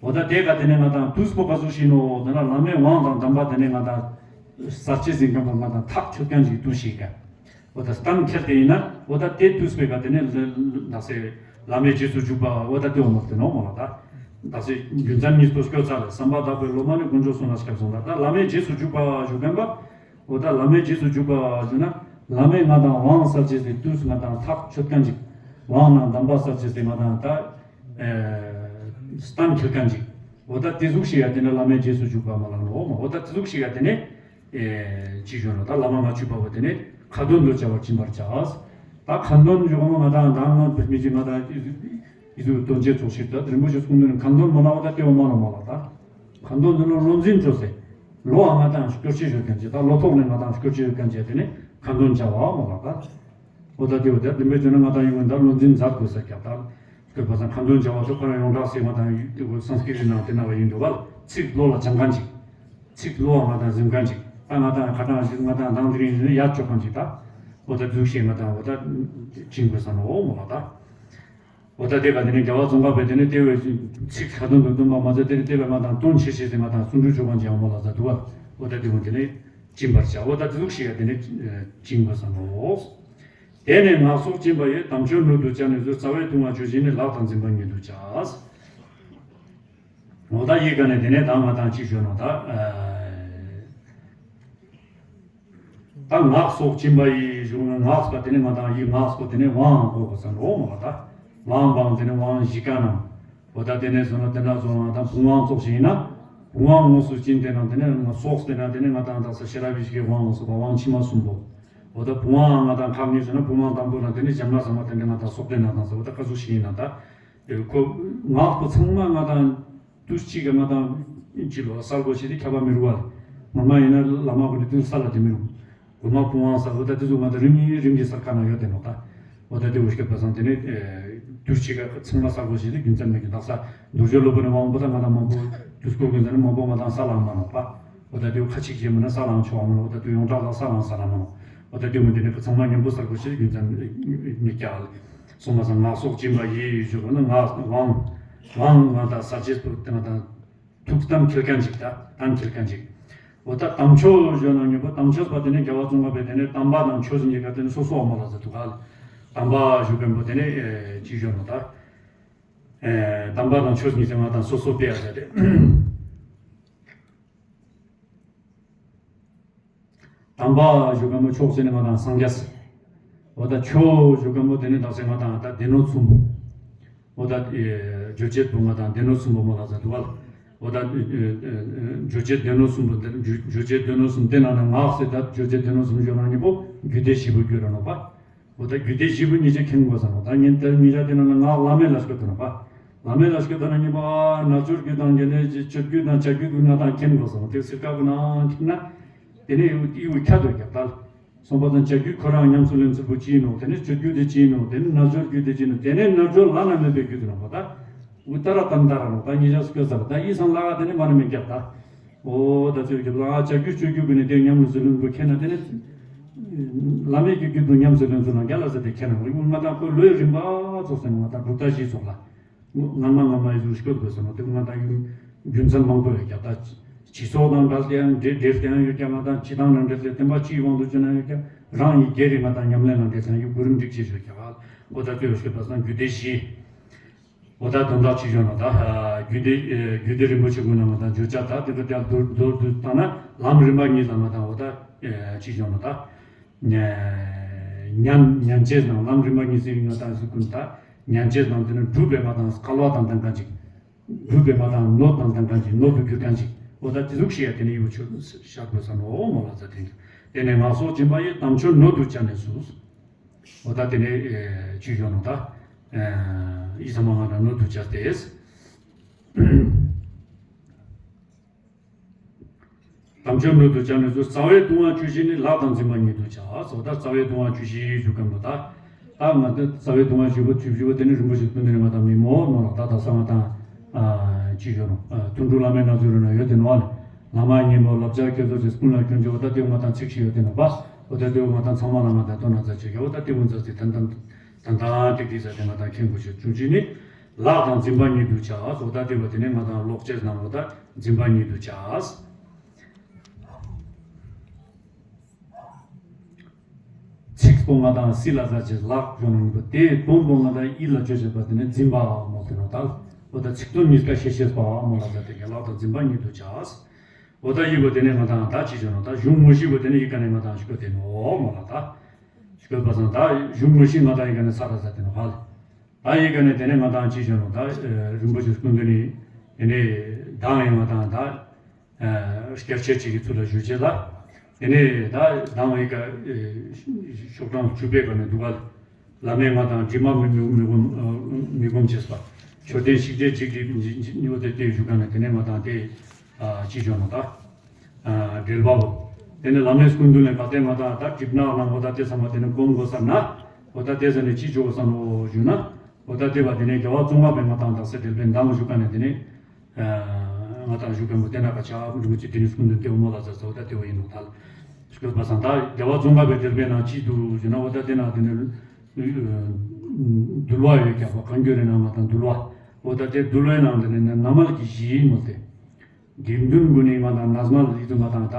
འོ་ད་དེ་ག་དེ་ནས་ང་དང་དུས་སོ་ག་ཚོད་ཞིག་ནོ་དེ་ན་བླ་མའི་དབང་དང་གདམས་པ་དེ་ནས་ང་དང་གསར་བརྗེ་ཟིན་མཁན་པོ་ང་དང་ཐག་ཆོད་མཁན་ཞིག་ཏུ་ཞིག་ག་འོ་ད་གཏན་འཁེལ་ཏེ་ཡིན་ན་འོ་ད་དེ་དུས་པའི་ག་དེ་ནས་ལ་ལ་ཟེ་བླ་མའི་རྗེས་སུ་འཇུག་པ་འོ་ད་དེ་འོ་མ་དེ་ནོ་མ་ལ་ད། ད་ཟེ་རྒྱུ་མཚན་གཉིས་པོ་སྐྱོ་ཚ་ལ་བསམ་པ་དག་པའི་སློབ་མ་ནི་དཀོན་མཆོག་གསུམ་ལ་སྐྱབས་སོང་ལ་ད་བླ་མའི་རྗེས་སུ་འཇུག་པ་ཞུ་མཁན་པ། འོ་ད་བླ་མའི་རྗེས་སུ་འཇུག་པ་ཞུ་ན་བླ་མས་ང་དང་དབང་གསར་བརྗེ་ཟེ་དུས་ང་དང་ཐག་ཆོད་མཁན་ཅིག་དབང་ནང་གདམས་པ་གསར་བརྗེ་ཟེ་ང་དང་ད། གཏན་འཁེལ་མཁན་ཅིག་འོ་ད་དེ་ཟུག་ཤིག་ཡ་དེ་ནས་བླ་མའི་རྗེས་སུ་འཇུག་པ་མ་ལ་ནོ་འོ་མ་འོ་ད་དེ་ཟུག་ཤིག་ཡ་དེ་ནས། ཨེ། ཅི་ཞུ་ན་ད་བླ་མ་ང་ཆུ་པ་བོ་དེ་ནས་ཁ་འདོན་དུ་བྱ་བར་སྦྱིན་པར་བྱ། ད་ཁ་འདོན་ཞུ་གོ་མ་ང་དང་ང་བོད་མི་ཅིག་ང་དང་ཡི་ཟུག་དོན་བྱེད་ཚོགས་ཤིག་ད་རིན་པོ་ཆེ་གསུང་དོན་ཁ་འདོན་མ་ན་བ་ད་ལྟེ་བ་མ་ལ་མ་ལ་ད། ཁ་འདོན་དུ་ན་བློ་འཛིན་བྱོས་ཟེ། ལོ་ཨ་ང་དང་སྐྱོར་ཆེ་ཡོད་མཁན་ཅིག་ད་ལོ་ཐོག་ནས་ང་དང་སྐྱོར་ཆེ་ཡོད་མཁན་ཅིག་དེ་ནས་ཁ་འདོན་བྱ་བ་མ་ལ་ད། འོ་ད་དེ་འོ་ད་བདེན་པའི་ཆོས་ན་ང་དང་ཡིན་ད་བློ་འཛིན་མཛད་དགོས་ས་ཀྱང་ད། སྐྱོད་པ་སང་ཁ་འདོན་བྱ་བ་ཚོ་ཁོ་རང་ཡོངས་གྲགས་སེ་ང་དང་ཡུལ་དེ་གོ་སཾ་སྐྲྀ་ཏའི་ནང་དེ་ན་བ་ཡིན་འགྲོ་བ་ཚིག་བློ་ལ་སྦྱང་མཁན་ཅིག་ཚིག་བློ་བ་ང་དང་འཛིན་མཁན་ཅིག་ད་ང་དང་ཁ་གྲངས་ཞིག་ང་དང་དང་དེ་རིང་ཡར་སྐྱོད་མཁན་ཅིག་ད། འོ་ད་འཛུགས་ཤེས་ང་དང་འོ་ད་བྱིན་དགོས་ས་ནོ་འོ་མོ་ལ་ད། འོ་ད་དེ་ག་དེ་ནས་རྒྱལ་བ་ཙོང་ཁ་པས་དེ་ནས་ལྟེ་བའི་ཚིག་ཁ་འདོན་དུ་འདོན་པ་མ་ཚད་དེ་ནས་ལྟེ་བའི་ང་དང་དོན་ཆེ་ཤེས་སེ་ང་དང་གསུང་སྤྲུལ་ཆོས་གོང་ཅན་འོ་མོ་ལ་ད་འདུག་བ། འོ་ད་དེ་གོང་དེ་ནས་སྦྱིན་པར་བྱ་འོ་ད་འཛུགས་ཤེས་ཡ་དེ་ནས་སྦྱིན་དགོས་ས་ནོ། དེ་ནས་ངག་སོགས་སྦྱིན་པ་ཡི་དམ་ཆོས་སྣོད་དུ་བཅའ་ནས་སོ། རྩ་བའི་ལྟུང་བ་ཆོས་སྦྱིན་ནི་ལག་དང་འཛིན་པ་ཉིད་དུ་བྱ། འོ་ད་ཡི་ག་ནས་དེ་ནས་ད་ང་དང་ཅི་ཞུ་ནོ་ད། ད་ངག་སོགས་སྦྱིན་པ་ཡི་གཞུང་ནས་ངག་པ་དེ་ནས་ང་དང་ཡི་ངག་སོགས་དེ་ནས་དབང་གོ་དགོས་ས་འགྲོ་མ་ད། དབང་བང་དེ་ནས་དབང་བཞི་ཀ་ནང་། འོ་ད་དེ་ནས་བཟུང་ན་དེ་ན་བཟུང་ང་དང་བུང་བ་ཙོགས་ཤིག་ཡིན་ན། བུང་བ་དངོས་སུ་སྦྱིན་དེ་ནང་དེ་ནས་ང་སོགས་དེ་ན་དེ་ནས་ང་དང་དག་ས་ཤེས་རབ་ཡེ་ཤེས་ཀྱི་དབང་ལ་སོགས་པ་དབང་ཕྱི་མ་གསུམ་པོ། འོ་ད་བུང་བ་ང་དང་ཁག་གཉིས་བྱས་ན་བུང་བ་དང་པོ་ན་དེ་ནས་བྱམས་པ་བཟང་པོ་དེ་འདྲ་ང་དང་སོགས་དེ་ན་དང་ས་འོ་ད་ཀ་ཟུག་ཤིག་ཡིན་ན་ད། དེ་ཁོ་ངག་པོ་ཚང་མ་ང་དང་དུས་གཅིག་གི་ང་དང་ཅི་ལོ་གསལ་པོ་ཞིག་དེ་ཁྱབ་པ་མི་རུང་བ། ངོ་མ་ཡིན་ན་བླ་མ་ཁོ་འདྲ་དུས་གསལ་ལ་དེ་མི་རུང་། དགོས་མ་སྤོང་བ་ས་འོ་ད་དེ་ཚོ་ང་དང་རིམ་གྱིས་རིམ་གྱིས་གསལ་ཁ་ན་ཡོད་དེ་ནོ་ད། འོ་ད་དེ་འུ་སྐད་པ་སང་དེ་ནས་དུས་གཅིག་ག་ཚང་མ་གསལ་པོ་ཞིག་དེ་རྒྱུ་མཚན་མེད་ཀྱི་དག་ས་རྡོ་རྗེ་སློབ་དཔོན་ནས་དབང་པོ་ད་ང་དང་མང་པོ་དུས་འཁོར་རྒྱུ་མཚན་ནས་མང་པོ་ང་དང་ས་ལའང་མ་ནོག་པ། འོ་ད་དེ་ཁ་ཅིག་བྱས་མིན་ན་ས་ལའང་ཆོག་མ་ནོག་འོ་ད་དེ་ཡོངས་གྲགས་ལ་ས་ལའང་ས་ལ་མ་ནོག་འོ་ད་དེ་འུ་དེ་ནས་ཚང་མ་མཉམ་པོ་གསལ་པོ་ཞིག་རྒྱུ་མཚན་མེད་ཀྱག་སོང་བ་སང་ངག་སོགས་སྦྱིན་པ་ཡི་ཡི་ཞུ་བ་ན་ངག་དབང་དབང་ང་དང་ས་བཅད་པོ་དེ་ང་དང་ཐུགས་གཏན་འཁེལ་མཁན་ཅིག་ད་གཏན་འཁེལ་མཁན་ཅིག་འོ་ད་དམ་ཆོས་ཞུ་ན་ཉན་པོ་དམ་ཆོས་པ་དེ་ནི་རྒྱལ་བ་ཙོང་ཁ་པས་དེ་ནི་དམ་པ་དང་ཆོས་ཟེར་གྱི་ཀ་དེ་ནི་སོ་སོ་འོ་མ་ལ་ཟེར་འདུག་ག། དམ་པ་ཞུ་མཁན་པོ་དེ་ནི་ཅི་ཞུ་ནོ་ད། དམ་པ་དང་ཆོས་ཉིད་ཟེར་ང་དང་སོ་སོ་དཔེ་ཡ་ཟེར་ཏེ། དམ་པ་ཞུ་མཁན་པོ་ཆོས་ཟེར་ནི་ང་དང་སངས་རྒྱས། འོ་ད་ཆོས་ཞུ་མཁན་པོ་དེ་ནི་དག་ས་ང་དང་ད་སྡེ་སྣོད་གསུམ་པོ། འོ་ད་རྗོད་བྱེད་པོ་ང་དང་སྡེ་སྣོད་གསུམ་པོ་མོ་ལ་ཟེར་འདུག་ག། འོ་ད་རྗོད་བྱེད་སྡེ་སྣོད་གསུམ་པོ་དེ་རྗོད་བྱེད་སྡེ་སྣོད་གསུམ་དེ་ནང་ནས་ངག་ཟེར་ད་རྗོད་བྱེད་སྡེ་སྣོད་གསུམ་ཞུ་ན་ཉན་པོ་རྒྱུད་སྡེ་བཞི་པོ་རྒྱུད་ར་ནོ་པ། འོ་ད་རྒྱུད་སྡེ་བཞི་པོ་ཉིད་ཅིག་མཁྱེན་དགོས་ས་ནོ། ད་ཉིན་དེར་ཉིན་ཞག་དེ་ནང་ན་ངག་བླ་མེད་ལ་སྐྱོད་དོ་ནོ་པ། བླ་མེད་ལ་སྐྱོད་དོ་ན་ཉིན་པ་ཨ་རྣལ་འབྱོར་རྒྱུད་དང་དེ་ནས་སྤྱོད་རྒྱུད་དང་བྱ་རྒྱུད་ཀྱི་ང་དང་མཁྱེན་དགོས་ས་ནོ། དེ་སི་ཀ་གུ་ནང་མཁྱེན་ན་དེ་ནས་ཡུ་ཡུ་ཁྱ་དོ་རྒྱག་ད། སོང་པ་དང་བྱ་རྒྱུད་ཁོ་རང་ཉམས་སུ་ལེན་ཚུལ་པོ་ཅི་ཡིན་ནོ། དེ་ནས་སྤྱོད་རྒྱུད་དེ་ཅི་ཡིན་ནོ། དེ་ནས་རྣལ་འབྱོར་རྒྱུད་དེ་ཅི་ཡིན་ནོ། དེ་ནས་རྣལ་འབྱོར་བླ་ན་མེད་པའི་རྒྱུད་དེ་ནོ་པ་ད། འུ་ཏ་ར་ཏན་ཏ་ར་ནོ། ད་ཉིན་ཞག་སྐྱོད་ས་པ་ད་ཡིད་སང་ལ་ག་དེ་ནས་མ་ནི་མི་རྒྱག་ད། འོ་ད་ཚོས་ཀྱི་ལ་བྱ་རྒྱུད་སྤྱོད་རྒྱུད་ཀྱི་ནི་དེ་ཉམས་སུ་ལེན་དགོས་མཁྱེན་ན་དེ་ནི། བླ་མེད་ཀྱི་རྒྱུད་དུ་ཉམས་སུ་ལེན་ཚུལ་ལ་རྒྱ་ལ་ཟེར་ཏེ་མཁྱེན་ན་འོ་ང་དང་ཁོ་ལོས་རིམ་པ་ཚོགས་ཟེར་ང་དང་གྲུབ་མཐའ་བཞི་ཚོགས་ལ། སྔ་མ་སྔ་མ་ཡི་ཟུར་སྐྱོད་དགོས་ཟེར་ནོ་དེ་ང་དང་ཡུན་རྒྱུ་མཚན་མང་པོ་ཡོད་ཀྱང་ད། སྤྱི་ཚོགས་དང་འབྲེལ་ཏེ་ཡང་འབྲེལ་འབྲེལ་ཏེ་ཡང་ཡོད་ཀྱང་ང་དང་སྤྱི་དང་ནང་འབྲེལ་ཏེ་བསྟན་པ་སྤྱིའི་དབང་དུ་བྱས་ན་ཡོད་ཀྱང་རང་ཡི་སྒེར་རི་ང་དང་ཉམས་ལེན་ལ་འབྲེལ་ཏེ་ཡང་ཡོད་གོ་རིམ་སྒྲིག་ཆས་ཡོད་ཀྱང་འོ་ད་ལྟོས་ཡོད་ཤོད་པ་སང་རྒྱུད་སྡེ་བཞི། འོ་ད་དོན་དག་ཅི་ཡོད་ན་ད། རྒྱུད་སྡེ་རྒྱུད་སྡེ་རིན་པོ་ཆེ་ཀུན་ན་ང་དང་བརྗོད་བྱ་ད་དེ་ག་དེ་མདོར་མདོར་བསྡུས་བཏང་ན་ལམ་རིམ་པ་གཉིས་ལ་ང་དང་འོ་ད་ཅི་ཡོད་ན་ད། ཉན་ཉན་བྱེད་ནང་ལམ་རིམ་པ་གཉིས་ཟེར་ཡོད་ན་ད་གཟུགས་ཀུན་ད། ཉན་བྱེད་ནང་དེ་ནི་སྒྲུབ་པའི་ང་དང་སྐལ་བ་དང་ལྡན་མཁན་ཅིག་སྒྲུབ་པའི་ང་དང་ནོར་དང་ལྡན་མཁན་ཅིག་ནོར་དུ་གྱུར་མཁན་ཅིག་འོ་ད་དེ་ཟུག་ཤེས་ཡ་དེ་ནི་ཡུ་ཆུ་ཤར་དགོས་ས་ནོ་མོ་ལ་ཟ་དེ་དེ་ནས་ངག་སོགས་སྦྱིན་པ་ཡི་དམ་ཆོས་ནོར་དུ་བྱ་ནས་སུ། འོ་ད་དེ་ནས་ཅི་ཡོད་ནོ་ད། ཨི་ཚ་མ་ང་དང་ནོར་དུ་བྱ་སྟེ། དམ་ཆོས་ནོར་དུ་བྱ་ནས་སུ་རྩ་བའི་ལྟུང་བ་བཅུ་བཞི་ནི་ལག་དང་འཛིན་པ་ཉིད་དུ་བྱ། སོ་ད་རྩ་བའི་ལྟུང་བ་བཅུ་བཞི་ཞུ་གམ་པོ་ད། ད་ང་ད་རྩ་བའི་ལྟུང་བ་བཅུ་བཞི་པོ་བཅུ་བཞི་པོ་དེ་ནི་རིན་པོ་ཆེ་སྐུ་མདུན་ནས་ང་དང་མི་མོ་ནོ་ལ་ད་ད་ས་ང་དང་། ཅི་ཞུ་ནོ། ཐུན་དྲུག་བླ་མའི་གནས་ཚུལ་རུ་ན་ཡོད་དེ་ནོ་ལ། བླ་མ་ཉིན་མོ་བསླབ་བྱ་ཁྱེད་ཚོ་ཅེས་ཀུན་ལ་སྐྱོན་བརྗོད་འོ་ད་དེ་ང་དང་ཚིག་ཞིག་ཡོད་དེ་ནོ་པ། འོ་ད་དེ་ང་དང་ཚང་མ་ལ་ང་དང་དོན་ན་ཚ་ཆེ་ག་འོ་ད་དེ་ཀུན་ཚ་ཚིག་དན་དན་དན་དན་ཏིག་ཏིག་ཚ་དེ་ང་དང་མཁྱེན་དགོས་ཤེས་བྱུང་ཅི་ནི། ལག་དང་འཛིན་པ་ཉིད་དུ་བྱ། འོ་ད་དེ་བ་དེ་ནས་ང་དང་ལོག་ཅེས་ནང་འོ་ད་འཛིན་པ་ཉིད་དུ་བྱ། ཚིགས་པོ་ང་དང་སི་ལ་ཟ་ཅེས་ལག་ཞོ་ནང་གི་དེ་དོན་པོ་ང་དང་ཨི་ལ་བཅོས་བྱེད་པ་དེ་ནི་འཛིན་པ་མོ་དེ་ནོ་ད། འོ་ད་ཚིག་དོན་གཉིས་ཀ་ཤེས་ཤེས་པ་མོ་ལ་ཟ་དེ་ག་ལག་དང་འཛིན་པ་ཉིད་དུ་བྱ། འོ་ད་ཡི་བོ་དེ་ནས་ང་དང་ད་ཅི་བྱོས་ནོ་ད་གཞུང་དངོས་གཞི་བོ་དེ་ནས་ཡི་ག་ནས་ང་དང་ཞུ་དེ་ནོ་མོ་ལ་ད། ཞུ་པ་སང་ད་གཞུང་དངོས་གཞི་ང་དང་ཡི་ག་ནས་ས་ར་ཟ་དེ་ནོ་ཧ་ལ། ད་ཡི་ག་ནས་དེ་ནས་ང་དང་ཅི་བྱོས་ནོ་ད་རིན་པོ་ཆེ་སྐུ་མདུན་ནས་དེ་ནས་དང་ཡི་ང་དང་ད། སྐྱར་ཆད་ཅིག་གི་ཚུལ་ལ་ཞུ་བྱེད་ལ། དེ་ནས་ད་དང་ཡི་ག་ཤོག་གྲངས་བཅུ་པའི་སྒང་ནས་འདུག་ག། བླ་མས་ང་དང་དྲི་མ་མི་མི་མི་སྒོམ་མི་སྒོམ་བྱེད་པ། མཆོད་རྟེན་ཞིག་རྒྱས་ཅིག་རིག་ཉོ་དེ་དེ་ཞུ་ག་ནས་དེ་ནས་ང་དང་དེ་ཅི་བྱོས་ནོ་ད། འབྲེལ་བའོ། དེ་ནས་བླ་མའི་སྐུ་མདུན་ལས་ག་དེ་ང་དང་ད་གྲིབ་ནག་ནང་འོ་ད་དེ་ཚང་མ་དེ་ནས་སྒོམ་དགོས་ས་ན། འོ་ད་དེ་ས་ནས་ཅི་བྱོས་ས་ནོ་ཞུ་ན། འོ་ད་དེ་བ་དེ་ནས་རྒྱལ་བ་ཙོང་ཁ་པས་ང་དང་དག་ས་འབྲེལ་བའི་མདང་ཞུ་ག་ནས་དེ་ནས། ང་དང་བཞུགས་མཁན་པོ་དེ་ན་ཁ་ཆག་འབྲུག་མི་ཚེ་དེ་ནི་སྐུ་མདུན་ལྟེ་བོ་མོ་ལ་ཟ་ཟ་འོ་ད་ལྟེ་བོ་ཡིན་ནོ་ད། སྐྱོད་པ་སང་ད་རྒྱལ་བ་ཙོང་ཁ་པའི་དེར་པའི་ནང་ཅི་འདུག་ཟེར་ན་འོ་ད་དེ་ན་དེ་ནི་འདུལ་བ་ཡོད་ཀྱང་བ་གང་འགྱུར་རེ་ན་ང་དང་འདུལ་བ་འོ་ད་དེ་འདུལ་བའི་ནང་དེ་ནི་ནམ་མལ་གྱི་གཞི་ཡིན་མོ་དེ། དགེ་འདུན་ཀུན་ནི་ང་དང་ནམ་མལ་ཡིད་དུ་ང་དང་ད་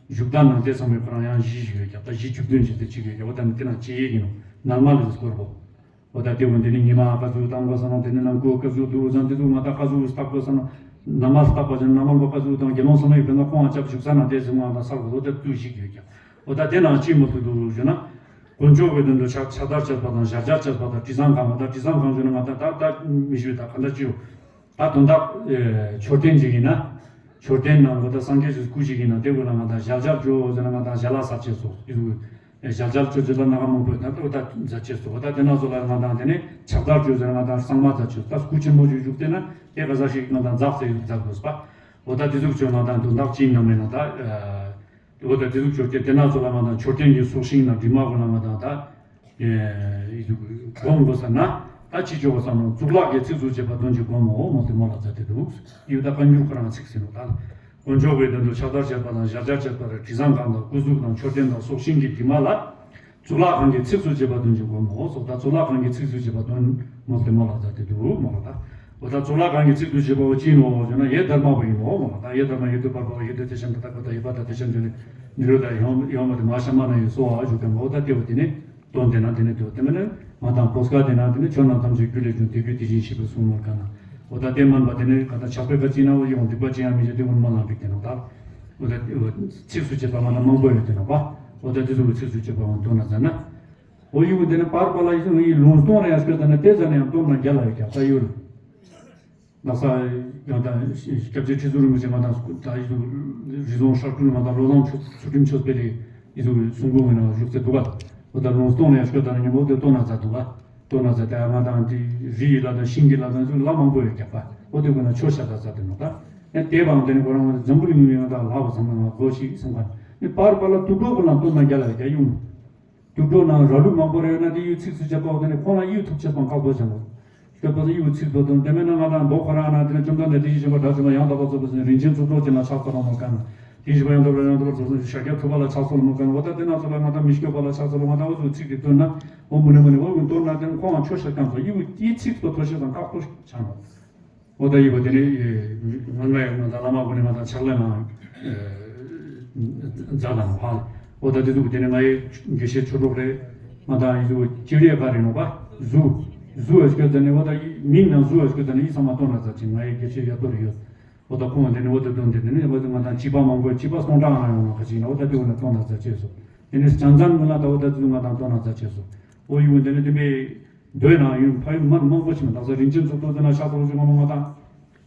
བཞུགས་ད་ནང་དེ་ཚང་མའི་ཁོ་རང་ཡང་གཞི་ཞིག་ཡོད་ཀྱང་ད་གཞི་བཅུ་བདུན་ཅིག་དེ་གཅིག་ཡོད་ཀྱང་འོ་ད་ནི་དེ་ན་ཅི་ཡིན་ནོ་ནམ་མལ་གྱི་སྐོར་པོ། འོ་ད་དེ་འོན་དེ་ནི་ཉི་མ་ཀ་ཟུག་བཏང་དགོས་ས་ནོ། དེ་ནི་ནམ་གུ་ཀ་ཟུག་འདུག་ཟེར་དེ་ཚོ་ང་ད་ཀ་ཟུག་བཏགས་དགོས་ས་ནོ། ནམ་མལ་བཏགས་པ་ཅན་ནམ་མལ་པ་ཀ་ཟུག་དང་དགེ་སློང་ཚང་མས་བོད་ན་ཁོང་ཨ་ཅག་བཞུགས་ས་ན་དེ་ཟུག་ང་ད་ས་གོ་ལོ་དེ་ཏུ་ཞིག་ཡོད་ཀྱང་། འོ་ད་དེ་ནང་ཅི་མོ་ཏུ་འདུག་ཞུ་ན། དཀོན་མཆོག་གི་དོན་དུ་ཕྱག་ཕྱག་བདར་བྱས་པ་དང་ཞལ་སྦྱར་བྱས་པ་དང་དྲི་བཟང་གང་བ་དང་དྲི་བཟང་གང་ཞུ་ན་ང་ད་ད་ད་མི་ཞུ་ད་ག་འདྲ་ཅི་ཡོད། ད་དོན་དག་མཆོད་རྟེན་ཅིག་ཡིན་ན། མཆོད་རྟེན་ནང་གོ་ད་སངས་རྒྱས་ཀྱི་སྐུ་ཞིག་ཡིན་ན་དེ་གོ་ན་ང་ད་ཞལ་སྦྱར་བྱོས་ཟེར་ན་ང་ད་ཞལ་ལག་ཟ་བྱས་སོ། ཞལ་སྦྱར་བྱོས་ཟེར་ན་ང་མང་པོས་ད་ལྟ་འོ་ད་མཛད་ཅེས་སོ། འོ་ད་དེ་ན་ཚོ་ལ་ང་དང་དེ་ནས་ཕྱག་བདར་བྱོས་ཟེར་ན་ང་དང་གཙང་མ་མཛད་ཅེས་ད་སྐུ་ཆེན་མོ་ཞིག་བཞུགས་དེ་ན་དེ་ག་ས་ཞིག་ང་དང་འཛག་ཚེ་ཡུག་མཛད་དགོས་པ། འོ་ད་དེ་ཟུག་བྱོས་ང་དང་དོན་དག་ཅིག་ན་མེད་ན་ད། འོ་ད་དེ་ཟུག་བྱོས་དེ་དེ་ན་ཚོ་ལ་ང་དང་མཆོད་རྟེན་གྱི་སྲོག་ཤིང་ན་དྲི་མ་གོ་ན་ང་དང་ད། སྒོམ་དགོས་ས་ན་ད་ཅི་བྱོས་ས་ན་གཙུག་ལག་གི་ཚིགས་སུ་བཅད་པ་དོན་གྱི་སྒོམ་འོ་མོ་དེ་མོ་ལ་མཛད་དེ་འདུག་ཡུལ་ད་བཀའ་འགྱུར་ཁོ་རང་ཚིག་ཟིན་ནོ་ད། དཀོན་མཆོག་གི་དོན་དུ་ཕྱག་བདར་བྱས་པ་དང་ཞལ་སྦྱར་བྱས་པ་རེ་དྲི་བཟང་གང་དང་སྐུ་གཟུགས་དང་མཆོད་རྟེན་དང་སྲོག་ཤིང་གི་དྲི་མ་ལ། གཙུག་ལག་ཁང་གི་ཚིགས་སུ་བཅད་པ་དོན་གྱི་སྒོམ་འོ་སོགས་ད་གཙུག་ལག་ཁང་གི་ཚིགས་སུ་བཅད་པ་དོན་མོ་དེ་མོ་ལ་མཛད་དེ་འདུག་མོ་ལ་ད། འོ་ད་གཙུག་ལག་ཁང་གི་ཚིགས་སུ་བཅད་པ་བོ་ཅི་ཡིན་ནོ་ཞུ་ན་ཡེ་དྷརྨ་བོ་ཡིན་ནོ་མ། ད་ཡེ་དྷརྨ་ཡེ་དུ་པར་པ་ཡེ་དུ་དེ་ཤམ་ད་ད་ག་ད་ཡེ་པ་ད་དེ་ཤམ་དེ་ནི་ནི་རོ་ད་ཡོང་ཡོང་མ་དེ་མ་ཤ་མ་ན་ཡེ་སོ་ཨ་ཞུ་ག་མ། འོ་ད་དེ་བོ་དེ་ནི་དོན་དེ་ན་དེ་ནི་དོ་དེ་མ་ནི་ང་དང་བོད་སྐད་དེ་ན་དེ་ནི་ཆོས་རྣམས་ཐམས་ཅད་རྒྱུ་ལས་བྱུང་། དེ་རྒྱུ་དེ་བཞིན་གཤེགས་པའི་གསུང་མོལ་ག་ན། འོ་ད་དེ་མན་པ་དེ་ནི་ག་ད་ཕྱག་དཔེ་ག་ཅི་ན་འོ་ཡོང་སྡིག་པ་ཅི་ཡང་མི་བྱེད་དེ་འོ་མ་ལ་འགྲིག་དེ་ནོ་ད། འོ་ད་ཚིགས་སུ་བཅད་པ་ང་ད་མང་པོ་ཡོད་དེ་ནོ་པ། འོ་ད་དེ་ཚོ་གི་ཚིགས་སུ་བཅད་པ་འོ་དོན་ན་ཟ་ན། ཨོ་ཡུ་དེ་ནི་པར་པ་ལ་ཡི་ལུང་སྟོང་རེ་ཡང་སྐྱོ་ད་ནི་དེ་ཟ་ནི་ཡང་སྟོང་ན་རྒྱ་ལ་ཡོད་ཀྱང་ད་ཡུལ། ལག་ས་ཡང་ད་སྐྱབས་རྗེ་ཁྲི་ཟུར་རིན་པོ་ཆེ་མ་དང་ད་ཡི་རི་རྫོང་ཧྲག་ཀྲུང་མ་དང་ལོ་ལོང་ཆུ་ཆུ་ཁྲིམས་ཆོས་སྤེལ་ལི་ཡི་གསུང་འབུམ་ངོས་ནང་བཞུགས་ཚེ་འདུག་ག། ཨོ་ད་ལུང་སྟོང་རེ་ཡང་སྐྱོ་ད་ནི་ཉིན་མོ་དེ་སྟོང་ན་ཟ་འདུག་ག། སྟོང་ན་ཟ་དེ་ང་དང་དེ་རི་ཡི་ལ་དང་ཤིང་གི་ལ་དང་ཚུ་ལ་མང་པོ་ཡོད་ཀྱང་པ། ཨོ་དེ་ཀུན་ན་ཆོས་ཤ་ད་ཟ་དེ་ནོ་ད། ཨེ་དེ་བང་དེ་ནི་ཁོ་རང་ང་འཛམ་བུ་གླིང་མི་ང་དང་ལ་བ་ཚང་མ་གོ་ཤིག་སེམས་ཁ་ནི་པར་པ་ལ་དུག་སྒྲོག་ཀུན་ལ་སྟོང་ན་རྒྱ་ལ་ཡོད་ཀྱང་ཡུང་། དུག་སྒྲོ་ནང་ར་ལུག་མང་པོ་རེ་ཡོད་ན་དེ་ཡུལ་ཚིགས་སུ་བཅད་པ་འོ་དེ་ནི་ཁོང་ལ་ཡུལ་ཐུག་བྱེད་སྟངས་ཁག་པོ་བྱ་མོ། སྐྱོད་པ་ཚོ་ཡུལ་ཚིགས་སུ་དོན་དེ་མེད་ན་ང་དང་མདོ་ཁོ་རང་ན་དེ་ནི་བཅོམ་ལྡན་འདས་དེ་བཞིན་གཤེགས་པ་དགྲ་བཅོམ་པ་ཡང་དག་པར་རྫོགས་པའི་སེམས་རིན་ཆེན་གཙུག་ཏོར་ཅན་ལ་ཕྱག་འཚལ་ལོ་མོ་ག་ན། དེ་བཞིན་གཤེགས་པ་ཡང་དག་པར་ཡང་དག་པར་རྫོགས་པའི་སེམས་ཤཱཀྱ་ཐུབ་པ་ལ་ཕྱག་འཚལ་ལོ་མོ་ག་ན། འོ་ད་དེ་ན་ཚོ་ལ་ང་དང་མི་སྐྱོད་པ་ལ་ཕྱག་འཚལ་ལོ་ང་དང་འོ་ཚོ་ཚིག་དེ་དོན་ན་འོ་མུ་ནེ་མུ་ནེ་འོ་ཀུན་དོན་ན་དེ་ནི་ཁོང་ང་ཆོས་ཤ་སྐམ་ཚོ་ཡུལ་ཡུལ་ཚིགས་སུ་ཐོ་ཤེས་དང་ཁག་པོ་བྱ་མོ། འོ་ད་ཡིན་པ་དེ་ནི་ང་ང་ཡང་ང་དང་བླ་མ་ཀུན་ནས་ང་དང་ཕྱག་ལེན་ནང་མཛད་དང་ཧ། འོ་ད་དེ་ཚོ་དེ་ནི་ང་ཡི་དགེ་བཤེས་ཆོས་གྲོགས་རེད། ང་དང་ཡི་ཚོ་ཅི་རེད་ག་རེད་ནོ་པ། གཟུ་གཟུ་འོ་སྐྱོ་ཟེར་ནས་འོ་ད་མིང་ནང་གཟུ་འོ་སྐྱོ་ཟེར་ནས་ཡི་ཚང་མ་སྟོན་ན་ཚར་ཅིང་ང་ཡི་དགེ་བཤེས་ཡ་ཏོ་རེ་ཡོད། འོ་ད་ཁོང་དེ་ནི་འོ་ད་དོན་དེ་དེ་ནི་འོ་ད་ང་དང་བྱིས་པ་མང་པོ་བྱིས་པ་སྟོང་ཕྲག་ང་ཡོང་ན་ཁ་ཅིག་ཡིན་ན་འོ་ད་དེ་འོ་ན་སྟོན་ན་ཚར་ཅེས་སོ། དེ་ནི་སྤྱན་ཚང་ཀུན་ལ་ད་འོ་ད་དེ་ཚོ་ང་དང་སྟོན་ན་ཚར་ཅེས་སོ། འོ་ཡི་འོ་དེ་ནི་དེ་མེད། འདོད་ན་ཡུན་ཕ་ཡུལ་མར་མང་པོ་ཕྱིན་མ་དག་ས་རིན་ཆེན་གཙུག་ཏོར་དེ་ན་ཤ་ཚ་བོ་ཞིག་མ་མ་ང་དང་།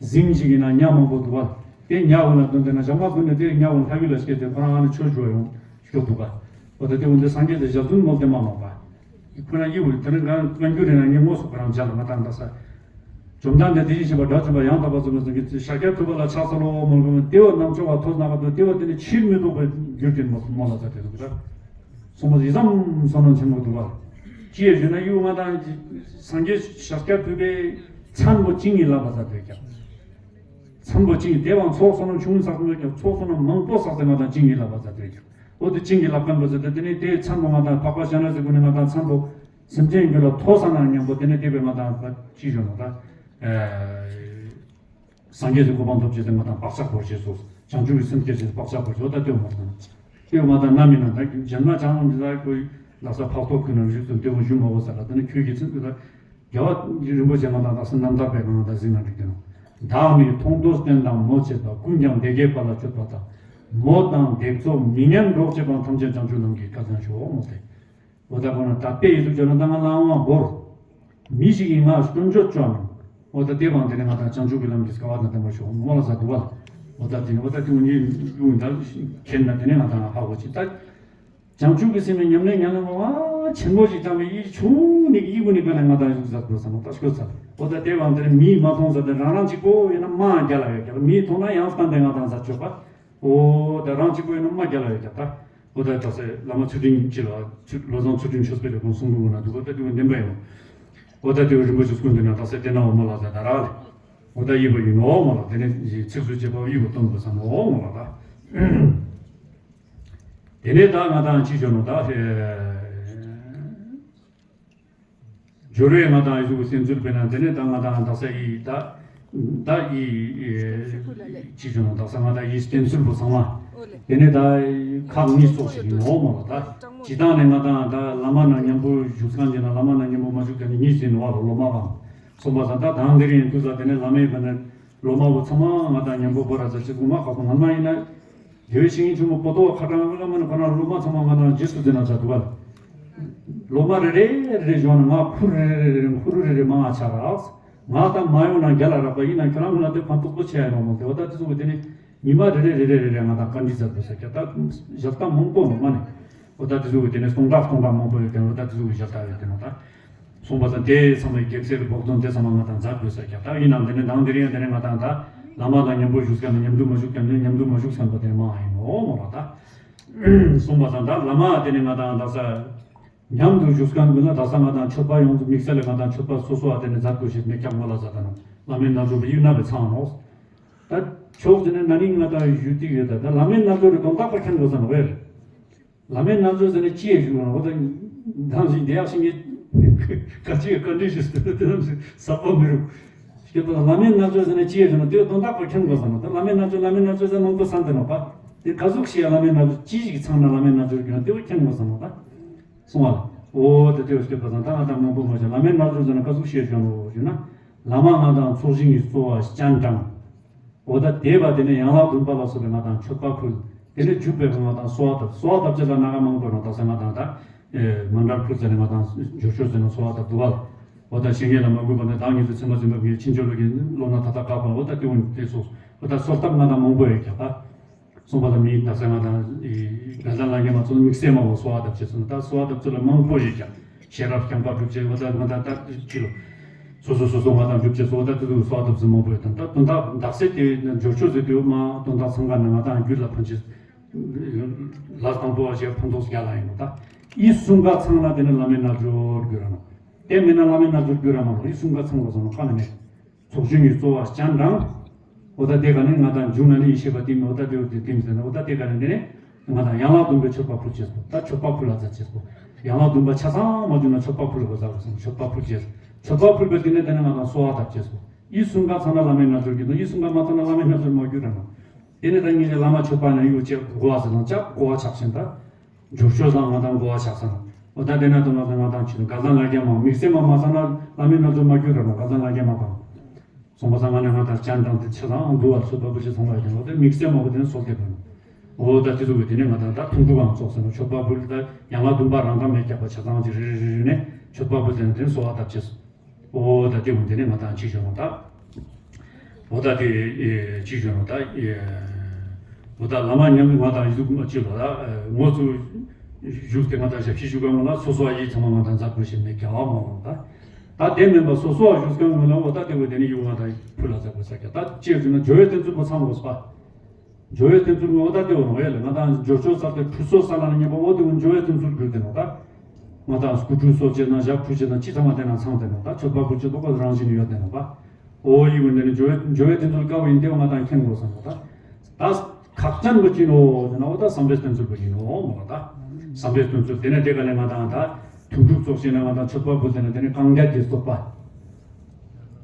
གཟིམ་ཞིག་ཡིན་ན་ཉ་མང་པོ་འདུག་བ། དེ་ཉ་འོ་ན་དོན་དེ་ན་ཞག་མ་ཀུན་ནས་དེ་ཉ་འོ་ལྷ་ཡུལ་ལ་སྐྱེས་ཏེ་ཁོ་རང་ཨ་ནི་ཆོས་ཞུ་བ་ཡོང་ཞུ་འདུག་བ། འོ་ད་དེ་འོ་འདི་སངས་རྒྱས་དེ་ཞག་ཚུན་མོ་དེ་མ་མང་བ། ཁོ་རང་ཡི་འོ་དེ་ནི་གང་གང་རྒྱུ་རེ་ན་ཉིན་མོ་སོགས་ཁོ་རང་མཇལ་ལ་མ་བཏང་ད་ས། བཅོམ་ལྡན་འདས་དེ་བཞིན་གཤེགས་པ་དགྲ་བཅོམ་པ་ཡང་དག་པར་རྫོགས་པའི་སངས་རྒྱས་ཤཱཀྱ་ཐུབ་པ་ལ་ཕྱག་འཚལ་ལོ་མོ་ལ་དེ་འོ་རྣམ་ཅོ་བ་ཐོས་ན་ག་དུ་དེ་འོ་དེ་ནི་ཕྱིར་མི་ལྡོག་པའི་རྒྱུར་དེ་མོ་མོ་ལ་ད་དེ་འདུག་ད། སོང་བ་ཡི་ཙམ་བསོད་ནམས་ཆེན་མོ་འདུག་བ། ཅི་ཡང་ཞུས་ན་ཡུལ་ང་དང་སངས་རྒྱས་ཤཱཀྱ་ཐུབ་པའི་མཚན་པོ་གཅིག་ཉིད་ལ་བ་ས་དོད་ཀྱང་། མཚན་པོ་གཅིག་ཉིད་དེ་བང་ཚོགས་བསོད་ནམས་ཆུང་ངུ་ཚགས་མོད་ཀྱང་ཚོགས་བསོད་ནམས་མང་པོ་བསགས་ཏེ་ང་དང་གཅིག་ཉིད་ལ་བ་ས་དོད་ཀྱང་། འོ་དེ་གཅིག་ཉིད་ལ་ཀམ་པ་ཟེར་ཏེ་དེ་ནི་དེའི་མཚན་པོ་ང་དང་འཕགས་པ་སྤྱན་རས་གཟིགས་ཀུན་ནས་ང་དང་མཚན་པོ་སེམས་ཅན་རྒྱུད་ལ་ཐོས་ས་ན་མཉམ་པོ་དེ་ནི་དེ་བས་ང་དང་ཅི་ཞུ་ན་ད། སངས་རྒྱས་ཀྱི་གོ་འཕང་ཐོབ་བྱེད་དེ་ང་དང་བག་ཆགས་བོར་བྱེད་སོ། བྱང་ཆུབ་ཀྱི་སེམས་སྐྱེད་བྱེད་བག་ཆགས་བོར་བྱེད་འོ་ད་ལྟོས་མ་དང་། ལྟོས་མ་དང་རྣམ་སྨིན་ན་ད་སྦྱན་མ་བྱང་མི་ལ་ཁོའི་ལག་ས་ཕག་ཐོག་ཁུ་ན་བཞུགས་སུ་ལྟོས་མ་བཞུགས་མ་འོ་ས་ལ་དེ་ནི་ཁྱོད་ཀྱི་ཚིག་འདི་ལ་རྒྱལ་བ་རིན་པོ་ཆེ་ང་དང་ལག་ས་རྣམ་དག་པའི་ངང་དང་གཟིགས་ན་འགྲིག་དེ་ནོ། བདག་ནི་མཐོང་ཐོས་རྟེན་དང་མོ་བྱེད་པ། ཀུན་ཀྱང་བདེ་དགེ་དཔལ་ལ་སྤྱོད་པ་དང་། མོ་དང་བརྡེག་ཚོགས་མི་སྙན་སྒྲོག་བྱེད་པ་ཐམས་ཅད་བྱང་ཆུབ་ལམ་གྱི་སྐལ་བཟང་ཤོག་མོ་སྟེ། འོ་ད་ཁོ་ན་ད་དཔེ་ཡི་ཟུག་བྱོན་ན་ད་ང་ལ་དབང་བོར། མི་ཞིག་གིས་ང་སྐྱོན་བརྗོད་བཅོ་ནོ། འོ་ད་དེ་བང་དེ་ནས་ང་དང་བྱང་ཆུབ་ཀྱི་ལམ་གྱི་སྐལ་བ་དང་ལྡན་པ་ཤོག་མོ་ལ་ཟ་འདུག་བ། འོ་ད་དེ་ནས་འོ་ད་དེ་འུ་གཉིས་ཡུང་ད་མཁྱེན་ན་དེ་ནས་ང་དང་ཧ་གོ་ཅི་ད། བྱང་ཆུབ་ཀྱི་སེམས་ནི་ཉམས་ལེན་ཉམས་ལེན་མ་ཆེན་པོ་ཞིག་ཅང་མེད་ཡིད་ཆུང་ནས་ཡིད་ཀུན་ནས་ཀ་ནས་ང་དང་ཡུག་ཟ་དགོས་ས་མོ་ད་ཤོད་ཚར། འོ་ད་དེ་བང་དེ་ནས་མིས་མ་མཐོང་ས་དེ་རང་རང་གཅིག་པོ་ཡིན་ན་མ་རྒྱ་ལ་ཡོད་རྒྱ་ལ་མིས་མཐོང་ན་ཡང་སྟན་དེ་ང་དང་ཟ་ཆོད་པ། འོ་ད་རང་གཅིག་པོ་ཡིན་ན་མ་རྒྱ་ལ་ཡོད་རྒྱ་ད། འོ་ད་དག་ས་བླ་མ་ཚུལ་ཁྲིམས་སྤྱི་ལ་ཚུལ་བློ་བཟང་ཚུལ་ཁྲིམས་ཆོས་འཕེལ་ལས་ཁོང་གསུང་དགོས་ན་འདུག་འོ་ད་དེ་བོ་བདེན་པ་ཡིན་ནོ། འོ་ད་དེ་བོ་རིན་པོ་ཆེ་སྐུ་མདུན་ན་དག་ས་དེ་ན་འོ་མོ་ལ་ད་ད་ར་ལེ། འོ་ད་ཡིན་པ་ཡིན་ནོ་མོ་ལ་དེ་ནས་ཚིགས་སུ་བཅད་པ་ཡིན་པ་སྟོན་དགོས་ས་ནོ་མོ་ལ་ད། དེ་ནས་ད་ང་དང་ཅི་བྱོ་ནོ་ད། སྦྱོར་བས་ང་དང་ཡི་གུ་བསྟན་ཚུལ་དཔེར་ན་དེ་ནས་ད་ང་དང་དག་ས་ཡི་ད་ད་ཡི་ཅི་བྱུང་ན་དག་ས་ང་དང་ཡི་བསྟན་ཚུལ་པོ་ཚང་མ་དེ་ནས་ད་ཁག་གཉིས་ཚོགས་ཤིག་ཡིན་ནོ་མ་ལ་ད་སྤྱི་བཏང་ནས་ང་དང་ད་བླ་མ་ན་མཉམ་པོ་བཞུགས་ཁང་ཅིག་ན་བླ་མ་ན་མཉམ་པོ་མ་བཞུགས་ཀྱང་ནི་གཉིས་ཟིན་ནོ་བ་ལ་ལོ་མ་གང་སོང་པ་ས་ད་དང་དེ་རིང་དུས་ད་དེ་ནས་བླ་མའི་བ་ནས། ལོ་མ་བོ་ཚང་མ་ང་དང་མཉམ་པོ་བོ་ར་ཟ་ཅིག་གུ་མ་ཁག་པོ་ང་མ་ཡིན་ན། དེ་བའི་ཤིང་ཆུང་མོ་པོ་ཏོ་ཁ་གྲང་བའི་ལ་མ་ནི་ཁོ་ན་ལོ་མ་ཚང་མ་ང་དང་རྗེས་སུ་འཛིན་ན་ཟ་འདུག་ག། ལོ་མ་རེ་རེ་རེ་རེ་བཞོན་ན་ང་ཁུར་རེ་རེ་རེ་རེ་ཁུར་རེ་རེ་མང་ང་ཆགས་རག། ང་དང་མ་ཡོང་ན་རྒྱ་ལ་རག་པ་ཡིན་ན་ཁྱོད་རང་ལ་དེ་ཕན་ཐོགས་པོ་ཆེ་ཡ་ཡོང་མོ་དེ་བ་ད་དེ་ཚོ་གི་དེ་ནི་ཉི་མ་རེ་རེ་རེ་རེ་རེ་རེ་ང་དང་བཀའ་འདྲི་ཟ་དགོས་ས་ཀྱ་ད་ཞབས་ཏང་མང་པོ་ནོ་མ་ནི། འོ་ད་དེ་ཚོ་གི་དེ་ནི་སྟོང་ཕྲག་སྟོང་ཕྲག་མང་པོ་ཡོད་དེ་འོ་ད་དེ་ཚོ་གི་ཞབས་ཏང་ཡོད་དེ་ནོ་ད། གསུངས་པ་ཙམ་དེ་ཚང་མའི་གེགས་སེལ་བོགས་འདོན་དེ་ཚང་མ་ང་དང་མཛད་དགོས་ས་ཀྱང་ད་ཡིན་ནའང་དེ་ནི་དང་དེ་རིང་དེ་ནི་ང་དང་ད་བླ་མ་དང་མཉམ་པོ་བཞུགས་ཀྱང་ནི་མཉམ་དུ་མ་བཞུགས་ཀྱང་ནི་མཉམ་དུ་མ་བཞུགས་ཟིན་པ་དེ་མ་ཡིན་ནོ་མོ་ལ་ད། གསུངས་པ་ཙམ་ད་བླ་མ་དེ་ནི་ང་དང་ད་ས་མཉམ་དུ་བཞུགས་ཀྱང་དགོས་ན་ད་ས་ང་དང་མཆོད་པ་ཡོངས་སུ་དམིགས་བསལ་ལས་ང་དང་མཆོད་པ་སོ་སོ་བ་དེ་ནི་མཛད་དགོས་ཤེས་མེད་ཀྱང་མོ་ལ་ཟ་ད་ནོ་བླ་མའི་རྣལ་འབྱོར་པ་ཡིན་ན་བས་ཚང་ནོ། ད་ཕྱོགས་དེ་ནི་ན་ནིང་ང་དང་ཞུ་གཏིག་ཡོད་ད་ད་བླ་མའི་རྣལ་འབྱོར་རེ་དོན་དག་པ་མཁྱེན་དགོས་ས་ནོ་བས། བླ་མའི་རྣལ་འབྱོར་ཟེར་ནས་ཅི་ཡང་ཞུ་རུང་འོ་ད་དང་ཞིང་དེ་ཡག་ཞིང་ངེ་ག་ཅི་ཡང་བཀའ་འདྲི་ཞུ་ཟེར་ན་དེ་རྣམས་ཞིག་ཟབ་པ་མི་རུང་། དེ་བླ་མའི་རྣལ་འབྱོར་ཟེར་ན་ཅི་ཡོད་ཟེར་ན་དེ་དོན་དག་པོ་མཁྱེན་དགོས་བསམ་ན། ད་བླ་མའི་རྣལ་འབྱོར་བླ་མའི་རྣལ་འབྱོར་ཟེར་མང་པོ་ཟེར་འདུག་ནོ་པ། དེ་ག་ཟུག་ཤེས་ཡ། བླ་མའི་རྣལ་འབྱོར་ཅི་ཞིག་ཚང་ན་བླ་མའི་རྣལ་འབྱོར་གྱི་ཡང་དེ་བོ་མཁྱེན་དགོས་བསམ་ནོ་པ། གསུང་བ་ལ། འོ་ད་དེ་བོ་སྐྱོད་པ་ཙང་ད་ང་དང་མང་པོ་མ་བྱ། བླ་མའི་རྣལ་འབྱོར་ཟེར་ན་ག་ཟུག་ཤེས་བྱུང་ནོ་ཞུ་ན། བླ་མ་ང་དང་ཚོགས་ཞིང་གི་གཙོ་བོ་སྤྱན་དྲངས། འོ་ད་དེ་བ་དེ་ནས་ཡན་ལག་བདུན་པ་ལ་སོགས་པའི་ང་དང་མཆོད་པ་ཕུལ། དེ་ནས་བརྒྱུད་པའི་ང་དང་གསོལ་བ་བཏབ། གསོལ་བ་བཏབ་ཅེས་ལ་སྣ་ཁ་མང་པོ་ནང་དག་ས་ང་དང་ད་མཎྜལ་ཕུལ་ཟེར་ནས་ང་དང་འབྱོར་ཆོས་ཟེར་ནས་གསོལ་བ་བཏབ་འདུག་བ། འོ་ད་བཤེས་གཉེན་ལ་མ་གུས་པ་ནི་བདག་ཉིད་དུ་ཚད་མ་འཛིན་པ་གི་ཕྱིན་ཆོད་ལ་གི་སློབ་ན་ད་ལྟ་བཀག་པ། འོ་ད་དེ་འོན་དེ་སོགས། འོ་ད་གསོལ་བཏབ་ང་དང་མང་པོ་ཡོད་ཀྱང་ད། གསུངས་པ་ལ་མིའི་ད་ས་ང་དང་དགའ་ལྡན་ལྷ་བརྒྱ་མ་ཚོ་དམིགས་བསལ་མ་བོ་གསོལ་བ་བཏབ་ཅེས་སོང་། ད་གསོལ་བ་བཏབ་ཚུལ་ལ་མང་པོ་ཡོད་ཀྱང་། ཤེས་རབ་བརྐྱང་པ་སྒྲུབ་ཅེས། འོ་ད་ང་དང་ད་ཅི་ལོ། སོ་སོ་སོ་སོ་ང་དང་སྒྲུབ་ཅེས་སོ། འོ་ད་དེ་ཚོ་གསོལ་བ་བཏབ་ཚུལ་མང་པོ་ཡོད་དང་། ད་དོན་དག་དག་ས་དེ་འབྱོར་ཆོས་ཟེར་དུས་མ་དོན་དག་ཚང་ཀ་ན་ང་དང་རྒྱུད་ལ་ཕན་ཆེ། ལ་དང་པོ་བ་ཞེས་ཕན་ཐོགས་རྒྱ་ལ་ཡིན་ནོ། ད་ཡིད་གསུམ་ཀ་ཚང་ན་དེ་ནི་བླ་མའི་རྣལ་འབྱོར་འགྱུར་ར་ནོ། དེ་མིན་ན་བླ་མའི་རྣལ་འབྱོར་འགྱུར་ར་མ་ནོ། ཡིད་གསུམ་ཀ་ཚང་བ་སོང་ན་ཁ་ནས་མེད། ཚོགས་ཞིང་གི་གཙོ་བོ་སྤྱན་དྲངས། འོ་ད་དེ་ག་ནས་ང་དང་འབྱུང་ན་ནི་ཡེ་ཤེས་པ་བསྟིམ། འོ་ད་དེ་འོ་དེ་བསྟིམ་ཟེར་ན། འོ་ད་དེ་ག་ནས་འདི་ནས་ང་དང་ཡན་ལག་བདུན་པའི་མཆོད་པ་ཕུལ་ཅེས་སོ། ད་མཆོད་པ་ཕུལ་ལ་མཛད་ཅེས་སོ། ཡན་ལག་བདུན་པ་ཆ་ཚང་མ་བྱུང་ན་མཆོད་པ་ཕུལ་དགོས་ས་གོ་སོང་། མཆོད་པ་ཕུལ་ཅེས། མཆོད་པ་ཕུལ་བའི་དེ་ནས་དེ་ནས་ང་དང་གསོལ་བ་བཏབ་ཅེས་སོ། ཡིད་གསུམ་ཀ་ཚང་ན་བླ་མའི་རྣལ་འབྱོར་གྱི་དང་། ཡིད་གསུམ་ཀ་མ་ཚང་ན་བླ་མའི་རྣལ་འབྱོར་མ་གྱུར་ར་མ། དེ་ནས་ད་ངེད་ཀྱི་བླ་མ་མཆོད་པ་ནས་ཡོད་ཅེས་གོ་བ་ཟེར་ན་ཅག་གོ་བ་ཆགས་ཤིང་ད། འབྱོར་ཆོས་ལ་ང་དང་གོ་བ་ཆགས་སོང་། འོ་ད་དེ་ན་དུ་ང་དང་ང་དང་ཆོས་དགའ་ལྡན་ལྷ་བརྒྱ་མ་དམིགས་བསལ་མ་མ་ཚང་ན་བླ་མའི་རྣལ་འབྱོར་མ་གྱུར་ར་མ། དགའ་ལྡན་ལྷ་བརྒྱ་མ་དང་། གསུངས་པ་སང་ང་ནས་ང་དང་སྤྱན་དྲངས་ཏེ་ཆ་ཚང་འདུལ་བ་མཆོད་པ་ཕུལ་ཅེས་ཚང་མ་ཡོད་ཀྱང་། འོ་དེ་དམིགས་བསལ་མ་བོ་དེ་ནས་གསོལ་འདེབས་དང་། འོ་ད་དེ་ཚོ་གི་དེ་ནས་ང་དང་ད་ཐུན་དྲུག་གང་ཚོགས་སོང་། མཆོད་པ་ཕུལ་ད་ཡན་ལག་བདུན་པ་རང་དང་མེད་ཀྱག་པ་ཆ་ཚང་གི་རེ་རེ་རེ་རེ་ནས་མཆོད་པ་ཕུལ་དེ་ནས་དེ་ནས་གསོལ་བ་བཏབ་ཅེས་སོ། འོ་ད་དེ་འོ་དེ་ནས་ང་དང་ཅི་བྱུང་ད། འོ་ད་དེ་ཅི་བྱུང་ད། འོ་ད་བླ་མ་མཉམ་དུ་ང་དང་ཡིག་གཟུགས་ཅི་ལོ་ད་ངོ་ཚུ་བཞུགས་ཏེ་ང་དང་ཞབས་ཕྱི་ཞུ་ག་ངོ་ལ་སོ་སོ་ཡིག་ཚང་མ་ང་དང་མཛད་དགོས་ཤེས་མེད་ཀྱག་མ་འོང་ད། ད་དེ་མིན་པ་སོ་སོ་བཞུགས་ག་ངོ་ལ་འོ་ད་དེ་འོ་དེ་ནས་ཡིག་ང་དང་ཕུལ་ལ་མཛད་དགོས་ས་ཀྱག་ད་ཅི་བྱུང་ན་འབྱོར་བའི་དེ་ཚོ་པོ་ཚང་དགོས་པ། འབྱོར་བའི་དོན་ཚུལ་ངོ་བོ་ད་དེ་འོ་ཡ་ལ་ང་དང་འབྱོར་ཆོས་ཟེར་ཏེ་ཁྲུས་གསོལ་ས་ལ་ཉེ་པོ་འོ་དེ་འོ་འབྱོར་བའི་དོན་ཚུལ་གྱུར་ཏེ་ནོ་ད། ང་དང་སྐུ་ཁྲུས་གསོལ་བྱེད་ན་ཞབས་ཁྲུས་བྱེད་ན་ཅི་ཚང་མ་དེ་ན་ཚང་དེ་ནོ་ད། མཆོད་པ་ཕུལ་ཆེད་དུ་ཁོ་རང་བཞིན་ཡོད་དེ་ནོ་ད། འོ་ཡི་འོ་འདི་ནི་འབྱོར་བའི་འབྱོར་བའི་དོན་ཚུལ་དཀའ་བོ་ཡིན་དེ་འོ་ང་དང་མཁྱེན་དགོས་ས་ནོ་ད། ད་ཁག་ཅན་པོ་ཅི་ནོ་ཟེར་ན་འོ་ད་བསམ་པའི་དོན་ཚུལ་པོ་ཡིན་ནོ་མོ་ད། བསམ་པའི་དོན་ཚུལ་དེ་ནས་དེ་ག་ནས་ང་དང་ད་ཐུན་དྲུག་ཚོགས་བྱེད་ན་ང་དང་མཆོད་པ་ཕུལ་དེ་ནས་དེ་ནས་གང་རྒྱལ་གྱི་བསྟོད་པ།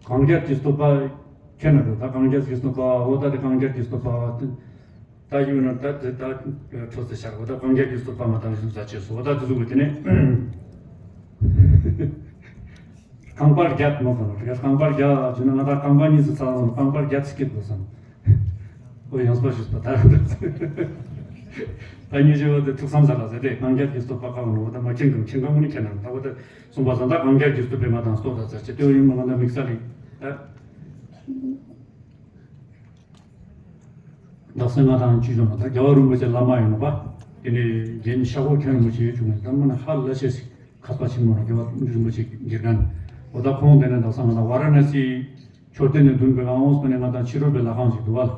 གང་རྒྱལ་གྱི་བསྟོད་པ། ཁྱེད་ན་འགྲོ་ད་གང་རྒྱལ་གྱི་བསྟོད་པ་འོ་ད་དེ་གང་རྒྱལ་གྱི་བསྟོད་པ། ད་ཡོད་ན་ད་དེ་ད་ཁྲོ་ཚེ་ཤར་འོ་ད་གང་རྒྱལ་གྱི་བསྟོད་པ་ང་དང་ཞུ་ས་བྱས་སོ། འོ་ད་དེ་ཚོ་གི་དེ་ནས་རྐང་པར་རྒྱབ་མ་གོ་ནོ་རྐང་པར་རྒྱབ་བྱུང་ན་ང་ད་རྐང་པ་གཉིས་སུ་ཚང་ལ་རྐང་པར་རྒྱབ་ཚིག་སྐད་དགོས་སམ། འོ་ཡང་སྤ་ཞུས་པ་ད། ད་ཉེ་ཞེ་བ་དེ་ཐུགས་བསམ་ས་ལ་ཟེར་ཏེ་གང་རྒྱལ་གྱི་བསྟོད་པ་ཁ་བ་ནོ་འོ་ད་མ་མཁྱེན་གམ་མཁྱེན་གམ་ངུ་ནི་ཁྱེད་ན་ད་འོ་ད། གསུངས་པ་ཙམ་ད་གང་རྒྱལ་གྱི་བསྟོད་པའི་ང་དང་བསྟོད་ད་ཟེར་ཅེས་དེ་ཡིན་མ་ང་དང་དམིགས་བསལ་ལས། ད་དག་ས་ང་དང་ཅི་བྱུང་ན་ད་རྒྱལ་བ་རིན་པོ་ཆེ་བླ་མ་ཡིན་ནོ་པ། དེ་ནས་རྒན་ཤ་ཁོ་མཁན་རིན་པོ་ཆེ་ཡོད་བྱུང་ནས་ད་མ་ན་ཧ་ལ་ཤེས་སི་མཁས་པ་ཆེན་མོ་ན་རྒྱལ་བ་རིན་པོ་ཆེ་དགེ་རྒན། འོ་ད་ཁོང་དེ་ནས་དག་ས་ང་དང་ཝ་ར་ཎ་སི་མཆོད་རྟེན་ནས་བདུན་པའི་ཨང་འོང་སོ་ནས་ང་དང་ཕྱི་རོལ་པའི་ལྷ་ཁང་ཞིག་འདུག་བ།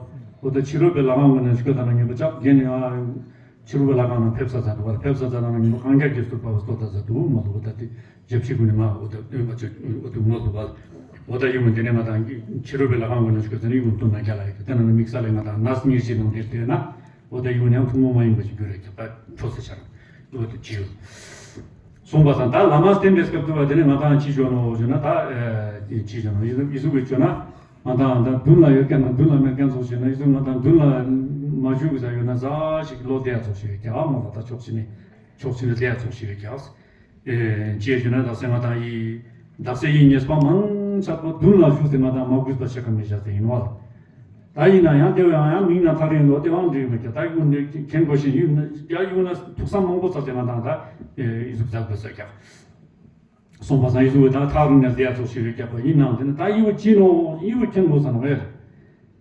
འོ་ད་ཕྱི་རོལ་པའི་ལྷ་ཁང་ངོས་ནས་ཤོད་ད་ན་ངེས་པ་ཅག་རྒན་ནས་ཨ། ཕྱི་རོལ་པའི་ལྷ་ཁང་ནང་ཕེབས་ས་ཚ་འདུག་བ། ཕེབས་ས་ཚ་ནང་ཉིན་མོ་གང་རྒྱལ་གྱི་བསྟོད་པ་བསྟོད་ད་ཚ་འདུག་མ་འདུག་བ། ད་དེ་རྒྱབ་ཕྱི་ཀུན་ནས་མ་འོ་ད་འོ་ད་འོ་ད་མ་འདུག་བ། འོ་ད་ཡིན་མོ་དེ་ནས་ང་དང་ཕྱི་རོལ་པའི་ལྷ་ཁང་ངོས་ནས་ཤོད་ཚེ་ནས་ཡིན་མོ་སྟོན་ན་རྒྱ་ལ་ཡོད་དེ་ནང་ནས་དམིགས་བསལ་ལས་ང་དང་ནས་ཉེར་བཞི་ནང་དེར་བལྟས་ན་འོ་ད་ཡིན་མོ་ཡང་ཐུན་མོང་མ་ཡིན་པ་ཞིག་གྱུར་རེད་ཀྱི་ད་འཕྲོ་ཚེ་ཆར་འོ་ད་ཅི་ཡོད། གསུངས་པ་དང་ད་བླ་མ་བསྟེན་པའི་སྐབས་དུ་བ་དེ་ནས་ང་དང་ཅི་བྱོས་ནོ་ཞུ་ན་ད་ཅི་བྱོས་ནོ་ཡི་ཟུག་གི་བྱོས་ན། ང་དང་ད་མདུན་ལ་ཡོད་མཁན་དང་མདུན་ལ་མེད་མཁན་ཚོ་བྱས་ན་ཡིན་ཙང་ང་དང་མདུན་ལ་མ་བཞུགས་ས་ཡོད་ན་ཟ་ཞིག་ལོ་དེ་ཡ་ཚོགས་ཤིག་ཡོད་ཀྱང་མ་ལ་ད་ཕྱོགས་ཕྱི་ནས་ཕྱོགས་ཕྱི་ནས་དེ་ཡ་ཚོགས་ཤིག་ཡོད་ཀྱང་། ཨེ་ཅེས་ཞུ་ན་དག་ས་ང་དང་ཡི་དག་ས་ཡི་ཉེས་པ་མང་ཆེ་བོ་མདུན་ལ་བཞུགས་ཏེ་ང་དང་མ་གུས་པ་བྱེད་ཀ་མི་བྱ་ཟེར་ཡིན་བ། ད་ཡིན་ན་ཡང་དེ་བས་ཡང་ཡང་མིང་ན་ཐག་རིང་ལོ་དེ་བང་འདྲིས་མི་ཀྱང་ད་ཡུལ་ནས་མཁྱེན་དགོས་ཤིང་ཡུལ་ནས་ཡ་ཡུལ་ན་ཐུགས་བསམ་མང་པོ་བརྩམས་ཏེ་ང་དང་ད་ཨེ་ཡི་ཟུག་བཟའ་དགོས་ས་ཀྱང་། གསུངས་པ་སང་ཡི་ཟུག་ད་ཐག་རིང་ནས་བསྡད་ཡ་ཚོགས་ཤིག་ཡོད་ཀྱག་པ་ཡིན་ནའང་དེ་ནི་ད་ཡི་བོ་ཅི་ནོ་ཡི་བོ་མཁྱེན་དགོས་ས་ནོ་ཨེ།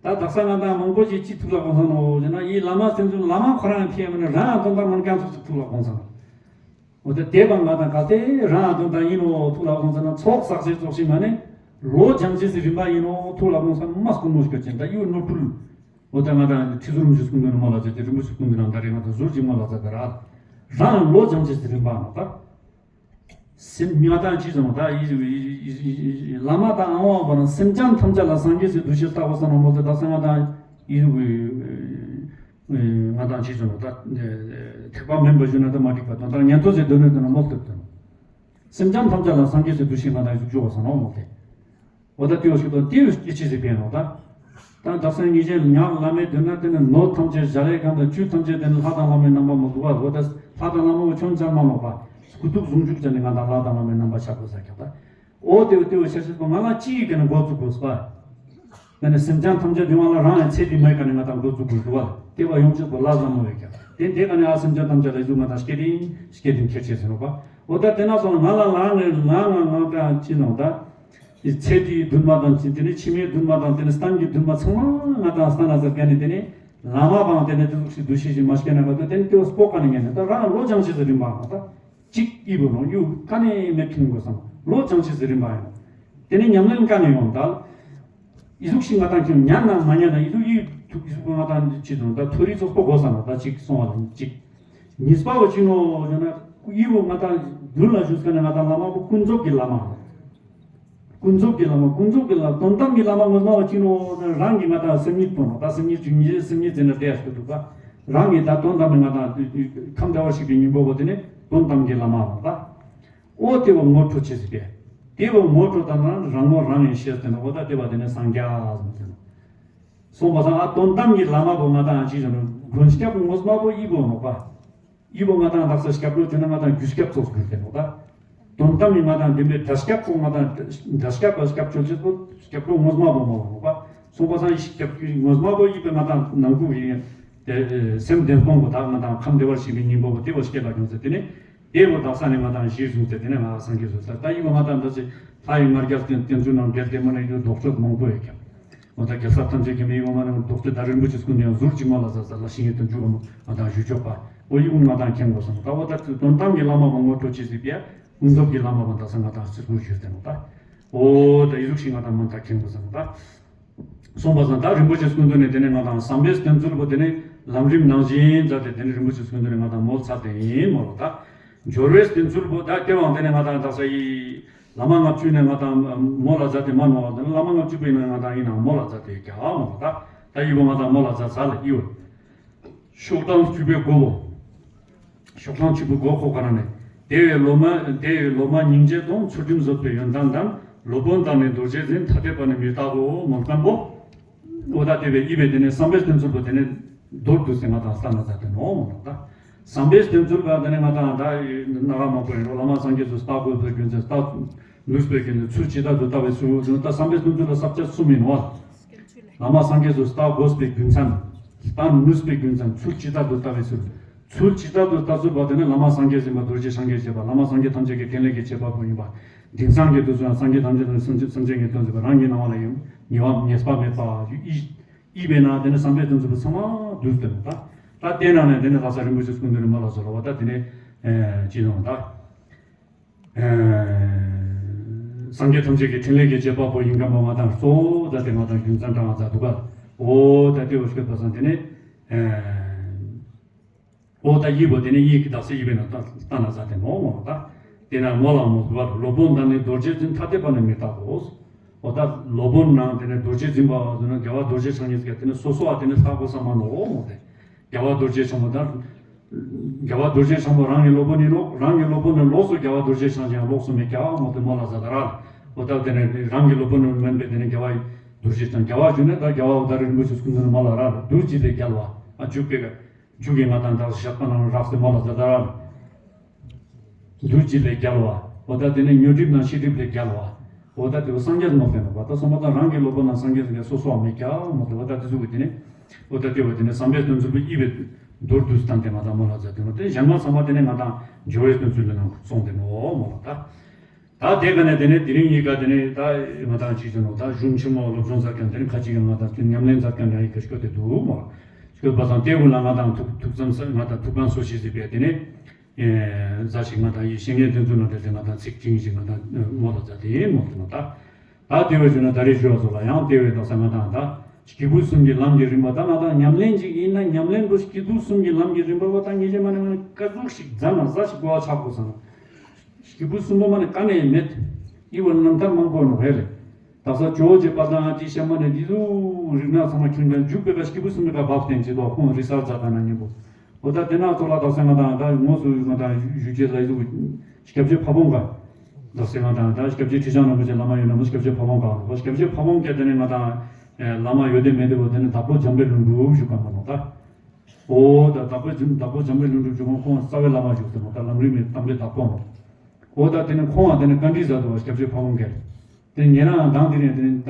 ད་དག་ས་ང་དང་མང་པོ་ཅིག་ཅི་ཐུགས་ལ་དགོངས་ས་ནོ་ཞེ་ན་ཡི་བླ་མ་སེམས་ཚུལ་བླ་མ་ཁོ་རང་ཐེ་མི་ནི་རང་དོན་དག་མང་རྐྱང་ཚོགས་ཤིག་ཐུགས་ལ་དགོངས་ས་ནོ། འོ་ད་དེ་བ་ང་དང་ག་དེ་རང་དོན་དག་ཡིན་ནོ་ཐུགས་ལ་དགོངས་ས་ན་ཚོགས་བསགས་བྱེད་ཚོགས་ཤིག་མ་ནི་ལོ་སྦྱང་བྱེད་སི་རིམ་པ་ཡིན་ནོ་ཐུགས་ལ་དགོངས་ས་མ་སྐུ་མོ་ཞིག་ཅན་ད་ཡི་བོ་ནོར་འཁྲུལ། འོ་ད་ང་དང་ཁྲི་ཟུར་རིན་པོ་ཆེ་སྐུ་མདུན་ནས་མོ་ལ་ཟེར་ཏེ་རིན་པོ་ཆེ་སྐུ་མདུན་ནང་ད་རེ་ང་དང་ཟུར་གཅིག་མོ་ལ་ཟེར་ད་ར། རང་ལོ་སྦྱང་བྱེད་སི་རིམ་པ་ནོ་ད། སེམས་ང་དང་ཅི་ཙམ་ད་ཡི་ཡི་ཡི་ཡི་བླ་མ་དང་ཨང་དབང་བ་རང་སེམས་ཅན་ཐམས་ཅད་ལ་སངས་རྒྱས་སི་འདུ་ཤེས་ལྟ་བུ་ས་ན་མོ་དེ་ད་ས་ང་དང་ཡི་ང་དང་ཅི་ཙམ་ད་ཐེག་པ་མིན་པ་ཞུ་ན་ད་མ་འགྲིག་པ་དང་ད་ཉན་ཐོས་སི་སྡེ་སྣོད་དེ་ན་མོ་ལྟོས་དང་། སེམས་ཅན་ཐམས་ཅད་ལ་སངས་རྒྱས་སི་འདུ་ཤེས་ང་དང་ཡི་འཇུག་བ་ས་ན་མོ་དེ། འོ་ད་ལྟེའུ་ཞིག་དང་ལྟེའུ་སྐྱེ་ཆེ་ཟིག་པས་ནོ་ད། ད་དག་ས་ངེས་ཅན་ཉག་བླ་མའི་མདུན་ན་དེ་ནི་ནོར་ཐམས་ཅད་བཞག་ལས་གང་དང་བཅུད་ཐམས་ཅད་དེ་ནི་ལྷ་དང་བླ་མའི་རྣམ་པ་མ་གཏོགས་པ། འོ་ད་ལྷ་དང་བླ་མ་བོ་ཁྱོད་མཚན་མ་ལོག་པ། སྐུ་ཐུགས་ཟུང་འཇུག་ཅན་ནི་ང་དང་ལྷ་དང་བླ་མའི་རྣམ་པ་ཆགས་དགོས་ས་ཀྱང་ད། འོ་དེའུ་དེའུ་ཤ་ཤ་པོ་ང་ལ་ཅི་ཡི་ག་ནས་འགོ་བཙུགས་དགོས་པ། ང་ནི་སེམས་ཅན་ཐམས་ཅད་དུ་ང་ལ་རང་ཡང་ཚེ་འདི་མའི་ག་ནས་ང་དང་འགོ་བཙུགས་དགོས་འདུག་བ། དེ་བ་ཡོང་ཆེད་པོ་ལ་ཟ་མོ་བས་ཀྱང་དེ་དེ་ག་ནས་ཨ་སེམས་ཅན་ཐམས་ཅད་ལ་ཡིད་གཟུགས་ང་དང་སྐྱེ་རིང་སྐྱེ་རིང་ཁྱེར་ཆེ་ཟེར་ནོ་པ། འོ་ད་དེ་ན་སོང་ང་ལ་ལ་ངས་ང་ང་ང་ག་ཅི་ནོ་ད། ཚེ་འདིའི་འདུན་མ་དང་དེ་ནས་ཕྱི་མའི་འདུན་མ་དང་དེ་ནས་གཏན་གྱི་འདུན་མ་ཚང་མ་ང་དང་སྟན་ན་ཟེར་མཁན་ནི་དེ་ནས་བླ་མ་བང་དེ་ནས་དེ་ཟུག་ཞིག་འདུ་ཤེས་ཤིག་མ་སྐྱེ་ན་མ་གཏོགས་དེ་ནས་དེ་བ་སྤོ་ག་ནས་ངན་ནས་ད་རང་ལོ་ཅང་ཤེས་ཟེར་རིན་པ་མ་ད། གཅིག་ཨི་བོ་རང་ཡུ་ཀ་ནས་མེད་ཁྱིམ་དགོས་སམ་ལོ་ཅང་ཤེས་ཟེར་རིན་པ་ཡང་། དེ་ནས་ཉམས་ལེན་ཀ་ནས་ཡོང་ད། ཨི་ཟུག་ཤིག་ང་དང་ཁྱིམ་ཉན་ན་མ་ཉན་ན་ཨི་ཟུག་ཨི་ཐུག་ཨི་ཟུག་ང་དང་ཅི་དང་ད་ཐོ་རི་ཚོགས་པོ་དགོས་སམ་ད་གཅིག་སོང་བ་ལ་གཅིག་གཉིས་པ་བ་ཅི་ནོ་ཡོད་ན་ཨི་བོ་ང་དང་རྒྱུན་ལ་ཞུགས་ཀ་ནས་ང་དང་བླ་མ་བོ་ཀུན་རྫོབ་ཀྱི་བླ་མ། ཀུན་རྫོབ་ཀྱི་བླ་མ། ཀུན་རྫོབ་ཀྱི་བླ་མ། དོན་དམ་གྱི་བླ་མ་ངོ་མ་བ་ཅི་ནོ་རང་གི་ང་དང་སེམས་ཉིད་པོ་ནོ། ད་སེམས་ཉིད་བཅུ་གཉིས་སེམས་ཉིད་ཟེར་ན་དེ་ཡ་ཞིག་འདུག་ག་རང་གི་ད་དོན་དམ་ནི་ང་དང་ཁམས་བདེ་བར་གཤེགས་པའི་སྙིང་པོ་བོ་དེ་ནི་དོན་དམ་གྱི་བླ་མ་ནོ་ད། ཨོ་དེ་བ་ངོ་སྤྲོད་བྱེད་ཟིག་པས། དེ་བ་ངོ་སྤྲོད་ད་ན་རང་ངོ་རང་ཡིན་ཤེས་ཟེར་ན་ཨོ་ད་དེ་བ་དེ་ནི་སངས་རྒྱས་ཟེར་ན། སོང་པ་སང་ཨ་དོན་དམ་གྱི་བླ་མ་བོ་ང་དང་ཅི་ཟེར་ན་མགོན་སྐྱབས་ངོ་མ་བོ་ཨི་བོ་ནོ་པ། ཡིད་བོ་ང་དང་ལགས་སོ་སྐྱབས་འགྲོ་བྱོས་ན་ང་དང་རྒྱུ་སྐྱབས་ཚོགས་དགོས་ཏེ་ནོ་ད། དོན་དམ་ནི་ང་དང་བདེན་པའི་དགྲ་སྐྱབས་པོ་ང་དང་དགྲ་སྐྱབས་པ་སྐྱབས་བཅོལ་ཆེད་པོ་སྐྱབས་འགྲོ་ངོ་མ་བོ་མ་བོ་ནོ་པ། སོང་པ་སང་ཡི་སྐྱབས་ངོ་མ་བོ་ཡིད་པའི་ང་དང་ནང་ཁུག་ཡིན་ཏེ། སེམས་བདེན་སྟོང་པོ་དག་ང་དང་ཁམས་བདེ་བར་གཤེགས་པའི་སྙིང་པོ་བོ་དེ་བོ་སྐྱེ་ལ་ཡོང་ཟེར་དེ་ནི། དེ་བོ་དག་ས་ནི་ང་དང་གཞི་བཟུང་སྟེ་དེ་ནི་ང་སངས་རྒྱས་སུ་ས་ད་ཡིད་བོ་ང་དང་འདྲ་ཆེ་ལྷ་ཡི་ང་རྒྱལ་བསྟན་བསྟན་ཚུལ་ནང་འགལ་ཏེ་མ་ནི་ཡོད་ལྡོག་ཕྱོགས་མང་པོ་ཡོད་ཀྱང་། འོ་ད་རྒྱལ་ཚབ་ཐམས་ཅད་མཁྱེན་པའི་ཡོང་མ་ནང་རྡོག་རྩེ་ད་རིན་པོ་ཆེ་སྐུ་མདུན་ཡང་ཟུར་གཅིག་མ་ལ་ཟ་ཟ་ལ་ཤིང་ཡོད་དུ་འཇུག་གམ་ང་དང་ཞུ་ཆོག་པ། འོ་ཡིག་ང་དང་མཁྱེན་དགོས་སམ་ད། འོ་ད་དོན་དམ་གྱི་བླ་མ་མང་པོ་སྤྲོ་ཆེ་ཟིག་པས་ཀུན་རྫོབ་ཀྱི་བླ་མ་མ་ད་ས་ང་དང་སྲིད་པོ་ཞུས་ཏེ་ནོ་ད། འོ་ད་ཡི་ཟུག་ཤིག་ང་དང་མ་ད་མཁྱེན་དགོས་སམ་ད། སོང་པ་སང་ད་རིན་པོ་ཆེ་སྐུ་མདུན་ནས་དེ་ནས་ང་དང་བསམ་པའི་བསྟན་ཚུལ་པོ་དེ་ནས་ལམ་རིམ་ནང་བཞིན་མཛད་དེ་དེ་ནས་རིན་པོ་ཆེ་སྐུ་མདུན་ནས་ང་དང་མོལ་ཚར་ཏེ་ཡིན་མོལ་ལོ་ད། སྦྱོར་བའི་བསྟན་ཚུལ་པོ་ད་སྐྱེ་བ་དེ་ནས་ང་དང་ད་ས་ཡི། བླ་མ་ལྔ་བཅུ་ནས་ང་དང་མོ་ལ་མཛད་དེ་མ་ནོར་བ་དང་བླ་མ་ལྔ་བཅུ་པའི་ནང་ང་དང་ཡིན་ནང་མོ་ལ་མཛད་དེ་ཀྱ་མོ་ལ་ད་ད་ཡི་བོ་ང་དང་མོ་ལ་མཛད་ཚར་ལ་ཡི་བོ། ཤོག་དང་བཅུ་པའི་སྒོ་བོ། ཤོག་དང་བཅུ་པའི་སྒོ་ཁོ་ག་ན་ནས་དེ་བས་སློབ་མ་དེ་བས་སློབ་མ་སྙིང་རྗེ་དང་ཚུལ་ཁྲིམས་བཟོད་པའི་ཡོན་ཏན་དང་སློབ་དཔོན་དང་ནི་རྡོ་རྗེ་འཛིན་ཐ་དད་པ་ནི་མི་རྟག་གོ་མོ་བསྟན་པོ། འོ་ད་དེ་བས་ཡི་བས་དེ་ནས་བསམ་པའི་བསྟན་ཚུལ་པོ་དེ་ནས། མདོར་བསྡུས་ཏེ་ང་དང་ལྟ་ན་ད་དེ་ནོ་མོ་ལ་ད། བསམ་པའི་བསྟན་ཚུལ་པ་དེ་ནས་ང་དང་ད་ན་ག་མ་པོ་ཡིན་རོ་བླ་མ་སངས་རྒྱས་སུ་ལྟ་དགོས་པའི་རྒྱུ་མཚན་ལྟ་ནུས་པའི་རྒྱུ་མཚན་ཚུལ་ཇི་ལྟར་དུ་ལྟ་བའི་ཚུལ་ད་བསམ་པའི་བསྟན་ཚུལ་ལ་ས་བཅད་གསུམ་ཡིན་ནོ། བླ་མ་སངས་རྒྱས་སུ་ལྟ་དགོས་པའི་རྒྱུ་མཚན། ལྟ་ནུས་པའི་རྒྱུ་མཚན་ཚུལ་ཇི་ལྟར་དུ་ལྟ་བའི་ཚུལ། ཚུལ་ཇི་ལྟར་དུ་ལྟ་ཚུལ་པ་དེ་ནི་བླ་མ་སངས་རྒྱས་ཡིན་པ་རྡོ་རྗེ་འཆང་གིས་བྱས་པ་བླ་མ་སངས་རྒྱས་ཐམས་ཅད་ཀྱི་འཕྲིན་ལས་ཀྱི་བྱེད་པ་པོ་ཡིན་པ། དེང་སང་གི་དུས་སུ་ཡང་སངས་རྒྱས་ཐམས་ཅད་དང་སེམས་ཅན་སེམས་ཅན་གྱི་དོན་མཛད་པ་རང་གི་སྣང་བ་ལ་ཡང་ཉེས་པ་ཉེས་པ་མེད་པ་ཡིས། ཡིད་པའི་ནང་དེ་ནི་བསམ་པའི་དོན་ཚུལ་པོ་ཚང་མ་བསྡུས་ཏེ་ནོ་ད། ད་དེ་ནང་ནས་དེ་ནི་ལྷ་ས་རིན་པོ་ཆེ་སྐུ་མདུན་ནས་མ་ལ་སོ་ལ་བ་ད་དེ་ནས་ཅི་ནོ་ད། སངས་རྒྱས་ཐམས་ཅད་ཀྱི་འཕྲིན་ལས་ཀྱི་བྱེད་པ་པོ་ཡིན་ག་མ་ང་དང་གཙོ་བོ་ད་དེ་ང་དང་རྒྱུ་མཚན་དྲང་ང་ད་འདུག་ག་འོ་ད་དེ་བ་ཤོད་པ་སང་དེ་ནས། འོ་ད་ཡིད་པོ་དེ་ནས་ཡིད་ཀྱི་དག་ས་ཡིད་པའི་ནང་ལྟ་ན་ཟ་དེ་ནོ་མོ་ལ་ད། དེ་ན་མོ་ལ་མོ་བར་སློབ་དཔོན་དང་ནི་རྡོ་རྗེ་འཛིན་ཐ་དད་པ་ནི་མི་རྟག་གོ། འོ་ད་སློབ་དཔོན་ནང་དེ་ནས་རྡོ་རྗེ་འཛིན་པ་བ་ཟེར་ན་རྒྱལ་བ་རྡོ་རྗེ་འཆང་ཉིད་ཀྱི་དེ་ནས་སོ་སོ་བ་དེ་ནས་ལྷག་དགོས་ས་མ་ནོ་མོ་དེ། རྒྱལ་བ་རྡོ་རྗེ་འཆང་པོ་དང་། རྒྱལ་བ་རྡོ་རྗེ་འཆང་པོ་རང་གི་སློབ་དཔོན་ཡིན་ནོ། རང་གི་སློབ་དཔོན་ནི་ལོགས་སུ་རྒྱལ་བ་རྡོ་རྗེ་འཆང་ཅན་ལོགས་སུ་མེད་ཀྱ་མོ་དེ་མོ་ལ་ཟ་ད་ར། འོ་ད་དེ་ནས་རང་གི་སློབ་དཔོན་ནི་མིན་པའི་དེ་ནས་རྒྱལ་བ་རྡོ་རྗེ་འཆང་རྒྱལ་བ་བརྗོད་ནས་ད་རྒྱལ་བ་འོ་ད་རིན་པོ་ཆེ་སྐུ་མདུན་ནས་མོ་ལ་ར་རྡོ་རྗེ་ལས་རྒྱལ་བ་ཨ་འཇུག་པའི་ག་འཇུག་གི་ང་དང་དག་ཞག་པ་ནང་རགས་སེ་མོ་ལ་ཛ་དར། འདུ་བྱེད་ལས་རྒྱལ་བ། འོ་ད་དེ་ནས་ཉོན་སྒྲིབ་དང་ཤེས་སྒྲིབ་ལས་རྒྱལ་བ། འོ་ད་དེ་བོ་སངས་རྒྱས་མོ་བསྟན་པ་ད་སོང་པ་དང་རང་གི་སློབ་དཔོན་ནང་སངས་རྒྱས་ཀྱི་སོ་སོ་བ་མེད་ཀྱ་མོ་དེ་འོ་ད་དེ་ཚོ་གི་དེ་ནས། འོ་ད་དེ་བོ་དེ་ནས་བསམ་པའི་དོན་ཚུལ་པོ་ཡིད་པའི་མདོར་བསྡུས་སྟངས་དེ་ང་དང་མོ་ལ་ཛ་དེ་ནོ་དེ་གཞན་མ་ཚང་མ་དེ་ནས་ང་དང་སྦྱོར་བའི་དོན་ཚུལ་ལས་ནང་སོང་དེ་ནོ་མོ་ལ་ད། ད་དེ་ག་ནས་དེ་ནས་དེ་རིང་ཡི་ག་དེ་ནས་ད་ང་དང་ཅིག་ཟེར་ནོ་ད་གཞུང་ཆེན་མོ་སློབ་སྦྱོང་མཛད་མཁན་དེ་ནས་ཁ་ཅིག་གི་ང་དང་ཚུན་ཉམས་ལེན་མཛད་མཁན་ཡི་ག་སྐྱོད་དེ་འདུག་མོ། སྐྱོད་པ་སང་དེ་ཀུན་ལ་ང་དང་ཐུགས་ཐུགས་བསམ་ས་ང་དང་ཐུགས་ཕན་གསོ་ཞེས་ཟེར་བས་དེ་ནས་ཟ་ཞིག་ང་དང་ཡི་བཤེས་གཉེན་དེ་ཚོ་ནང་དེ་ང་དང་ཚིག་ཅིག་ཞིག་ང་དང་མོ་ལ་ཛ་དེ་མོ་དེ་ནོ་ད། ད་དེ་བས་ཞུ་ན་ད་རེས་ཞུ་བ་ཚོ་ལ་ཡང་དེ་བས་ད་ས་ང་དང་ད། སྐྱེས་བུ་གསུམ་གྱི་ལམ་གྱི་རིམ་པ་ད་ང་དང་ཉམས་ལེན་ཅིག་ཡིན་ན་ཉམས་ལེན་པོ་སྐྱེས་བུ་གསུམ་གྱི་ལམ་གྱི་རིམ་པ་བ་ད་ངེས་ཅན་མ་ནི་མ་ནི་ཀ་ཟུག་ཞིག་མཛད་ན་ཟ་ཞིག་གོ་བ་ཆགས་དགོས་ས་ན། སྐྱེས་བུ་གསུམ་པོ་མ་ནི་ཀ་ནས་མེད། ཨི་བ་རྣམ་ཐར་མང་པོ་ནོ་ཧེ་ལེ། དག་ས་ཇོ་བོ་རྗེ་དཔལ་ལྡན་ཨ་ཏི་ཤ་མ་ནི་འདི་ཚོ་རིག་གནས་ཚང་མ་ཁྱོན་ཀྱང་འཇུག་པའི་ཀ་སྐྱེས་བུ་གསུམ་པའི་ཀ་བབས་བསྟན་ཅི་དོ་ཁོང་རི་གསར་མཛད་ད་ན་ཉིན་པོ། འོ་ད་དེ་ན་ཚོ་ལ་དག་ས་ང་དང་ད་ངོ་སུ་ང་དང་ཞུ་རྒྱུ་ལ་ཡི་ཚོ་སྐྱབས་རྗེ་ཕ་བོང་ཀ་ད་སེ་ང་དང་ད་སྐྱབས་རྗེ་ཁྲི་བྱང་རིན་པོ་ཆེ་བླ་མ་ཡོད་ན་མོ་སྐྱབས་རྗེ་ཕ་བོང་ཁ་ལ་སྐྱབས་རྗེ་ཕ་བོང་ཁ་དེ་ནས་ང་དང་བླ་མ་ཡོད་དེ་མེད་དེ་བོ་དེ་ནས་དྭགས་པོ་འཇམ་དཔལ་ལྷུན་གྲུབ་བཞུགས་ཀ་མ་ནོ་ད། ཨོ་ད་དྭགས་པོ་འཇམ་དྭགས་པོ་འཇམ་དཔལ་ལྷུན་གྲུབ་བཞུགས་ཀ་ཁོང་རྩ་བའི་བླ་མ་བཞུགས་ཟེར་ནོ་ད་ལམ་རིམ་མེད་དམ་པའི་དྭགས་པོ་ནོ། ཨོ་ད་དེ་ནས་ཁོང་བ་དེ་ནས་བཀའ་འདྲི་མཛད་དོ་བ་སྐྱབས་རྗེ་ཕ་བོང་ཁ་ལ། དེ་ཉེ་རང་དང་དེ་རིང་དེ་རིང་ད་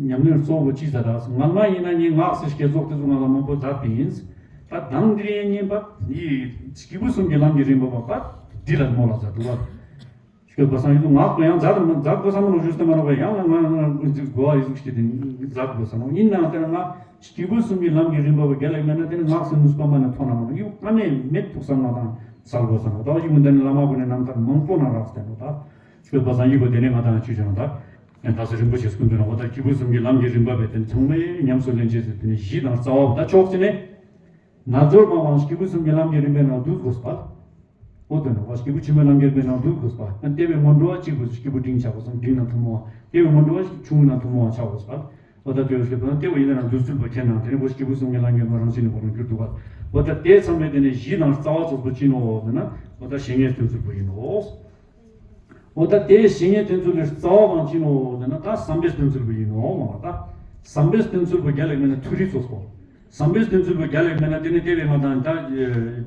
ཉམས་མྱོང་གཙོ་བོ་ཅི་ཟེར་ད་སྔ་མ་ཡིན་ན་ངས་སྔགས་སུ་བསྐྱེད་རྫོགས་དེ་ཚོ་ང་ལ་མང་པོ་མཛད་པ་ཡིན། ད་དང་དེ་རིང་ངས་པ་ཡི་སྐྱེས་བུ་གསུམ་གྱི་ལམ་གྱི་རིམ་པ་པ་པ་འདི་ལ་མོ་ལ་མཛད་འདུག་བ། སྐྱོད་པ་སང་ཡིན་ངག་ཏུ་ཡང་མཛད་མཛད་དགོས་བསམ་མ་ནོ་ཞུས་ཏེ་མ་ནོ་བས་ཡང་ལ་ང་ང་གོ་བ་ཡིན་ཟུག་ཞིག་དེ་མཛད་དགོས་བསམ་མ་ནོ་ཡིན་ནའང་དེ་ལ་ང་སྐྱེས་བུ་གསུམ་གྱི་ལམ་གྱི་རིམ་པ་པ་རྒྱལ་ལ་མེད་ན་དེ་ནི་སྔགས་སུ་ནུས་པ་མ་ནས་ཐོན་ན་མ་ནོ་ཡིན་ཀ་ནས་མེད་ཐུག་བསམ་ང་དང་གསལ་དགོས་བསམ་མ་ནོ་ད་ཡིན་མི་འདི་ནི་བླ་མ་ཀུན་ནས་རྣམ་ཐར་མང་པོ་ན་རག་སྟེ་ནོ་ད། ཆོས་པ་སངས་རྒྱས་པོ་དེ་ནས་ང་དང་ཆོས་ཀྱང་དག་ད་སེ་རིན་པོ་ཆེ་སྐུ་མདུན་ལ་འོ་ད་སྐྱེས་བུ་གསུམ་གྱི་ལམ་གྱི་རིམ་པ་བས་དེ་ཚང་མས་ཉམས་སུ་ལེན་བྱེད་ཟེར་དེ་ནས་གཞི་དང་རྩ་བ་ད་ཕྱོགས་ཅི་ནས་ན་ཚོད་མ་མང་སྐྱེས་བུ་གསུམ་གྱི་ལམ་གྱི་རིམ་པའི་ནང་འདུས་དགོས་པ། ཨོ་དོན་ནོ་སྐྱེས་བུ་ཆེན་མོའི་ལམ་གྱི་རིམ་པའི་ནང་འདུས་དགོས་པ་ལྟེ་བའི་སྔོན་འགྲོ་བ་གཅིག་དགོས་སྐྱེས་བུ་འབྲིང་ཆགས་དགོས་སམ་འབྲིང་ན་ཐུན་མོང་བ་ལྟེ་བའི་སྔོན་འགྲོ་བ་ཆུང་ན་ཐུན་མོང་བ་ཆགས་དགོས་པ། ཨོ་ད་དེ་བས་སྐྱེ་བོ་དེ་བས་ཡིན་ན་འདུ་ཚུལ་པ་ཁྱེད་ནང་དེ་ནི་གོ་སྐྱེས་བུ་གསུམ་གྱི་ལམ་གྱི་མ་རང་བཞིན་ནི་གོ་རང་གྱུར་འདུག་ག་ཨོ་ད་དེ་ཚང་མས་དེ་ནི་གཞི་དང་རྩ་བ་ཚོགས་པོ་ཅི་ནོ་ཟེར་ན་ཨོ་ད་བཤེས་གཉེན་སྟོན་ཚུལ་པོ་ཡིན་ནོ། ཨོ་ད་དེ་བཤེས་གཉེན་སྟོན་ཚུལ་ལས་རྩ་བ་གང་ཅི་ནོ་ཟེར་ན་ད་བསམ་པའི་སྟོན་ཚུལ་པོ་ཡིན་ནོ་མ་ད། བསམ་པའི་སྟོན་ཚུལ་པོ་རྒྱ་ལས་མེད་ན་མཐོ་རིས་ཚོགས་པོ། བསམ་པའི་སྟོན་ཚུལ་པོ་རྒྱ་ལས་མེད་ན་དེ་ནི་དེ་བས་ང་དང་ད་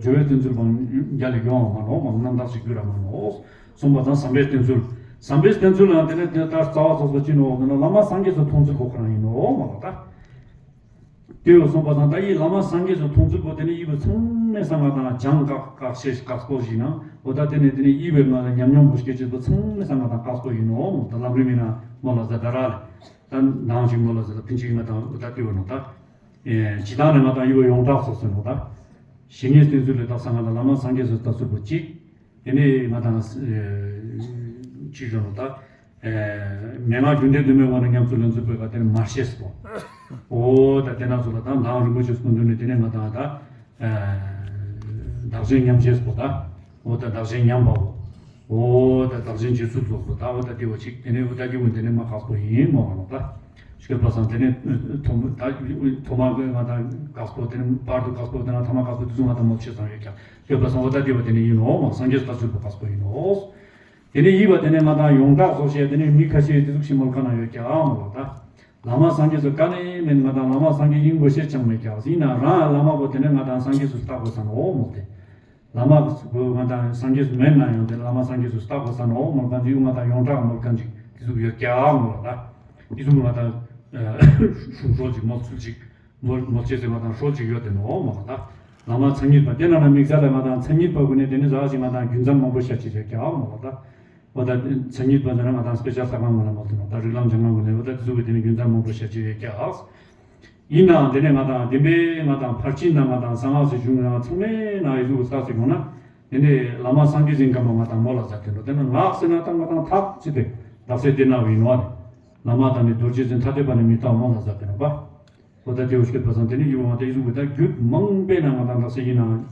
སྦྱོར་བའི་སྟོན་ཚུལ་པོ་རྒྱ་ལས་ཡོང་བ་མ་ནོ་མ་རྣམ་དག་ཅིག་རྒྱུ་ར་མ་ནོ། གསུངས་པ་དང་བསམ་པའི་སྟོན་ཚུལ། བསམ་པའི་སྟོན་ཚུལ་ལ་དེ་ནི་དེ་ལྟར་རྩ་བ་ཚོགས་པ་ཅི་ནོ་ཟེར་ན་བླ་མ་སངས་རྒྱས་སུ་མཐོང་ཚུལ་གོ་ཁོ་རང་ཡིན་ནོ་མ་ལ་ད། དེ་ཡོ་གསུངས་པ་དང་ད་ཡིས་བླ་མ་སངས་རྒྱས་སུ་མཐོང་ཚུལ་པོ་དེ་ནི་ཡིད་བུ་ཚང་མས་སང་ང་དང་སྦྱང་བཀག་བཀག་ཤེས་བཀག་སྤོ་ཞིག་ན་འོ་ད་དེ་ནི་དེ་ནི་ཡིད་བའི་ང་ལ་ཉམས་མྱོང་པོ་སྐྱེ་ཅེས་པོ་ཚང་མས་སང་ང་དང་བཀག་སྤོ་ཡིན་ནོ་མོ་ད་ལམ་རིམ་ཡིན་ན་མོ་ལ་ཟ་ད་ར་ལ་ད་ནང་ཞིག་མོ་ལ་ཟ་ད་ཕིན་ཅིག་ང་དང་འོ་ད་དེ་བོ་ནོ་ད། ཇི་ལྟར་ནི་ང་དང་ཡུལ་ཡོངས་གྲགས་སོགས་སུ་ནོ་ད། ཞི་གནས་བསྟེན་ཚུལ་ལས་བཏགས་ས་ང་ལ་བླ་མ་སངས་རྒྱས་སུ་ལྟ་ཚུལ་པོ་གཅིག་དེ་ནས་ང་དང་ཅི་ཞོ་ནོ་ད། མན་ངག་རྒྱུ་འབྲས་དུ་མའི་ངོ་ནས་ཉམས་སུ་ལེན་ཚུལ་པོའི་ཀ་དེ་ནི་མར་ཤེས་སོ། ཨོ་ད་དེ་ན་ཚོ་ལ་ད་མདང་རིན་པོ་ཆེ་སྐུ་མདུན་ནས་དེ་ནས་ང་དང་ད། བདག་གཞན་མཉམ་བྱེད་སོ་ད། འོ་ད་བདག་གཞན་མཉམ་པའོ། འོ་ད་བདག་གཞན་བྱེད་ཚུལ་རྫོགས་པོ་ད་འོ་ད་དེ་བ་ཅིག་དེ་ནས་འོ་ད་རྒྱུ་འོ་དེ་ནས་མ་ཁག་པོ་ཡིན་མོ་བ་ལོ་ད། ཤོད་པ་སང་དེ་ནས་ཐོག་མ་ད་ཐོག་མ་གི་ང་དང་ཁག་པོ་དེ་ནས་བར་དུ་ཁག་པོ་དེ་ན་ཐ་མ་ཁག་པོ་དེ་ཚོ་ང་དང་མོ་ཆེ་ཚང་ཡོད་ཀྱང་ཤོད་པ་སང་འོ་ད་དེ་བ་དེ་ནས་ཡིན་ནོ་མ་སངས་རྒྱས་ལྟ་ཚུལ་པོ་ཁག་པོ་ཡིན་ནོ། དེ་ནས་ཡིན་པ་དེ་ནས་ང་དང་ཡོངས་གྲགས་སོ་ཞེས་དེ་ནས་མི་ཁ་ཤས་དེ་ཚོ་ཤི་མོལ་ཁ་ན་ཡོད་ཀྱང་མོ་ལོ་ད། བླ་མ་སངས་རྒྱས་སུ་ཀ་ནས་མིན་ང་དང་བླ་མ་སངས་རྒྱས་ཡིན་དགོས་ཤེས་ཅང་མེད་ཀྱང་ཡིན་ན་རང་བླ་མ་པོ་དེ་ནས་ང་དང་སངས་རྒྱས་སུ་ལྟ་དགོས་ས་ནོ་མོ་དེ། བླ་མ་ང་དང་སངས་རྒྱས་སུ་མེད་ན་ཡང་དེ་བླ་མ་སངས་རྒྱས་སུ་ལྟ་དགོས་ས་ནོ་མོ་གང་ཅི་ཡུ་ང་དང་ཡོངས་གྲགས་མོ་གང་ཅི་དེ་ཚོ་ཡོད་ཀྱང་མོ་ལ་ད། དེ་ཚོ་ང་དང་ཤུགས་ཧྲོལ་ཅིག་མོ་ཚུལ་ཅིག་མོ་མོ་ཅེ་ཟེར་ང་དང་ཧྲོལ་ཅིག་ཡོད་དེ་ནོ་མོ་ལ་ད། བླ་མ་མཚན་ཉིད་པ་དེ་ན་ན་དམིགས་བསལ་ལ་ང་དང་མཚན་ཉིད་པ་ཀུན་ནས་དེ་ནི་ཟག་ཅིག་ང་དང་རྒྱུ་མཚན་མང་པོ་ཤར་ཅིག་ཡོད་ཀྱང་མོ་ལ་ད། འོ་ད་མཚན་ཉིད་པ་ཟེར་ན་ང་དང་དཔེ་ཆ་ལྷག་མ་ངོ་ལ་མ་ཐོན་ནོ་ད་རིགས་ལམ་སྦྱང་ང་ངོ་ལ་འོ་ད་དེ་ཚོ་གི་དེ་ནི་རྒྱུ་མཚན་མང་པོ་ཤར་ཅིག་ཡོད་ཀྱང་། ཡིན་ནའང་དེ་ནས་ང་དང་བདེན་པའི་ང་དང་ཕར་ཕྱིན་དང་ང་དང་གསང་སྔགས་སུ་བཞུགས་ནས་ཚང་མའི་ནང་ཡི་གཟུགས་ལྟ་སུ་ཡོང་ན། དེ་ནས་བླ་མ་སངས་རྒྱས་ཟིན་སྐམ་པ་ང་དང་མོ་ལ་ཟ་དེ་འགྲོ་དེ་ན་ངག་ཟེར་ན་ད་ང་དང་ཐག་ཅི་སྟེ་བདག་སེ་དེ་ན་བའི་ནོ་བ་ནི། བླ་མ་དང་ནི་རྡོ་རྗེ་འཛིན་ཐ་དད་པ་ནི་མི་ལྟ་མོ་ལ་ཟ་དེ་ནོ་པ། འོ་ད་དེ་འོ་སྐད་པ་སང་དེ་ནས་ཡི་བ་ང་དང་ཡི་གཟུགས་ཀྱི་ད་རྒྱུད་མང་པས་ན་ང་དང་བདག་སེ་ཡིན་ནའང་།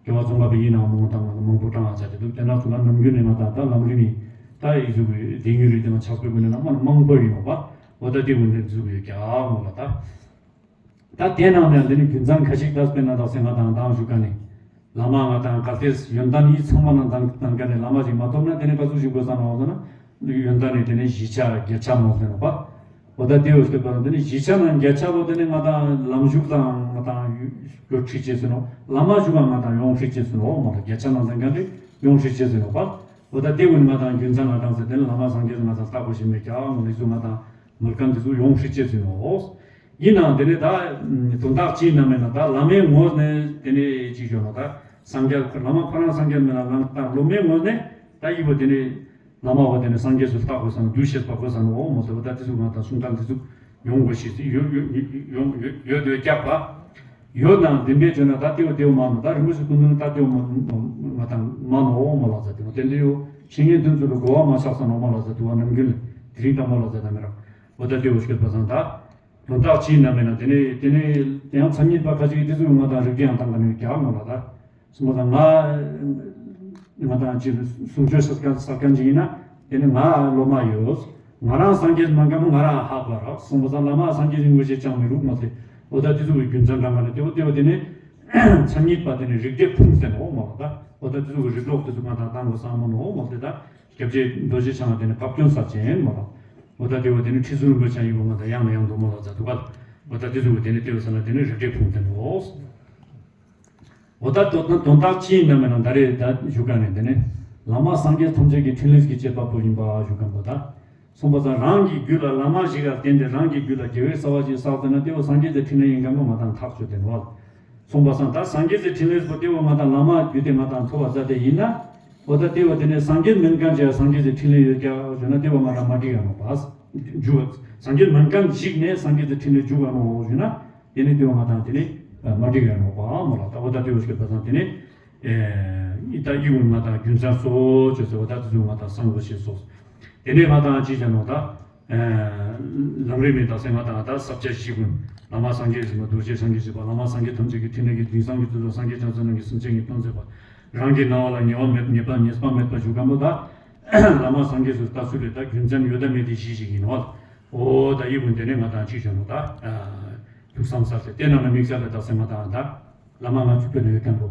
རྒྱལ་བ་ཙོང་ཁ་པའི་ཡིན་ནའང་མང་དང་མང་པོ་དྲངས་ཨ་ཟ་དེ་འདུག་དེ་ན་ཚོ་ལ་ནམ་རྒྱུན་ནས་ང་དང་ད་ལམ་རིམ་ཡིན་ད་ཡི་གཟུགས་ཀྱི་དེ་ཉུལ་རེད་དེ་ང་ཆགས་པའི་སྒོ་ནས་ན་མ་མང་པོ་ཡིན་ནོ་པ། འོ་ད་དེ་འོ་འདི་འཛུགས་ཡོད་ཀྱང་མོ་ལ་ད། ད་དེ་ནང་ནས་འདི་ནི་རྒྱུ་མཚན་ཁ་ཤས་ད་དཔེར་ན་དག་སེ་ང་དང་དང་ཞུ་ཀ་ནི། བླ་མ་ང་དང་གལ་ཏེ་ཡོན་ཏན་ཡིད་ཚང་མ་ནང་དང་དང་ཀ་ནི་བླ་མ་ཞིག་མ་ཐོབ་ན་དེ་ནི་ག་ཚོད་ཞིག་དགོས་ས་ནོ་ཟེར་ན། ཡོན་ཏན་ནི་དེ་ནི་བཞི་ཆ་བརྒྱད་ཆ་མོ་ཟེར་ནོ་པ། འོ་ད་དེ་འོ་སྐད་པ་དེ་ནི་བཞི་ཆ་ནང་བརྒྱད་ཆ་བོ་དེ་ནི་ང་དང་ལམ་ཞུགས་དང་ང་དང་ཡོད་ཁྲིད་ཅེས་ཟེར་ནོ། བླ་མ་ཞུགས་ང་དང་ཡོང་ཁྲིད་ཅེས་ཟེར་ནོ། འོ་མ་ད་བརྒྱད་ཆ་ནང་དང་ཀ་ནི་ཡོང་ཁྲིད་ཅེས་ཟེར་ནོ་པ། འོ་ད་དེ་འོ་ནི་ང་དང་རྒྱུ་མཚན་ང་དང་ཟེར་དེ་ནི་བླ་མ་སངས་རྒྱས་ང་དང་ལྟ་དགོས་ཤེས་མེད་ཀྱང་འོ་ནི་ཚོ་ང་དང་མོ་ལ་ཀ་འདི་ཚོ་ཡོང་ཁྲིད་ཅེས་ཟེར་ནོ། ཡིན་ནའང་དེ་ནས་ད་དོན་དག་ཅི་ཡིན་ན་མེད་ན་ད་བླ་མའི་ངོས་ནས་དེ་ནས་ཅིག་ཞོ་ན་ད་སངས་རྒྱས་བླ་མ་ཁོ་རང་སངས་རྒྱས་མེད་ན་ལམ་ད་སློབ་མའི་ངོས་ནས་ད་ཡི་བོ་དེ་ནས་བླ་མ་བོ་དེ་ནས་སངས་རྒྱས་སུ་ལྟ་དགོས་ས་ན་འདུ་ཤེས་པ་དགོས་ས་ན་འོ་མོ་ཟེར་བ་ད་དེ་ཚོ་ང་ད་གསུང་སྐད་འདི་ཚོ་ཡོང་དགོས་ཤེས་ཡོད་ཡོད་ཡོད་ཡོད་ཡོད་ཀྱག་པ། ཡོད་ནའང་བདེན་པའི་བརྗོད་ན་ད་དེ་བོ་དེ་བོ་མ་ནོ་ད་རིན་པོ་ཆེ་སྐུ་མདུན་ད་དེ་བོ་མ་ང་ད་མ་ནོ་འོ་མོ་ལ་ཟེར་དེ་བོ་དེ་འདྲ་ཡོད་ཤེས་ངེས་དོན་ཚུལ་ལ་གོ་བ་མ་ཆགས་ས་ན་འོ་མོ་ལ་ཟེར་དུ་བ་ནམ་རྒྱུན་ལ་དེ་རིང་ད་མོ་ལ་ཟེར་ད་མེད་ར་འོ་ད་དེ་བོ་ཤོད་པ་སང་ད། དོན་དག་ཅི་ཡིན་ན་མེད་ན་དེ་ནས་དེ་ནས་དེ་ཡང་མཚན་ཉིད་པ་ཁ་ཅིག་གིས་དེ་ཚོའི་ང་དང་རིགས་འདྲ་ཡང་བཏང་ག་ནས་རྒྱག་ངོ་ལ་ད། སོང་པ་དང་ང་ང་དང་ཅི་གསུང་ཆོས་ཟེར་མཁན་ཟེར་མཁན་ཅིག་ཡིན་ན་དེ་ནི་ང་སློབ་མ་ཡོད། ང་རང་སངས་རྒྱས་མ་ག་མོ་ང་རང་ཧ་གོ་ར་སོང་པ་དང་བླ་མ་སངས་རྒྱས་ཡིན་དགོས་ཞེས་ཅང་མི་རུག་མ་དེ་འོ་ད་དེ་ཚོ་གི་རྒྱུ་མཚན་དྲང་ག་ནས་དེ་འོ་དེ་འོ་དེ་ནི་ ཆ་མཉམ་པ་དེ་ནི་རིགས་གཏེར་ཕུང་ཟེར་ནོ་མ་ལ་ད། འོ་ད་དེ་ཚོ་གི་རིགས་གྲོགས་དེ་ཚོ་ང་དང་བཏང་དགོས་བསམ་མོ་ནོ་མ་ལ་དེ་ད། སྐྱབས་རྗེ་རྡོ་རྗེ་འཆང་དེ་ནི་བཀའ་བཀྱོན་ས་ཅན་མ་ལ། འོ་ད་དེ་བ་དེ་ནི་ཁྲི་ཟུར་རིན་པོ་ཆེ་ཡིན་པ་ང་དང་ཡང་ནས་ཡང་དུ་མ་ལ་ཛ་དུ་ག་ལ། འོ་ད་དེ་ཚོ་གི་དེ་ནི་དེ་བ་ས་ན་དེ་ནི་རིགས་གཏེར་ཕུང་དེ་ནོ། འོ་ད་དོ་དོན་དག་ཅི་ཡིན་ན་མེད་ན་ད་རེས་ད་ཞུ་ག་ནས་དེ་ནི། བླ་མ་སངས་རྒྱས་ཐམས་ཅད་ཀྱི་འཕྲིན་ལས་ཀྱི་བཅས་པ་པོ་ཡིན་པ་ཞུ་ག་པོ་ད། གསུངས་པ་སང་རང་གི་རྒྱུད་ལ་བླ་མ་ཞིག་ལ་བརྟེན་ཏེ་རང་གི་རྒྱུད་ལ་དགེ་བའི་རྩ་བ་ཞིག་བསགས་ཏེ་ན་དེ་བ་སངས་རྒྱས་ཀྱི་འཕྲིན་ལས་ཡིན་གམ་མ་དང་ཐག་ཆོད་དེ་ནོ། གསུངས་པ་སང་ད་སངས་རྒྱས་ཀྱི་འཕྲིན་ལས་པོ་དེ་བ་ང་དང་བླ་མ་རྒྱུད་དེ་ང་དང་ཐོབ་པ་མཛད་དེ་ཡིན་ན། འོ་ད་དེ་བ་དེ་ནས་སངས་རྒྱས་མིན་མཁན་ཅིག་སངས་རྒྱས་ཀྱི་འཕྲིན་ལས་ཡོད་ཀྱག་ཞུ་ན་དེ་བ་ང་དང་མ་འགྲིག་ཡ་ནོ་པ། རྒྱུ་སངས་རྒྱས་མིན་མཁན་ཞིག་ནས་སངས་རྒྱས་ཀྱི་འཕྲིན་ལས་འཇུག་ག་ནོ་ཞུ་ན། དེ་ནི་དེ་བ་ང་དང་དེ་ནི་མ་འགྲིག་ཡ་ནོ་པ་མ་ལ་ད། འོ་ད་དེ་བ་ཞུ་བ་སང་དེ་ནི། ཨི་ད་ཨི་བོ་ང་དང་རྒྱུ་མཚན་སོ་ཅོ་ཟེར་བ་ད་དེ་ཚོ་ང་དང་སངས་རྒྱས་ཞེས་སོ། དེ་ནས་ང་དང་ཅི་བྱ་ནོ་ད། ལམ་རིམ་མི་དག་སེ་ང་དང་ད་ས་བཅད་བཞི་ཀུན། བླ་མ་སངས་རྒྱས་གཟིགས་པ་རྡོ་རྗེ་སངས་རྒྱས་གཟིགས་པ་བླ་མ་སངས་རྒྱས་ཐམས་ཅད་ཀྱི་འཕྲིན་ལས་ཀྱི་དུས་བཟང་གི་དུས་སུ་སངས་རྒྱས་བྱང་སེམས་རང་གི་སེམས་ཅན་གྱི་དོན་མཛད་པ། རང་གི་སྣང་བ་ལ་ཉེས་པ་མེད་ཉེས་པ་ཉེས་པ་མེད་པ་ཞུ་གམ་པོ་ད། བླ་མ་སངས་རྒྱས་སུ་ལྟ་ཚུལ་རེད་ད་རྒྱུ་མཚན་ཡོད་ད་མེད་དེ་གཞི་ཞིག་ཡིན་ནོ། འོ་ད་ཡི་བོ་འདི་ནས་ང་དང་ཅི་བྱ་ནོ་ད། ཐུགས་བསམ་ས་ཟེར་དེ་ནང་ན་དམིགས་བསལ་ལ་དག་སེ་ང་དང་ད། བླ་མ་ང་ཚོ་དཔེར་ན་ཡོད་མཁན་པོ།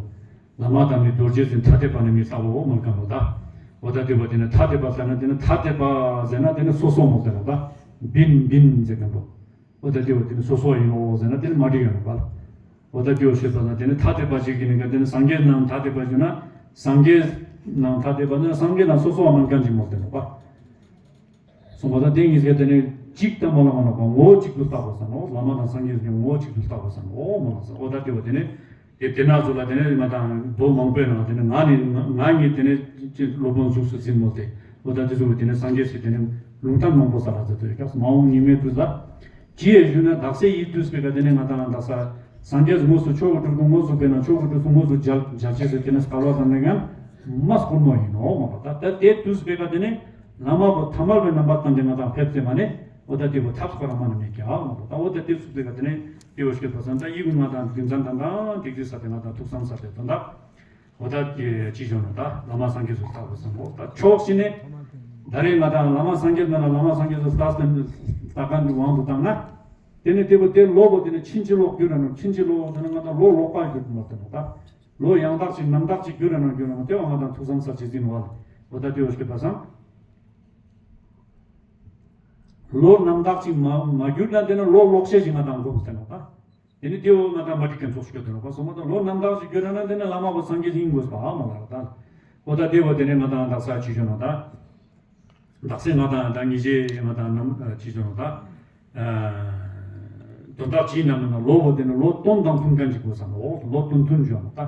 བླ་མ་དང་ནི་རྡོ་རྗེ་འཛིན་ཐ་དད་པ་ནི་མི་ལྟ་བོ་མོལ་མཁན་པོ་ད། འོ་ད་དེ་བ་དེ་ནི་ཐ་དད་པ་ཟེར་ན་དེ་ནི་ཐ་དད་པ་ཟེར་ན་དེ་ནི་སོ་སོ་མོལ་ཟེར་ན་ད། བིན་བིན་ཟེར་མཁན་པོ། འོ་ད་དེ་བ་དེ་ནི་སོ་སོ་ཡིན་ནོ་ཟེར་ན་དེ་ནི་མ་འགྲིག་ཡོད་ནོ་པ། འོ་ད་དེ་བ་ཞེས་པ་ན་དེ་ནི་ཐ་དད་པ་ཞིག་གི་ནི་ག་དེ་ནི་སངས་རྒྱས་ནང་ཐ་དད་པ་ཞུ་ན། སངས་རྒྱས་ནང་ཐ་དད་པ་ན་སངས་རྒྱས་ནང་སོ་སོ་བ་མན་མཁན་ཅིག་མོལ་ཟེར་ནོ་པ། སོང་བ་དང་དེ་གཉིས་ཀ་དེ་ནས་གཅིག་ལྟ་མ་ལ་མ་ལ་གོ་ངོ་བོ་གཅིག་ཏུ་ལྟ་དགོས་ས་ནོ། བླ་མ་དང་སངས་རྒྱས་ཀྱི་ངོ་བོ་གཅིག་ཏུ་ལྟ་དགོས་ས་ནོ་མ་ལ་ས། འོ་ད་དེ་བ་དེ་ནས་དེ་དེ་ན་ཚོ་ལ་དེ་ནས་ང་དང་མདོ་མང་པོའི་ནང་དེ་ནས་ང་ནི་ང་ངས་དེ་ནས་ཅི་སློབ་དཔོན་གཟུགས་སུ་འཛིན་མོ་དེ། འོ་ད་དེ་ཚོ་དེ་ནས་སངས་རྒྱས་སུ་དེ་ནས་ལུང་བསྟན་མང་པོ་ས་ལ་ཟེར་དུ་ཡོད་ཀྱང་མ་འོངས་ཉི་མའི་དུས་ལ། ཅི་ཡས་ཞུ་ན་དག་སའི་ཡིད་དུས་པའི་ཀ་དེ་ནས་ང་དང་དག་ས་སངས་རྒྱས་དངོས་སུ་ཆོས་ཀྱི་སྤྲུལ་སྐུ་དངོས་སུ་དཔེར་ན་ཆོས་ཀྱི་སྤྲུལ་སྐུ་དངོས་སུ་མཇལ་མཇལ་ཆེད་དུ་དེ་ནས་སྐལ་བ་དང་ལྡན་ཡང་མ་སྐུར་མོ་ཡིན་ནོ་མ་ལ་ད་ད་དེ་དུས་པའི་ཀ་དེ་ནས། བླ་མ་པོ་ཐ་མལ་པའི་རྣམ་པར་བསྟན་ཏེ་ང་དང་ཕེབས་ཏེ་མ་ནི། འོ་ད་དེ་བོ་ཐབས་སྐོར་མ་ནི་མེད་ཀྱང་མ་རོ། ད་འོ་ད་དེ་ཚུགས་ཏེ་ག་དེ་ནས་དེ་བོ་ཤེས་པ་སང་ད་ཡི་གུ་ང་དང་རྒྱུ་མཚན་དང་དང་ཏིག་ཏིག་ས་དེ་ང་དང་ཐུགས་བསམ་ས་དེ་དོན་དག་འོ་ད་ཅི་བྱུང་ནོ་ད་བླ་མ་སངས་རྒྱས་སུ་ལྟ་བུ་བསམ་འོ་ད་ཕྱོགས་ཤིག་ནས། ད་རེས་ང་དང་བླ་མ་སངས་རྒྱས་མེད་ན་བླ་མ་སངས་རྒྱས་སུ་ལྟ་ལྟ་ག་འདི་དབང་དུ་བཏང་ན། དེ་ནས་དེ་བོ་དེ་ལོ་བོ་དེ་ནས་ཕྱིན་ཅི་ལོག་གྱུར་ར་ནོ། ཕྱིན་ཅི་ལོག་དེ་ནས་ང་དང་ལོ་ལོག་པ་གྱུར་ནོ་དེ་ནོ་ད། ལོ་ཡང་དག་ཅིག་རྣམ་དག་ཅིག་གྱུར་ར་ནོ་གྱུར་ར་ནོ་དེ་བ་ང་དང་ཐུགས་བསམ་ས་ཇི་ཟིན་བ་ལ། འོ་ད་དེ་བོ་ཤེས་པ་སང་། ལོ་རྣམ་དག་ཅིག་མ་མ་གྱུར་ན་དེ་ནི་ལོ་ལོག་ཤེས་ཅིག་ང་དང་སྒོམ་ཟེར་ནོ་ད། དེ་ནི་དེ་བོ་ང་དང་མ་འགྲིག་མཁན་ཚོགས་སུ་སྐྱོད་དེ་ནོ་པ་སོང་མ་དང་ལོ་རྣམ་དག་ཅིག་གྱུར་ན་དེ་ནི་བླ་མ་བོ་སངས་རྒྱས་ཡིན་དགོས་པ་ཨ་མ་ལ་ད། འོ་ད་དེ་བོ་དེ་ནི་ང་དང་དག་ས་ཅི་བྱུང་ནོ་ད། དག་ས་ང་དང་ད་ཉི་ཤེ་ང་དང་ནམ་ཅི་བྱུང་ནོ་ད། དོན་དག་ཅི་ཡིན་ནམ་ན་ལོ་བོ་དེ་ནི་ལོ་སྟོང་དང་མཐུན་མཁན་ཅིག་དགོས་ས་ནོ། ལོ་དོན་མཐུན་བྱུང་ནོ་ད།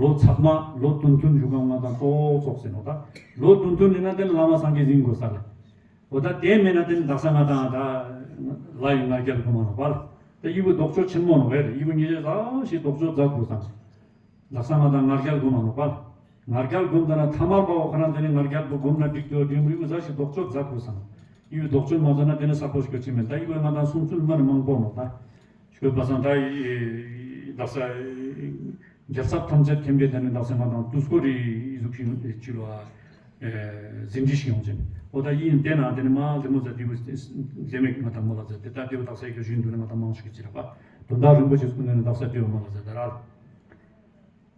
ལོ་ཚད་མ་ལོ་དོན་མཐུན་བྱུང་གང་ང་དང་ཏོག་ཙོག་ཟེར་ནོ་ད། ལོ་དོན་མཐུན་ཡིན་ན་དེ་ནི་བླ་མ་སངས་རྒྱས་ཡིན་དགོས་ས་ལ། འོ་ད་དེ་མེད་ན་དེ་ནི་དག་ས་ང་དང་ད་ལ་ཡི་ང་རྒྱལ་དགོས་མ་ནོ་པ་ལ། ད་ཡི་བོ་ལྡོག་ཕྱོགས་ཆེན་མོ་ནོ་བས་རེད། ཡི་བོ་ཉི་ཤེ་ས་ཞིག་ལྡོག་ཕྱོགས་མཛད་དགོས་ས་ནོ། ལག་ས་ང་དང་ང་རྒྱལ་སྒོམ་མ་ནོ་པ། ང་རྒྱལ་སྒོམ་ད་ན་ཐ་མལ་པ་བོ་ཁོ་རང་དེ་ནི་ང་རྒྱལ་པོ་སྒོམ་ན་འགྲིག་ཏུ་འགྲིག་མི་ཡུ་ཟ་ཞིག་ལྡོག་ཕྱོགས་མཛད་དགོས་སམ། ཡུ་ལྡོག་ཕྱོགས་མ་མཛད་ན་དེ་ནི་ས་ཕོ་ཞིག་ཅི་མེད་ད་ཡུ་ང་དང་གསུང་ཚུལ་མ་ནི་མང་པོ་ནོ་ད། ཞིག་པ་སང་ད་ཡི་ལག་ས་རྒྱལ་ཚབ་ཐམས་ཅད་མཁྱེན་པའི་དེ་ནི་ལག་ས་ང་དང་དུས་སྐོར་རི་ཟུག་ཤིང་ཅི་ལོ་ཨ། ཟིན་བྲིས་ཤིག་ཡོང་ཅན། འོ་ད་ཡིན་དེ་ན་དེ་ནི་མ་ལེ་མོ་ཟ་དེ་བུ་ལེ་མེག་ང་དང་མོ་ལ་ཟ་དེ་ད་དེ་བུ་ལག་ས་ཡི་གེ་བཞིན་དུ་ནི་ང་དང་མང་ཞིག་ཅི་ར་པ། དོན་དག་རིན་པོ་ཆེ་སྐུ་ནས་ནི་ལག་ས་དེ་བུ་མ་ལ་ཟ་དེ་ར།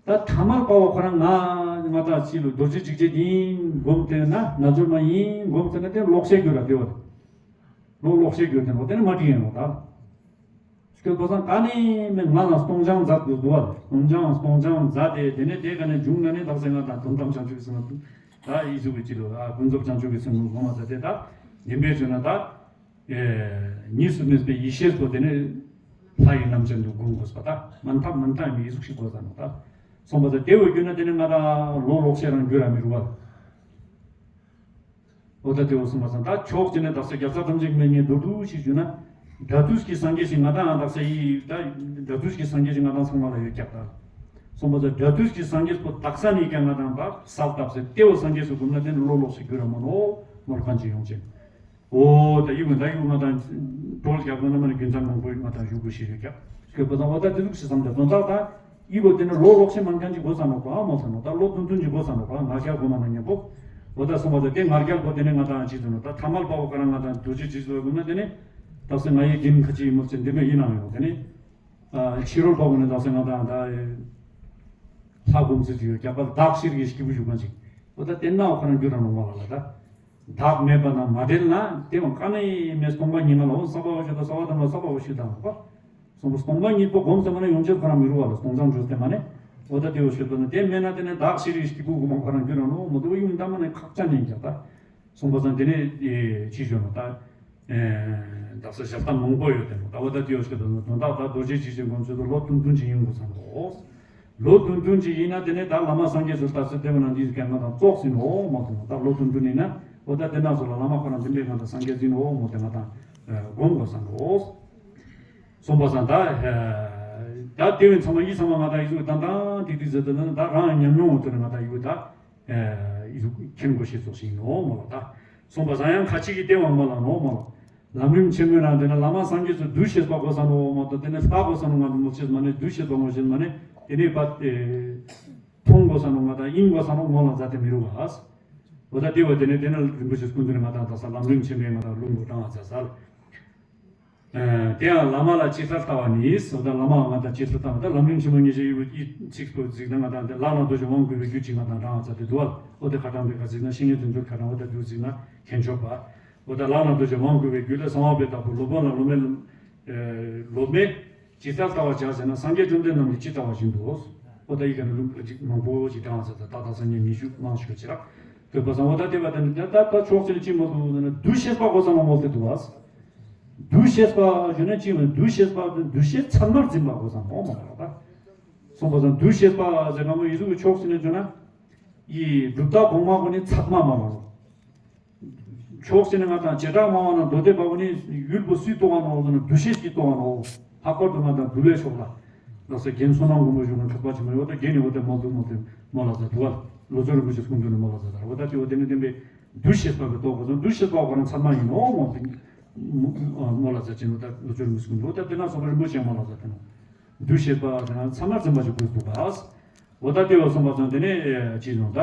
ད་ཐ་མལ་པ་བོ་ཁོ་རང་ང་ང་དང་ཅི་ལོ་རྡོ་རྗེ་འཇིགས་བྱེད་ཡིན་སྒོམ་དེ་ན་རྣལ་འབྱོར་མ་ཡིན་སྒོམ་དེ་ན་དེ་ལོག་ཤེས་དགོས་ར་དེ་བ། ལོ་ལོག་ཤེས་དགོས་དེ་ནོ་དེ་ནི་མ་འགྲིག་ཡིན་ནོ་ད། སྐྱོད་པ་སང་ད་ནི་མི་ང་ལ་སྟོང་སྦྱང་མཛད་དགོས་འདུག་བ། སྟོང་སྦྱང་སྟོང་སྦྱང་མཛད་དེ་དེ་ནས་དེ་ག་ནས་འབྱུང་ན་ནི་དག་ས་ང་དང་དོན་དམ་བྱང་ཆུབ་ཀྱི་སེམས་ལ་ད་ཡིད་གཟུགས་ཀྱི་ཅི་ལོ་ཨ་ཀུན་རྫོབ་བྱང་ཆུབ་ཀྱི་སེམས་ལ་སྒོམ་མ་མཛད་དེ་ད་ཡིན་པའི་བརྗོད་ན་ད། གཉིས་སུ་མེད་པའི་ཡེ་ཤེས་པོ་དེ་ནི་ལྷ་ཡི་རྣམ་ཅན་དུ་སྒོམ་དགོས་པ་དང་མ་མཐའ་མ་མཐའ་མི་ཡི་གཟུགས་ཤིག་དགོས་ས་ནོ་ད། སོང་པ་ཚེ་དེ་འོས་གྱུར་ན་དེ་ནི་ང་དང་ལོ་ལོག་ཤེས་རང་འགྱུར་ར་མི་རུ་བ། འོ་ད་དེ་འོ་སོང་པ་ཚང་ད་ཕྱོགས་གཅིག་ནས་དག་ས་རྒྱལ་ཚབ་ཐམས་ཅད་མེད་ངེས་མདོར་བསྡུས་ཤིག་ཞུ་ན། སྒྲ་དུས་ཀྱི་སངས་རྒྱས་ཤིག་ང་དང་ཨ་དག་ས་ཡི་ད་སྒྲ་དུས་ཀྱི་སངས་རྒྱས་ཤིག་ང་དང་ཚང་མ་ལ་ཡོད་ཀྱག་ད། སོང་པ་ཚང་སྒྲ་དུས་ཀྱི་སངས་རྒྱས་པོ་དག་ས་ནས་ཀྱང་ང་དང་བབ་སལ་བཏབ་ཟེར་དེ་འོ་སངས་རྒྱས་སུ་བསྒོམ་ན་དེ་ནི་ལོ་ལོག་ཤིག་འགྱུར་ར་མ་ནོ་མོར་གང་ཅི་ཡོང་ཅེ། འོ་ད་ཡི་གུ་ད་ཡི་གུ་ང་དང་གྲོལ་རྒྱག་དགོས་ན་མ་ནི་རྒྱུ་མཚན་མང་པོ་ང་དང་ཞུ་དགོས་ཤེས་ཡོད་ཀྱག་སྐྱོད་པ་ཚང་འོ་ད་དེ་ཟུག་ཤིག་བསམ་ད་དོན་དག་ད། ཡི་གུ་དེ་ནི་ལོ་ལོག་ཤེས་མན་ཁན་ཅིག་དགོས་ས་ནོ་ག་མོ་ས་ནོ་ད་ལོ་ཏུན་ཏུན་ཅིག་དགོས་ས་ནོ་ག་ང་ཤ་གོ་མ་ན་ཉན་པོ། འོ་ད་སོང་བ་ད་དེ་ང་རྒྱལ་པོ་དེ་ནི་ང་དང་ཅི་ཟེར་ནོ་ད་ཐ་མལ་པ་བོ་ག་རང་ང་དང་དུ་ཅི་ཅི་ཟེར་དགོས་ན་དེ་ནི། ད་སེ་ང་ཡི་རྒྱན་ཁ་ཅི་ཡི་མོ་ཚེ་འདི་མེ་ཡིན་ནང་ཡོང་དེ་ནི། ཕྱི་རོལ་པ་གུན་ནི་དག་ས་ང་དང་ད་ལྷ་སྒོམ་ཚུལ་ཅིག་ཡོད། རྒྱ་གར་བདག་ཤེས་ཀྱི་སྐྱེས་བུ་ཞུགས་པ་ཅིག་འོ་ད་དེ་ནའོ་ཁོ་རང་རྒྱུད་རང་ལོང་བ་ལ་ལ་ད། བདག་མེད་པ་ན་མ་བྲལ་ན་དེ་བ་ཀ་ནས་མེད་སྟོང་པ་ཉིད་ང་ལ་འོ་ས་པ་བ་ཤུ་དང་ས་བ་དང་ས་པ་བ་ཤུ་དང་པ། སོང་པ་སྟོང་པ་ཉིད་པོ་སྒོམ་ཟེར་མ་ནི་ཡོང་ཆེད་ཁོ་རང་མི་རུ་བ་ལ་སྟོང་ཆང་བརྗོད་དེ་མ་ནི། འོ་ད་དེ་བ་ཤུ་དང་དེ་མེད་ན་དེ་ནས་བདག་ཤེས་ཀྱི་སྐྱེས་བུ་གུ་མ་ཁོ་རང་རྒྱུད་རང་ལོང་མོ་དེ་བ་ཡུམ་ད་མ་ནི་ཁག་ཅན་ནས་ཀྱང་ད། སོང་པ་སང་དེ་ནས་ཅི་ཞུ་ན་ད། ཨེ། དག་ས་ཞབས་ཏ་མང་པོ་ཡོད་དེ་ནོ་ད་འོ་ད་དེ་ཡོད་ཤེས་དང་དོན་དག་ད་རྡོ་རྗེ་འཇིགས་བྱེད་སྒོམ་ཚུལ་དུ་ལོ་བདུན་བདུན་ཅིག་ཡིན་དགོས་བསམ་གོ། ལོ་བདུན་བདུན་ཅིག་ཡིན་ན་དེ་ནས་ད་བླ་མ་སངས་རྒྱས་སུ་ལྟ་ཚུལ་དེ་བ་ན་འདི་ག་ང་དང་ཙོགས་ཟིན་འོ་མ་དང་ད་ལོ་བདུན་བདུན་ཡིན་ན་འོ་ད་དེ་ན་སོ་ལ་བླ་མ་ཁོ་རང་འདི་འདྲའི་ང་དང་སངས་རྒྱས་ཟིན་འོ་མོ་དེ་ང་དང་སྒོམ་དགོས་བསམ་གོ། སོང་པ་སང་ད། ད་དེ་བས་ཚང་མ་ཡིད་ཚང་མ་ང་དང་ཡིད་གཟུགས་དང་དང་ཏིག་ཏིག་ཟེར་དུ་ན་ད་རང་ཉམས་མྱོང་འོག་ཏུ་ནས་ང་དང་ཡིད་གཟུགས་ད། ཡིད་གཟུགས་མཁྱེན་དགོས་ཤེས་ཙོགས་ཤིག་ཡིན་ནོ་མ་ལ་ད། སོང་པ་སང་ཡང་ཁ་ཅིག་གིས་དེ་བ་མ་ལ་ནོ་མ་ལ། ལམ་རིམ་ཆེན་མོའི་ནང་དེ་ན་བླ་མ་སངས་རྒྱས་སུ་འདུ་ཤེས་པ་དགོས་ས་ནོ་མ་གཏོགས་དེ་ནས་ལྟ་དགོས་ས་ནོ་ང་དང་ངོ་ཤེས་མ་ནས་འདུ་ཤེས་པ་ངོ་ཤེས་མ་ནས་དེ་ནས་པ། མཐོང་དགོས་ས་ནོ་ང་དང་ཡིན་དགོས་ས་ནོ་ངོ་ལ་མཛའ་དེ་མི་རུ་བ། འོ་ད་དེ་བ་དེ་ནས་དེ་ན་རིན་པོ་ཆེ་སྐུ་མདུན་ནས་ང་དང་ད་ས་ལམ་རིམ་ཆེན་མོའི་ང་དང་ལུང་དུ་དྲངས་བ་ཚ་ས། དེ་ཡང་བླ་མ་ལ་ཇི་ལྟར་ལྟ་བ་ནི་སོ་ད་བླ་མ་ང་དང་ཇི་ལྟར་ལྟ་བ་ད་ལམ་རིམ་ཆེན་མོ་ཉེ་ཞའི་ཡུལ་ཡིད་ཚིག་པོ་གཟིགས་ན་ང་དང་དེ་ལ་ལ་རྡོ་རྗེ་དབང་བསྐུར་བའི་རྒྱུད་ཅིག་ང་དང་དྲངས་ཚ་དེ་འདུག་བ། འོ་དེ་ཁ་དྲངས་པའི་ཁ་གཟིགས་ན་ཤེས་ཉེན་དོན་དུ་ཁ་དྲངས་འོ་དེ་འདུག་གཟིགས་ན་མཁྱེན་ཆོག་པ། འོ་ད་ལ་ལ་རྡོ་རྗེ་དབང་བསྐུར་བའི་རྒྱུད་ལས་གསང་བ་པའི་བདག་པོ་སློབ་དཔོན་ལ་སློབ་མའི་སློབ་མས་ཇི་ལྟར་ལྟ་བར་བྱ་ཟེར་ན་སངས་རྒྱས་བཅོམ་ལྡན་འདས་རྣམས་ཀྱིས་ཇི་ལྟ་བ་བཞིན་དུ། འོ་ད་ཡི་ག་ནས་ལུང་ཅིག་མང་པོ་ཅིག་དྲངས་ཚ་ད་ད་ད་སང་ཉིན་ཉི་ཤུ་གནང་ཞུ་ཅི་རག་དོད་པ་སང་འོ་ད་དེ་བ་དེ་ནི་ད་ད་ཕྱོགས་ཅིག་ལ་ཅི་མ་འདུག་ཟེར་ན་འདུ་ཤེས་པ་དགོས་ས་ནོ་མོ་དེ་འདུག་བ། འདུ་ཤེས་པ་ཞུ་ན་ཅི་མ་འདུ་ཤེས་པ་འདུ་ཤེས་ཚད་མར་འཛིན་པ་དགོས་ས་མོ་མ་རེད་པ། སོང་པ་སང་འདུ་ཤེས་པ་ཟེར་ན་མོ་ཡི་གཟུགས་ཀྱི་ཕྱོགས་ཟིན་ནས་བརྗོད་ན། ཡི་སྒྲུབ་རྟགས་གོང་མ་གོ་ནི་ཚད་མ་མ་མ་རོ། ཕྱོགས་ཟིན་ནས་ང་དང་བྱེ་བྲག་མ་བ་ན་མདོ་སྡེ་པ་གོ་ནི་ཡུལ་པོ་སུས་རྟོགས་པ་ནོ་ཟེར་ན་འདུ་ཤེས་ཀྱིས་རྟོགས་པ་ནོ། ལྷག་པར་དུ་ང་དང་འདུལ་བའི་ཕྱོགས་ལ། ལགས་སོ་རྒན་བསོད་ནམས་མགོན་པོ་བཞུགས་ན་འཁྲུག་པ་ཆེན་མོ་ཡོད་ད་རྒན་ནི་འོ་དེ་མ་འདུག་མ་དེ་མོ་ལ་ཟ་དུ་བ། ལོ་ཙཱ་རིན་པོ་ཆེ་སྐུ་མདུན་ནས་མོ་ལ་ཟ་ད་ར་འོ་ད་དེ་འོ་དེ་ནི་བདེན་པའི། འདུ་ཤེས་པ་གི་རྟོགས་དགོས་སོ། འདུ་ཤེས་པ་ཁོ་རང་ཚད་མ་ཡིན་ནོ་མོ་དེ། མོ་ལ་ཟ་ཅི་ནོ་ད་ལོ་ཙཱ་རིན་པོ་ཆེ་སྐུ་མདུན་འོ་ད་དེ་ན་སོ་པ་རིན་པོ་ཆེ་མོ་ལ་ཟ་དེ་ནོ། འདུ་ཤེས་པ་དེ་ན་ཚད་མ་འཛིན་པ་ཞིག་དགོས་འདུག་ག་འོ་ད་དེ་བ་སོང་པ་སོང་དེ་ནས་ཅི་ནོ་ད།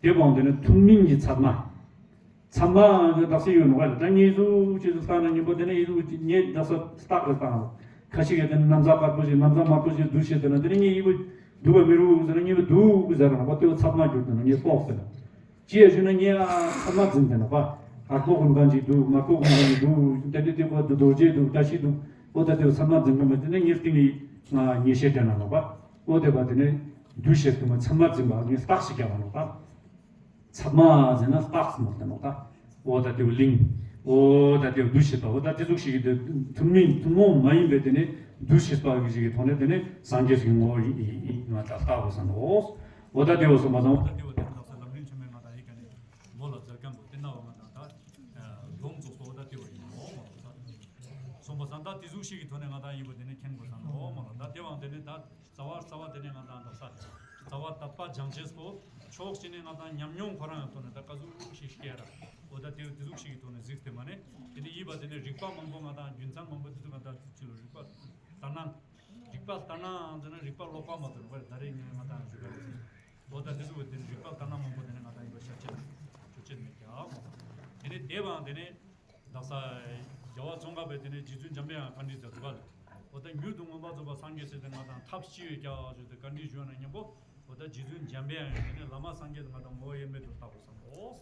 དེ་བའང་དེ་ནས་ཐུན་མིན་གྱི་ཚད་མ། ཚད་མ་དག་ས་ཡོད་ནོ་ག་ད་ངེས་སུ་ཅི་སུ་ལྟ་ན་ཉིན་པོ་དེ་ནས་ཡིད་སུ་ངེས་དག་ས་རྟགས་རེ་བཏང་ཁ་ཤས་ཀྱིས་དེ་ནས་ན་བཟའ་དཀར་པོ་ཞིག་ན་བཟའ་དམར་པོ་ཞིག་འདུ་ཤེས་ཟེར་ན་དེ་ནས་ངེས་ཡིད་པོ་འདུག་པ་མི་རུག་ཟེར་ན་ངེས་པོ་འདུག་ཟེར་ར་ནོ་པ་དེ་བ་ཚད་མ་གྱུར་དེ་ན་ངེས་རྟོགས་ཟེར་ན། ཅི་ཡ་ཞུ་ན་ངེས་ཨ་ཚད་མ་འཛིན་དེ་ནོ་པ། དཀར་པོ་ཀུན་གང་ཅིག་འདུག་དམར་པོ་ཀུན་གང་ཅིག་འདུག་དེ་དེ་དེ་པ་འདུག་རྡོ་རྗེ་འདུག་བཀྲ་ཤིས་འདུག་འོ་ད་དེ་བ་ཚད་མ་འཛིན་ག་མ་དེ་ནས་ངེས་སྟེང་ངེས་ང་ངེས་ཤེས་དེ་ན་ནོ་པ། འོ་དེ་པ་དེ་ནས་འདུ་ཤེས་དུ་མ་ཚད་མ་འཛིན་པ་ངེས་རྟགས་ཤིག་རྒྱག་པ་ནོ་པ། ཚད་མ་ཟེར་ན་རྟགས་མོ་དེ་ནོ་ད། འོ་ད་དེའུ་གླིང་། འོ་ད་དེའུ་འདུ་ཤེས་པ་འོ་ད་དེ་ཟུག་ཞིག་གི་དེ་ཐུན་མིན་ཐུན་མོང་མ་ཡིན་པའི་དེ་ནི་འདུ་ཤེས་པ་གི་ཞིག་གི་ཐོག་ནས་དེ་ནི་སངས་རྒྱས་ཀྱི་ངོ་བོ་ཡིན་ཡིན་ཡིན་ང་ད་ལྟ་བུ་བསམ་འོ། འོ་ད་དེའུ་སོང་པ་སང་འོ་ད་དེའུ་དེ་ནི་ལགས་སོ་ལམ་རིམ་ཆེན་མོའི་ང་ད་ཡི་ག་ནས་མོ་ལ་མཛད་མཁན་པོ་དེ་ན་བ་ང་ད་ད་ལོངས་རྫོགས་སོ་འོ་ད་དེའུ་ཡིན་འོ་མ་ལ་ད། སོང་པ་སང་ད་དེ་ཟུག་ཞིག་གི་ཐོག་ནས་ང་ད་ཡིན་པ་དེ་ནི་མཁྱེན་དགོས་བསམ་འོ་མ་ལ་ད་དེ་བའང་དེ་ནི་ད། རྩ་བ་རྩ་བ་དེ་ནས་ང་དང་དག་ས། རྩ་བ་དད་པ་སྦྱང་བྱེད་སོ། ཕྱོགས་གཅིག་ནས་ང་དང་ཉམས་མྱོང་ཁོ་རང་ཡང་ཐོག་ནས་ད་ཀ་ཟུག་ཞིག་སྐྱེ་ར། འོ་ད་དེ་དེ་ཟུག་ཞིག་གི་ཐོག་ནས་གཟིགས་ཏེ་མ་ནས། དེ་ནས་ཡིད་པ་དེ་ནས་རིག་པ་མང་པོ་ང་དང་རྒྱུ་མཚན་མང་པོ་དེ་ཚོ་ང་དང་ཅི་ལོ་རིག་པ་ལྟར་སྣང་། རིག་པ་ལྟར་སྣང་ཟེར་ན་རིག་པ་ལོག་པ་མ་ཚོར་བར་ད་རེས་ངས་ང་དང་ཞུ་ག་རེ་ཟེར། འོ་ད་དེ་ཚོ་དེ་ནས་རིག་པ་ལྟར་སྣང་མང་པོ་དེ་ནས་ང་དང་ཡིད་པ་ཤར་ཆེན་ཆོས་ཆེན་མེད་ཀྱང་མ། དེ་ནས་དེ་བའང་དེ་ནས། དག་ས། རྒྱལ་བ་ཙོང་ཁ་པས་དེ་ནས་རྗེ་བཙུན་འཇམ་པའི་དབྱངས་བཀའ་འདྲི་མཛད་འདུག་ག་འོ་ད་མྱུར་དུ་མངོན་པར་རྫོགས་པར་སངས་རྒྱས་ཟེར་ཏེ་ང་དང་ཐབས་ཤེས་ཡོད་ཀྱང་ཞུས་ཏེ་བཀའ་འདྲི་ཞུས་ན་མཉམ་པོ། འོ་ད་རྗེ་བཙུན་འཇམ་པའི་དབྱངས་དེ་ནས་བླ་མ་སངས་རྒྱས་ང་དང་ངོ་བོ་དབྱེར་མེད་དུ་བལྟ་དགོས་བསམ་འོ།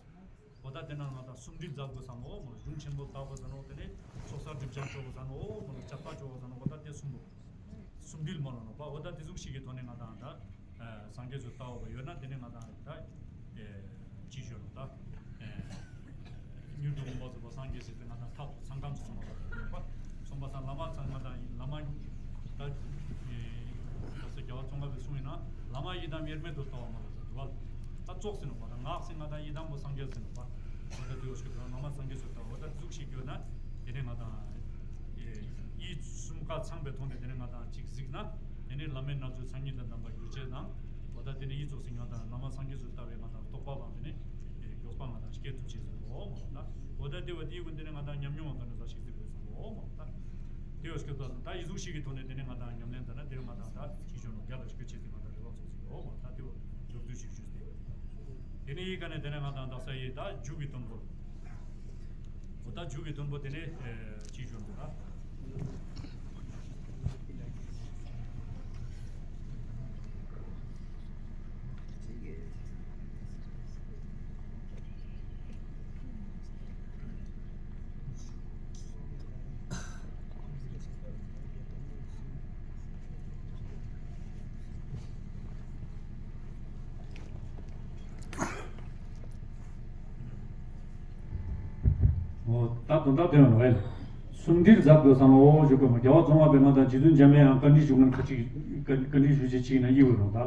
འོ་ད་དེ་ན་ང་དང་སུམ་སྒྲིལ་མཛད་དགོས་བསམ་འོ་མོ་གཞུང་ཆེན་པོ་བལྟ་དགོས་བསམ་འོ་དེ་ནས་ཚོགས་བསགས་སྒྲིབ་སྦྱང་བྱེད་དགོས་བསམ་འོ་མོ་ལ་ལྕགས་རྟ་བྱེད་དགོས་བསམ་འོ་ད་དེ་གསུམ་པོ། སུམ་སྒྲིལ་མོ་ལ་ནོ་པ་འོ་ད་དེ་ཟུག་ཞིག་གི་ཐོག་ནས་ང་དང་ད། སངས་རྒྱས་སུ་ལྟ་བ་ཡོད་ན་དེ་ནས་ང་དང་ད། ཅི་ཞུ་ནོ་ད། མྱུར་དུ་མངོན་པར་རྫོགས་པར་སངས་རྒྱས་ཟེར་ཏེ་ང་དང་ཐབས་སུ་ཚང་ཁམས་སུ་སོང་བ་དང་། སོང་པ་སང་བླ་མ་ཚང་མ་དང་བླ་མ། ད། ད་སོ་རྒྱལ་བ་ཙོང་ཁ་པའི་གསུང་ཡིན་ན་བླ་མ་ཡི་དམ་དབྱེར་མེད་དུ་ལྟ་བ་མ་ལ་ཟེར་འདུག་བ། ད་ཙོགས་ཟེར་ནོ་པ་ད་ངག་ཟེར་ང་དང་ཡི་དམ་པོ་སངས་རྒྱས་ཟེར་ནོ་པ། འོ་ད་དེ་འོ་ཤོད་དང་བླ་མ་སངས་རྒྱས་སུ་ལྟ་འོ་ད་ཟུག་ཞིག་ཡོད་ན་དེ་ནས་ང་དང་། ཡིད་གསུམ་ཀ་ཚང་པའི་ཐོག་ནས་དེ་ནས་ང་དང་ཅིག་གཟིགས་ན། དེ་ནས་བླ་མའི་རྣལ་འབྱོར་མཚན་ཉིད་དང་ལྡན་པ་གྱུར་ཅེས་དང་། འོ་ད་དེ་ནས་ཡིད་ཚོགས་སུ་ང་དང་བླ་མ་སངས་རྒྱས་སུ་ལྟ་བའི་ང་དང་རྟོགས་པ་བང་དེ་ནས་མགྱོགས་པ་ང་དང་སྐྱེ་ཐུབ་ཅེས་སུ་འོ་མ་ད། འོ་ད་དེ་བ་དེ་བ་དེ་ནས་ང་དང་ཉམས་མྱོང་བ་དང་ནི་ས་ཞིག་ཚིག་དགོས་སམ་འོ་མ་ད། དེ་བ་སྐྱོ་ད་ད་ཡིད་གཟུགས་ཤིག་གི་ཐོག་ནས་དེ་ནས་ང་དང་ཉམས་ལེན་དང་ན་དེ་ང་དང་ད་ཅི་ཞོན་ནོ་རྒྱ་ལ་སྐྱོ་ཅེས་སུ་ང་དང་རེ་བ་ཚོགས་སུ་འོ་མ་ད་དེ་བ་མགྱོགས་དུས་ཤིག་ཞུས་ཏེ། དེ་ནས་ཡི་ག་ནས་དེ་ནས་ང་དང་དག་ས་ཡི་ད་མཇུག་གི་དོན་པོ། འོ་ད་མཇུག་གི་དོན་པོ་དེ་ནས་ཅི་ཞུ་འདུག་ན། ད་དོན་དག་དེ་ཡང་རེད། སུམ་སྒྲིལ་མཛད་དགོས་བསམ་ལོ་ཞུ་དགོས་མ། རྒྱལ་བ་རྫོང་བ་པའི་ང་དང་རྗེ་བཙུན་འཇམ་དཔལ་དབྱངས་བཀའ་འདྲི་ཞུ་མཁན་ཁ་ཅིག་བཀའ་བཀའ་འདྲི་ཞུ་བྱེད་ཅིག་ན་ཡི་འོས་རུང་ད།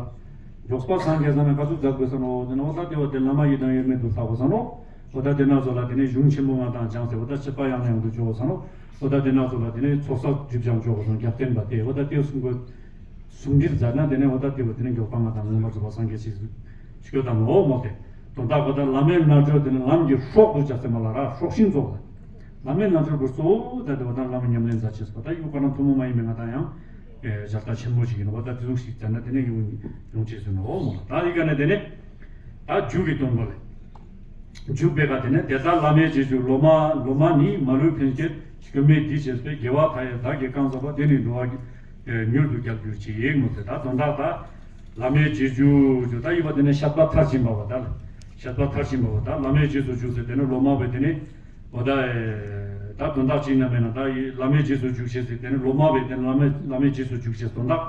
མགྱོགས་པ་སངས་རྒྱས་ས་ན་ག་ཚོད་མཛད་དགོས་བསམ་ལོ་དེ་ན་འོ་ད་དེ་བ་དེ་བླ་མ་ཡི་དམ་ཡོད་མེད་དུ་ལྟ་དགོས་བསམ་ལོ། འོ་ད་དེ་ན་ཚོ་ལ་དེ་ནས་གཞུང་ཆེན་པོ་ང་དང་སྦྱངས་ཏེ་འོ་ད་བཤད་པ་ཡང་ནས་ཡང་དུ་འཇོག་བསམ་ལོ། འོ་ད་དེ་ན་ཚོ་ལ་དེ་ནས་ཚོགས་བསགས་སྒྲིབ་སྦྱང་འཇོག་དགོས་བསམ་རྒྱབ་རྟེན་པ་དེ་འོ་ད་དེ་གསུང་དགོས། སུམ་སྒྲིལ་མཛད་ན་དེ་ནས་འོ་ད་དེ་བ་དེ་ནས་མགྱོགས་པ་ང་དང་མངོན་པར་རྫོགས་པ་སངས་རྒྱས་ཤིག་ཤོད་དང་འོ་མོ་དེ། དོན་དག་གོ་ད་བླ་མའི་རྣལ་འབྱོར་དེ་ནི་ལམ་གྱི་སྲོག་ཏུ་བྱ་ཟེར་མ་ལ་ར་སྲོག་ཤིང་རྫོགས་ལ། བླ་མའི་རྣལ་འབྱོར་གྱི་གཙོ་བོ་ད་དེ་བ་ད་བླ་མ་ཉམས་ལེན་མཛད་ཅེས་པ་ད་ཡུག་པ་རང་ཐུན་མོང་མ་ཡིན་པའི་ང་དང་ཡང་ཞལ་ལྟ་ཆེན་མོ་ཞིག་ཡིན་ནོ། ད་དེ་ཟུག་ཞིག་མཛད་ན་དེ་ནས་ཡུག་ཡོང་ཅེས་སུ་ནོ་མོ། ད་ཡི་ག་ནས་དེ་ནས་ད་རྒྱུ་གི་དོན་པ་ལས། འཇུག་པའི་ཁ་དེ་ནས་དེ་ལྟར་བླ་མའི་རྗེས་འཇུག་སློབ་མ་སློབ་མ་ནི་མ་ལུས་ཕན་བསྐྱེད་སྐྱོན་མེད་འདི་བྱས་པས་དགེ་བ་མཐའ་ཡས་བདག་གིས་བསྐངས་ཟབ་པ་དེ་ནི་འགྲོ་བ་མྱུར་དུ་རྒྱལ་གྱུར་ཅིག་མོ་དེ་ད་དོན་དག་ད་བླ་མའི་རྗེས་འཇུག་ད་ཡོད་པ་དེ་ནས་བཤད་པ་མཐར་ཕྱིན་པ་བ་ད་བཤད་པ་མཐར་ཕྱིན་པ་བ་ད་བླ་མའི་རྗེས་སུ་འཇུག་ཟེར་དེ་ནི་སློབ་མ་བས་དེ་ནི་བ་ད་ད་དོན་དག་ཅིག་ན་མེད་ན་ད་བླ་མའི་རྗེས་སུ་འཇུག་ཅེས་ཟེར་དེ་ནི་སློབ་མ་བས་དེ་ནི་བླ་མའི་བླ་མའི་རྗེས་སུ་འཇུག་ཅེས་དོན་དག་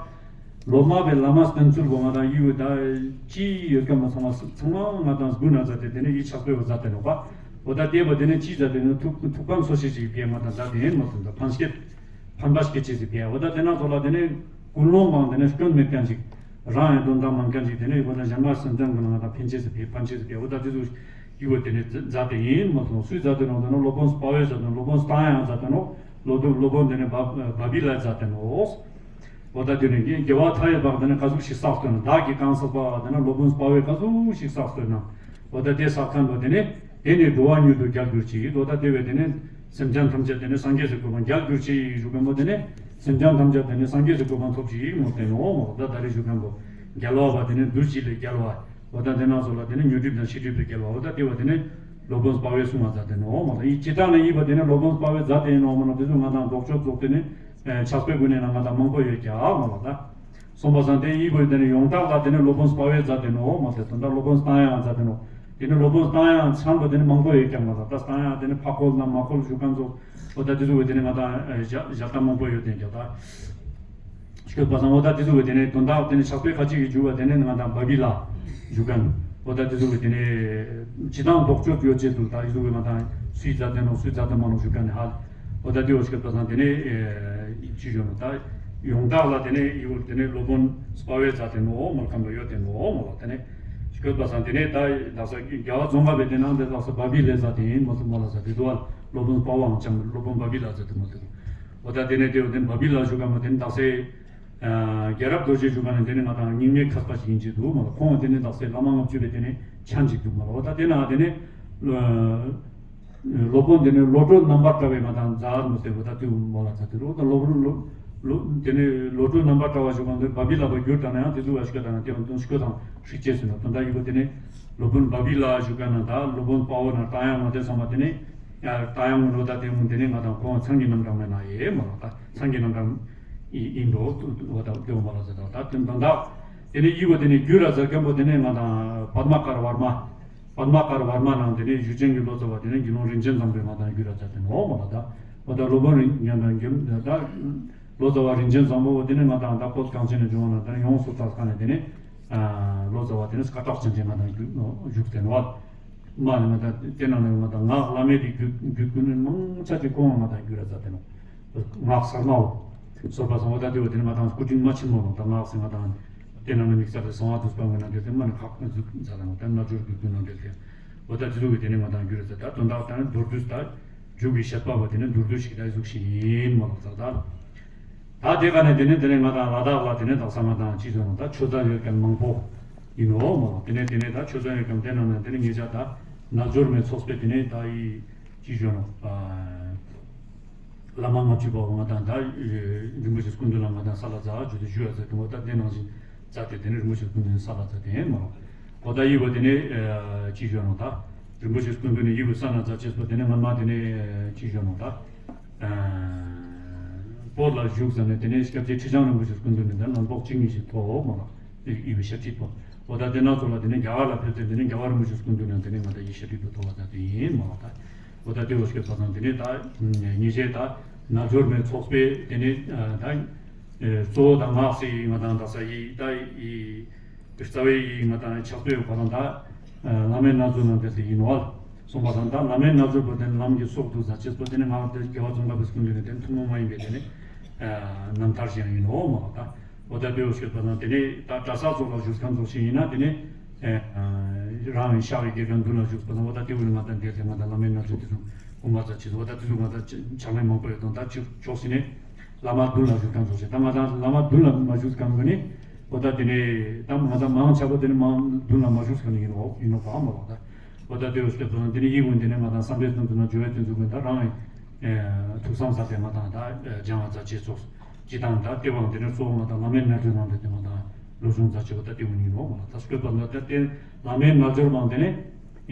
སློབ་མ་བས་བླ་མ་བསྟེན་ཚུལ་བོ་ང་དང་ཡིད་འོས་ད་ཅི་ཡོད་ཀ་མ་ཚང་མ་ཚང་མ་ང་དང་སྒུག་ན་མཛད་དེ་དེ་ནས་ཡིད་ཆགས་པའི་བ་མཛད་དེ་ནོག་པ། འོ་ད་ལྟེ་བ་དེ་ནས་ཅི་མཛད་དེ་ནས་ཐུགས་ཐུགས་ཕམ་སོ་ཤེས་ཅིག་བས་ང་དང་མཛད་དེ་ཡིན་མ་ཚོམ་ད་ཕན་སྐྱེད་ཕན་པ་སྐྱེད་ཅེས་ཟིག་བས། འོ་ད་དེ་ན་ཚོ་ལ་དེ་ནས་ཀུན་སློང་མང་དེ་ནས་སྐྱོན་མེད་མཁན་ཅིག་རང་ཡང་དོན་དག་མང་མཁན་ཅིག་དེ་ནས་འོ་ད་གཞན་མ་སེམས་ཅན་གི་ནང་ང་དང་ཕན་ཅེས་ཟིག་བས་ཕན་ཅེས་ཟིག་བས། འོ་ད་དེ་ཚོ་ཡིད་འོས་དེ་ནས་མཛད་དེ་ཡིན་མ་ཚོམ་སུས་མཛད་དེ་ནོག་ཟེར་ན་སློབ་དཔོན་དཔའ་བོས་མཛད་དེ་ནོག་སློབ་དཔོན་སྟག་ཡང་མཛད་དེ་ནོག་སློབ་དཔོན་སློབ་དཔོན་དེ་ནས་བ་བ་བི་ལ་མཛད་དེ་ནོག་འོ་ད་དེ་ནས་དགེ་བ་མཐའ་ཡས་པ་དེ་ནས་ག་ཟུག་ཞིག་བསགས་ཐུབ་ན་བདག་གིས་བསྐངས་ཟབ་པ་དེ་ནས་སློབ་དཔོན་དཔའ་བོས་ག་ཟུག་ཞིག་བསགས་ཐུབ་ན། འོ་ད་དེ་བསགས་མཁན་པོ་དེ་ནས་དེ་ནས་འགྲོ་བ་མྱུར་དུ་རྒྱལ་གྱུར་ཅིག་འོ་ད་དེ་བས་དེ་ནས་སེམས་ཅན་ཐམས་ཅད་དེ་ནས་སངས་རྒྱས་སུ་གོ་བ་རྒྱལ་གྱུར་ཅིག་ཞུ་མཁན་པོ་དེ་ནས་སེམས་ཅན་ཐམས་ཅད་དེ་ནས་སངས་རྒྱས་སུ་གོ་བ་ཐོབ་ཅིག་མོ་དེ་ནོ་མོ་ད་ད་རེ་ཞུ་མཁན་པོ་རྒྱལ་བ་བ་དེ་ནས་བདུད་བཞི་ལས་རྒྱལ་བ། འོ་ད་དེ་ནང་སོགས་ལ་དེ་ནས་ཉོན་སྒྲིབ་དང་ཤེས་སྒྲིབ་པའི་རྒྱལ་བ་འོ་ད་དེ་བ་དེ་ནས་སློབ་དཔོན་དཔའ་བོས་གསུངས་པ་མཛད་དེ་ནོ་མོ་ད་ཡིད་ཇི་ལྟར་ན་ཡིད་པ་དེ་ནས་སློབ་དཔོན་དཔའ་བོས་མཛད་དེ་ནོ་མོ་ན་དེ་ཚོ་ང་དང་ལྡོག་ཕྱོགས་རྫོགས་དེ་ནས་ཕྱག་དཔེ་དགོས་ནས་ན་ང་དང་མང་པོ་ཡོད་ཀྱང་མོ་ལ་ད། སོང་པ་སང་དེ་ཡིན་དགོས་དེ་ནས་ཡོངས་གྲགས་ལ་དེ་ནས་སློབ་དཔོན་དཔའ་བོས་མཛད་དེ་ནོ་མ་ཟེར་དོན་དག་སློབ་དཔོན་སྟག་ཡང་མཛད་དེ་ནོ། དེ་ནས་སློབ་དཔོན་སྟག་ཡང་ཚང་པ་དེ་ནས་མང་པོ་ཡོད་ཀྱང་མ་ཟེར་ད་སྟག་ཡང་དེ་ནས་ཕ་ཁོལ་ན་མ་ཁོལ་ཞུ་མཁན་ཚོ་འོ་ད་དེ་ཚོ་བས་དེ་ནས་ང་དང་ཞག་ཞག་ད་མང་པོ་ཡོད་དེ་ཀྱང་ད། ཤོད་པ་སང་འོ་ད་དེ་ཚོ་བས་དེ་ནས་དོན་དག་དེ་ནས་ཕྱག་དཔེ་ཁ་ཅིག་གི་རྒྱུ་བ་དེ་ནས་ང་དང་བ་བི་ལ་ཞུ་མཁན་འོ་ད་དེ་ཚོ་བས་དེ་ནས་ཇི་ལྟར་ལྡོག་ཕྱོགས་ཡོད་ཅེས་དུ་ད་དེ་ཚོ་བས་ང་དང་སུས་མཛད་དེ་ནོ་སུས་མཛད་དེ་མ་ནོ་ཞུ་མཁན་ནི་ཧ། འོ་ད་དེ་འོ་ཤོད་པ་སང་དེ་ནས་ཅི་ཞུ་ནོ་ད། ཡོངས་གྲགས་ལ་དེ་ནས་ཡོད་དེ་ནས་སློབ་དཔོན་དཔའ་བོས་མཛད་དེ་ནོ་མོ་ལ་ཁམས་ལ་ཡོད་དེ་ནོ་མོ་ལ་དེ་ནས་ཤོད་པ་སང་དེ་ནས་ད་ལགས་ས་རྒྱལ་བ་རྫོང་ཁ་པའི་དེ་ནང་དེ་ལགས་ས་བ་བི་ལ་མཛད་དེ་ཡིན་མོ་ལ་མོ་ལ་ས་དེ་དུ་བ་སློབ་དཔོན་དཔའ་བོའང་ཅང་སློབ་དཔོན་བ་བི་ལ་མཛད་དེ་མོ་དེ་དུ་འོ་ད་དེ་ནས་དེ་འོ་དེ་བ་བི་ལ་ཞུ་ག་མོ་དེ་ནས་ལགས་སའི་རྒྱལ་རབས་རྡོ་རྗེ་ཞུ་ག་ནས་དེ་ནས་ང་དང་རྙིང་མའི་མཁས་པ་ཞིག་ཡིན་གྱི་འདུག་མོ་ལ་ཁོང་དེ་ནས་ལགས་སའི་བླ་མ་ལྔ་བཅུ་པའི་དེ་ནས་ཆ་འཇིག་འདུག་མོ་ལ་འོ་ད་དེ་ན་དེ་ནས། སློབ་དཔོན་དེ་ནས་བློ་གྲོས་རྣམ་པར་བཀྲ་བའི་ང་དང་མཛད་མི་ཟེར་བ་ད་དུས་མོ་ལ་མཛད་དེ་རོ་ད་སློབ་དཔོན་བློ་བློ་དེ་ནས་བློ་གྲོས་རྣམ་པར་བཀྲ་བ་ཞུ་གང་དུ་བ་བི་ལ་བ་བསྒྱུར་དང་ན་ཡང་དེ་ཚོ་བ་ཞིག་དང་ན་དེ་བ་དོན་ཤོད་དང་ཧྲིག་ཅེས་ཟེར་ན་དོན་དག་ཡིན་པ་དེ་ནས་སློབ་དཔོན་བ་བི་ལ་ཞུ་ག་ན་ད་སློབ་དཔོན་དཔའ་བོ་ན་རྟ་དབྱངས་མ་དེ་ཚང་མ་དེ་ནས་རྟ་དབྱངས་ངོ་ལོ་ད་དེ་མོ་དེ་ནས་ང་དང་ཁོང་ཚང་གི་རྣམ་གྲངས་མེད་ན་ཡེ་མོ་ལ་ད་ཚང་གི་རྣམ་གྲངས་ཡིན་འགྲོ་བ་ད་དེ་བ་མ་ལ་ཟེར་ད་ད་དོན་དག་དེ་ནས་ཡིན་པ་དེ་ནས་བསྒྱུར་ར་ཟེར་མཁན་པོ་དེ་ནས་ང་དང་པདྨ་ཀར་ཝར་མ། པདྨ་ཀར་ཝར་མ་ནང་དེ་ནས་ཡུལ་ཅན་གྱི་ལོ་ཙཱ་བ་དེ་ནས་དགེ་སློང་རིན་ཆེན་བཟང་པོས་ང་དང་བསྒྱུར་ར་མཛད་དེ་ནོ་མོ་ལ་ད། འོ་ད་སློབ་དཔོན་རིན་ཉམས་དང་རྒྱུན་ད་ལོ་ཙཱ་བ་རིན་ཆེན་བཟང་པོ་དེ་ནས་ང་དང་ད་བོད་གངས་ཅན་ནས་འབྱུང་བ་ན་དེ་ནས་ཡོངས་སུ་གྲགས་ཁ་ནས་དེ་ནས་ལོ་ཙཱ་བ་དེ་ནས་སྐད་གྲགས་ཅན་གྱི་ང་དང་བཞུགས་ཏེ་ནོ། མ་ནི་ང་དང་དེ་ནང་ནས་ང་དང་ངག་བླ་མེད་ཀྱི་རྒྱུད་རྒྱུད་ཀུན་ནས་མང་ཆ་གཅིག་ཁོང་ང་དང་བསྒྱུར་ར་མཛད་དེ་ནོ། ངག་གསར་མའོ། སོགས་པ་སོང་བ་ད་དེ་བ་དེ་ནི་ང་དང་སྐུ་དྲིན་མ་ཆེན་མོ་ནོ་ད་ངག་སེ་ང་དང་དེ་ནང་ནས་དམིགས་བསལ་དུ་གསང་བ་འདུས་པ་ངོས་ན་དེ་དེ་མ་ནི་ཁག་ཟུག་མཛད་དང་ད་རྣལ་འབྱོར་གྱི་ཀུན་ནང་དེ་དེ་བ་ད་དེ་ཚོ་གི་དེ་ནི་ང་དང་བསྒྱུར་ཟེར་ད་དོན་དག་ད་ནི་མདོར་བསྡུས་ད་མཇུག་གི་བཤད་པ་བ་དེ་ནི་མདོར་བསྡུས་ཤིག་ད་ཟུག་ཤིག་ཡིན་མ་ལོག་ད་ད་ད་དེ་ག་ནས་དེ་ནི་དེ་ནི་ང་དང་ལ་དྭགས་ལ་དེ་ནི་དག་ས་ང་དང་ཅི་ཟེར་ནོ་ད་ཆོས་ཚན་ཡོད་མཁན་མང་པོ་ཡིན་ནོ་མ་ལོག་དེ་ནི་དེ་ནི་ད་ཆོས་ཚན་ཡོད་མཁན་དེ་ནང་ནས་དེ་ནི་ངེད་ཅག་ད་རྣལ་འབྱོར་མའི་ཚོགས་པས་དེ་ནི་ད་ཡི་ཅི་ཞུ་ནོ། བླ་མ་ལྔ་བཅུ་པ་ང་དང་ད་རིན་པོ་ཆེ་སྐུ་མདུན་ལ་ང་དང་ས་ལ་ཛ་ཇུ་དེ་ཞུ་ཡ་ཛ་དེ་ངོ་ད་དེ་ནང་བཞིན་ཛ་དེ་དེ་ནི་རིན་པོ་ཆེ་སྐུ་མདུན་ས་ལ་ཛ་དེ་ཡིན་མ་རོ། གོ་ད་ཡི་བ་དེ་ནི་ཅི་ཞུ་ནོ་ད་རིན་པོ་ཆེ་སྐུ་མདུན་ནི་ཡི་བ་ས་ན་ཛ་ཅེས་པ་དེ་ནི་ང་མ་དེ་ནི་ཅི་ཞུ་ནོ་ད་བོད་ལ་བཞུགས་ཟ་ནས་དེ་ནི་སྐྱབས་རྗེ་ཁྲི་བྱང་རིན་པོ་ཆེ་སྐུ་མདུན་ནི་ད་ནང་ལོག་ཅིག་ཉིད་ཞིག་ཐོག་མ་རོ། ཡི་བའི་ཤ་ཁྲིད་པོ། འོ་ད་དེ་ན་ཚོ་ལ་དེ་ནས་རྒྱ་གར་ལ་ཕེབས་ཏེ་དེ་ནས་རྒྱལ་བ་རིན་པོ་ཆེ་སྐུ་མདུན་ན་དེ་ནས་ང་ད་ཡི་ཤ་ཁྲིད་པོ་ཐོབ་པ་ད་དེ་ཡིན་མ་བ་ད། འོ་ད་དེ་འོ་ཤེས་པ་དང་དེ་ནས་ད་ཉེ་ཆེ་ད་རྣལ་འབྱོར་མའི་ཚོགས་པའི་དེ་ནས་ད་གཙོ་བོ་ད་ངག་སེ་ཡི་ང་དང་ད་ས་ཡི་ད་ཡི་རྩ་བའི་ཡི་ང་དང་ཕྱག་སྤེལ་ཡོད་པ་དང་ད་བླ་མའི་རྣལ་འབྱོར་ནང་དེ་ལྟ་ཡིན་བ། གསུངས་པ་དང་། ད་བླ་མའི་རྣལ་འབྱོར་པོ་དེ་ནི་ལམ་གྱི་སྲོག་ཏུ་ཟ་ཅེས་པོ་དེ་ནི་ང་དེ་རྒྱལ་བ་ཙོང་ཁ་པའི་སྐུ་མདུན་ནས་དེ་ནི་ཐུན་མོང་མ་ཡིན་པའི་དེ་ནི་རྣམ་ཐར་ཞིག་ཡང་ཡིན་ནོ་མ་ལགས། ད་འོ་ད་དེ་འོ་ཤོད་པ་དང་། དེ་ནི་ད་གྲྭ་ས་ཚོ་ལ་བཞུགས་མཁན་ཚོ་ཞིག་ཡིན་ན་དེ་ནི་རང་གི་ཤག་གི་དགེ་རྒན་མདུན་ལ་བཞུགས་པ་དང་། འོ་ད་དེ་འོ་ནི་ང་དང་དེ་དེ་ང་དང་བླ་མའི་རྣལ་འབྱོར་དེ་ཚོ་དགོངས་པ་ཟ་ཅེས། འོ་ད་དེ་ཚོ་ང་དང་ཕྱག་ལེན་མང་པོ་ཡོད་དང་། ད་ཅིག་ཕྱོགས་ཟིན་ནས་བླ་མ་མདུན་ལ་བཞུགས་མཁན་ཚོ་ཞིག་ད་ང་དང་བླ་མ་མདུན་ལ་མ་བཞུགས་མཁན་ཚོ་ནི་འོ་ད་དེ་ནི་ད་ང་དང་མང་ཆེ་བོ་དེ་ནི་མ་མདུན་ལ་མ་བཞུགས་མཁན་ཡིན་ནོ་ཡིན་ནོ་ག་མ་ལགས། ད་འོ་ད་དེ་འོ་ཤོད་པ་དང་། དེ་ནི་ཡིད་འོང་དེ་ནི་ང་དང་བསམ་པའི་དོན་དུ་ན་སྦྱོར་བའི་དོན་དུ་ཀུན་ད་རང་ཐུགས་བསམ་ཟ་སྟེ་ང་དང་ད་སྦྱང་བ་ཟ་ཅེས་ཚོགས་ཅི་དང་། ད་ལྟེ་བ་དེ་ནི་གཙོ་བོ་ང་དང་བླ་མའི་རྣལ་འབྱོར་རང་དེ་དེ་ང་དང་སློབ་སྦྱོང་ཟ་ཅེས་པ་ད་ལྟེ་བ་ཡིན་ནོ་མ་ལགས། ད་ཤོད་པ་ལ་ད་དེ་བླ་མའི་རྣལ་འབྱོར་མང་དེ་ནི་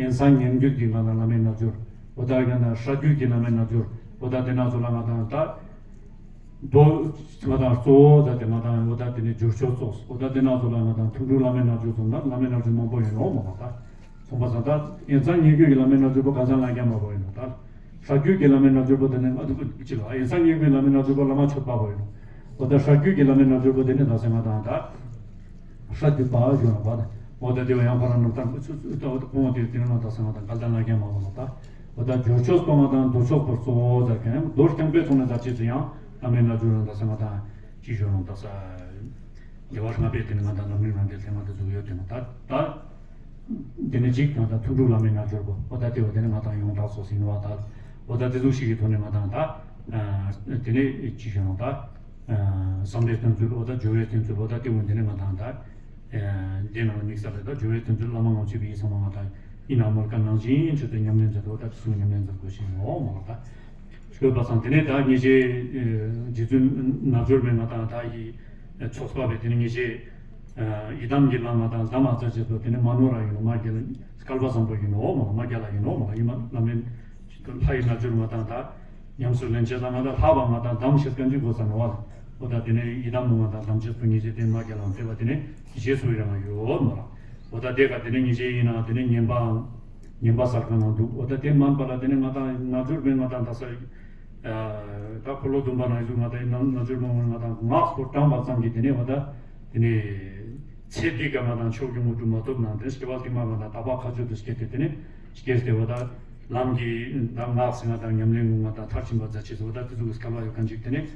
ཡན་ས་ཉན་རྒྱུད་ཀྱི་ང་དང་བླ་མའི་རྣལ་འབྱོར། འོ་ད་ཡང་ན་ཧྲ་རྒྱུད་ཀྱི་བླ་མའི་རྣལ་འབྱོར། འོ་ད་དེ་ན་ཚོ་ལ་ང་དང་ད་མདོ་ང་དང་གཙོ་བོ་ད་དེ་ང་དང་འོ་ད་དེ་ནི་སྦྱོར་ཆོས་ཚོགས། འོ་ད་དེ་ན་ཚོ་ལ་ང་དང་ཐུན་དྲུག་བླ་མའི་རྣལ་འབྱོར་ཚོགས་ན་བླ་མའི་རྣལ་འབྱོར་མང་པོ་ཡིན་ནོ་མ་ལགས། ད་གསུངས་པ་ཙང་ད་ཡན་ས་ཉན་རྒྱུད་ཀྱི་བླ་མའི་རྣལ་འབྱོར་པོ་ག་ས་ལ་རྒྱ་མ་པོ་ཡིན་ནོ། ད་ཧྲ་རྒྱུད་ཀྱི་བླ་མའི་རྣལ་འབྱོར་པོ་དེ་ནི་ང་ཚོ་ཅི་ལ་ཡན་ས་ཉན་རྒྱུད་བླ་མའི་རྣལ་འབྱོར་པོ་བླ་མ་མཆོད་པ་པོ་ཡིན་ནོ། འོ་ད་ཧྲ་རྒྱུད་ཀྱི་བླ་མའི་རྣལ་འབྱོར་པོ་དེ་ནི་ད་སེ་ང་དང་ད་ཧྲ་རྒྱུད་པ་ཞུ་ནོ་བ། འོ་ད་དེ་བ་ཡང་ཁོ་རང་ནང་ད་ཚུ་ཚུ་ད་འོ་ད་ཁོང་དེ་དེ་ནི་ང་དང་སེ་ང་དང་ག་ལ་ལ་རྒྱ་མ་པོ་ལ་ད། འོ་ད་སྦྱོར་ཆོས་པོ་ང་དང་མདོ་ཆོས་པོ་གཙོ་བོ་ཟེར་མཁན་མདོ་རྐྱང་པའི་ཐོག་ནས་ད་ཅི་ཙི་ཡང་བླ་མའི་རྣལ་འབྱོར་རང་ད་སེ་ང་དང་ཅི་ཞུ་ནོ་ད་སེ། བདེ་བ་ལྔ་པའི་དེ་ནི་ང་དང་ལམ་རིམ་རང་དེ་ལྷན་ང་དང་ཚུགས་ཡོད་དེ་ནི་ད་ད། དེ་ནི་གཅིག་ང་དང་ཐུན་དྲུག་བླ་མའི་རྣལ་འབྱོར་པོ། འོ་ད་དེ་བ་དེ་ནི་ང་དང་ཡོངས་གྲགས་སོགས་ཡིན་བ་ད། འོ་ད་དེ་ཚོ་ཞིག་གི་ཐོག་ནས་ང་དང་ད། དེ་ནི་ཅི་ཞུ་ནོ་ད། བསམ་པའི་བསྟེན་ཚུལ། འོ་ད་སྦྱོར་བའི་བསྟེན་ཚུལ། འོ་ད་དེ་བ་དེ་ནི་ང་དང་ད། དེ་ནང་དམིགས་བསལ་ལ་ད་སྦྱོར་བའི་བསྟེན་ཚུལ་བླ་མ་དབང་ཆེན་པའི་ཡིད་ཚང་མ་ང་དང་ཡིན་ན་མོར་ཀ་ནང་བཞིན་ཆེད་དུ་ཉམས་ལེན་མཛད་དོ། ད་དེ་ཚོ་ཉམས་ལེན་མཛད་དགོས་ཤེས་ཡིན་ནོ་མ་ལགས། ད་ཤོད་པ་སང་དེ་ནས་ད་ངེད་ཅག་རྗེ་བཙུན་རྣལ་འབྱོར་མའི་ང་དང་ད་ཡི་ཚོགས་པ་བས་དེ་ནས་ངེད་ཅག་ཡི་དམ་གྱི་ལྷ་ང་དང་དམ་ཨ་ཙ་བྱེད་དོ། དེ་ནས་མ་ནོར་ར་ཡིན་ནོ་མ་རྒྱལ་སྐལ་བ་བཟང་པོ་ཡིན་ནོ་མ་ལགས། མ་རྒྱལ་ལ་ཡིན་ནོ་མ་ལགས། ཡིན་མ་ལ་མིན་ལྷ་ཡི་རྣལ་འབྱོར་ང་དང་ད་ཉམས་སུ་ལེན་བྱེད་ལ་ང་དང་ལྷ་བ་ང་དང་དམ་བྱེད་ཀྱང་ཅི་དགོས་ས་ནོ་བ། འོ་ད་དེ་ནས་ཡི་དམ་ང་དང་དམ་བྱེད་དུ་ངེད་ཅག་དེ་མ་རྒྱལ་ལ་དེ་བ་དེ་ནས་རྗེས་སུ་ཡི་རང་ཡོད་མ་ལགས། འོ་ད་དེ་ག་དེ་ནས་ངེད་ཅག་ཡིན་ན་དེ་ནས་ཉན་པའང་ཉན་པ་སར་ག་ནང་འདུག་འོ་ད་དེ་མན་པ་ལ་དེ་ནས་ང་དང་རྣལ་འབྱོར་པའི་ང་དང་ད་ས་ད་འཁོར་ལོ་སྡོམ་པ་ནང་བཞུགས་ང་དང་ཡིན་ན་རྣལ་འབྱོར་མ་ང་དང་སྔགས་པོ་བགྲངས་པ་ཙམ་གྱིས་དེ་ནས་འོ་ད་དེ་ནས་ཚེ་འདི་ག་ང་དང་མཆོག་གི་དངོས་གྲུབ་མ་ཐོབ་ནང་དེ་སྐྱེ་བ་ལྟེ་མ་ང་དང་དག་པ་མཁའ་སྤྱོད་དུ་སྐྱེས་ཏེ་དེ་ནས་སྐྱེས་ཏེ་འོ་ད་ལམ་གྱི་ད་སྔགས་སི་ང་དང་ཉམས་ལེན་ངུ་ང་དང་མཐར་ཕྱིན་པ་མཛད་ཅེས་འོ་ད་དེ་ཚོ་གི་སྐལ་བ་ཡོད་མཁན་ཅིག་དེ་ནས་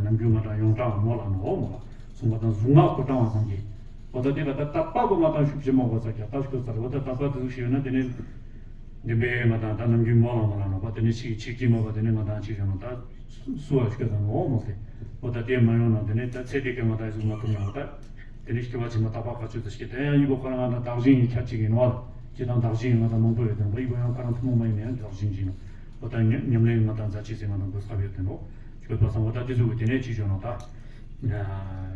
ནམ་རྒྱུན་ང་དང་ཡོངས་གྲགས་མོ་ལ་ནོ་མོ་ལ་གསུངས་པ་དང་གཟུངས་སྔགས་པོ་བགྲངས་པ་ཙམ་གྱིས། འོ་ད་དེ་ལ་ད་དད་པ་པོ་ང་དང་ཤུགས་ཆེ་མོ་དགོས་ས་ཀྱང་ད་ཤུགས་ཚར། འོ་ད་དད་པ་དེ་ཚོ་ཞིག་ཡོད་ན་དེ་ནས་འདི་འབའི་ང་དང་ད་ནམ་རྒྱུན་མོ་ལ་མོ་ལ་ནོ་པ་དེ་ནས་ཆིག་ཆིག་གི་མོ་པ་དེ་ནས་ང་དང་ཅིག་ཡོད་ན་ད་སུ་བ་ཤོད་དང་ནོ་མོ་ཟེར། འོ་ད་དེ་མ་ཡོང་ན་དེ་ནས་ད་ཚེ་འདི་ག་ང་དང་ཡི་ཟུག་མ་ཐུབ་ན་འོ་ད་དེ་ནས་སྐྱེ་བ་ཕྱི་མ་དག་པ་ག་ཚོད་དུ་སྐྱེ་དེ་ཡང་ཡིན་པ་ཁོ་རང་ང་དང་བདག་གཞན་གྱི་ཁྱད་ཅིག་ཡིན་ནོ་ལ་ཅི་དང་བདག་གཞན་ཡིན་ང་དང་མང་པོ་ཡོད་དེ་ནོ་པ་ཡིན་པ་ཡང་ཁོ་རང་ཐུན་མོང་མ་ཡིན་ན་ཡང་བདག་གཞན་གྱི་ནོ། འོ་ད་ཉམས་ཉམས་ལེན་ང་དང་མཛད་ཅེས་ཟེར་ང་དང་གོ་སྐབས་ཡོད་དེ་ནོ་ཤོད་པ་སང་འོ་ད་དེ་ཚོ་གི་དེ་ནས་ཅི་ཞུ་ནོ་ད།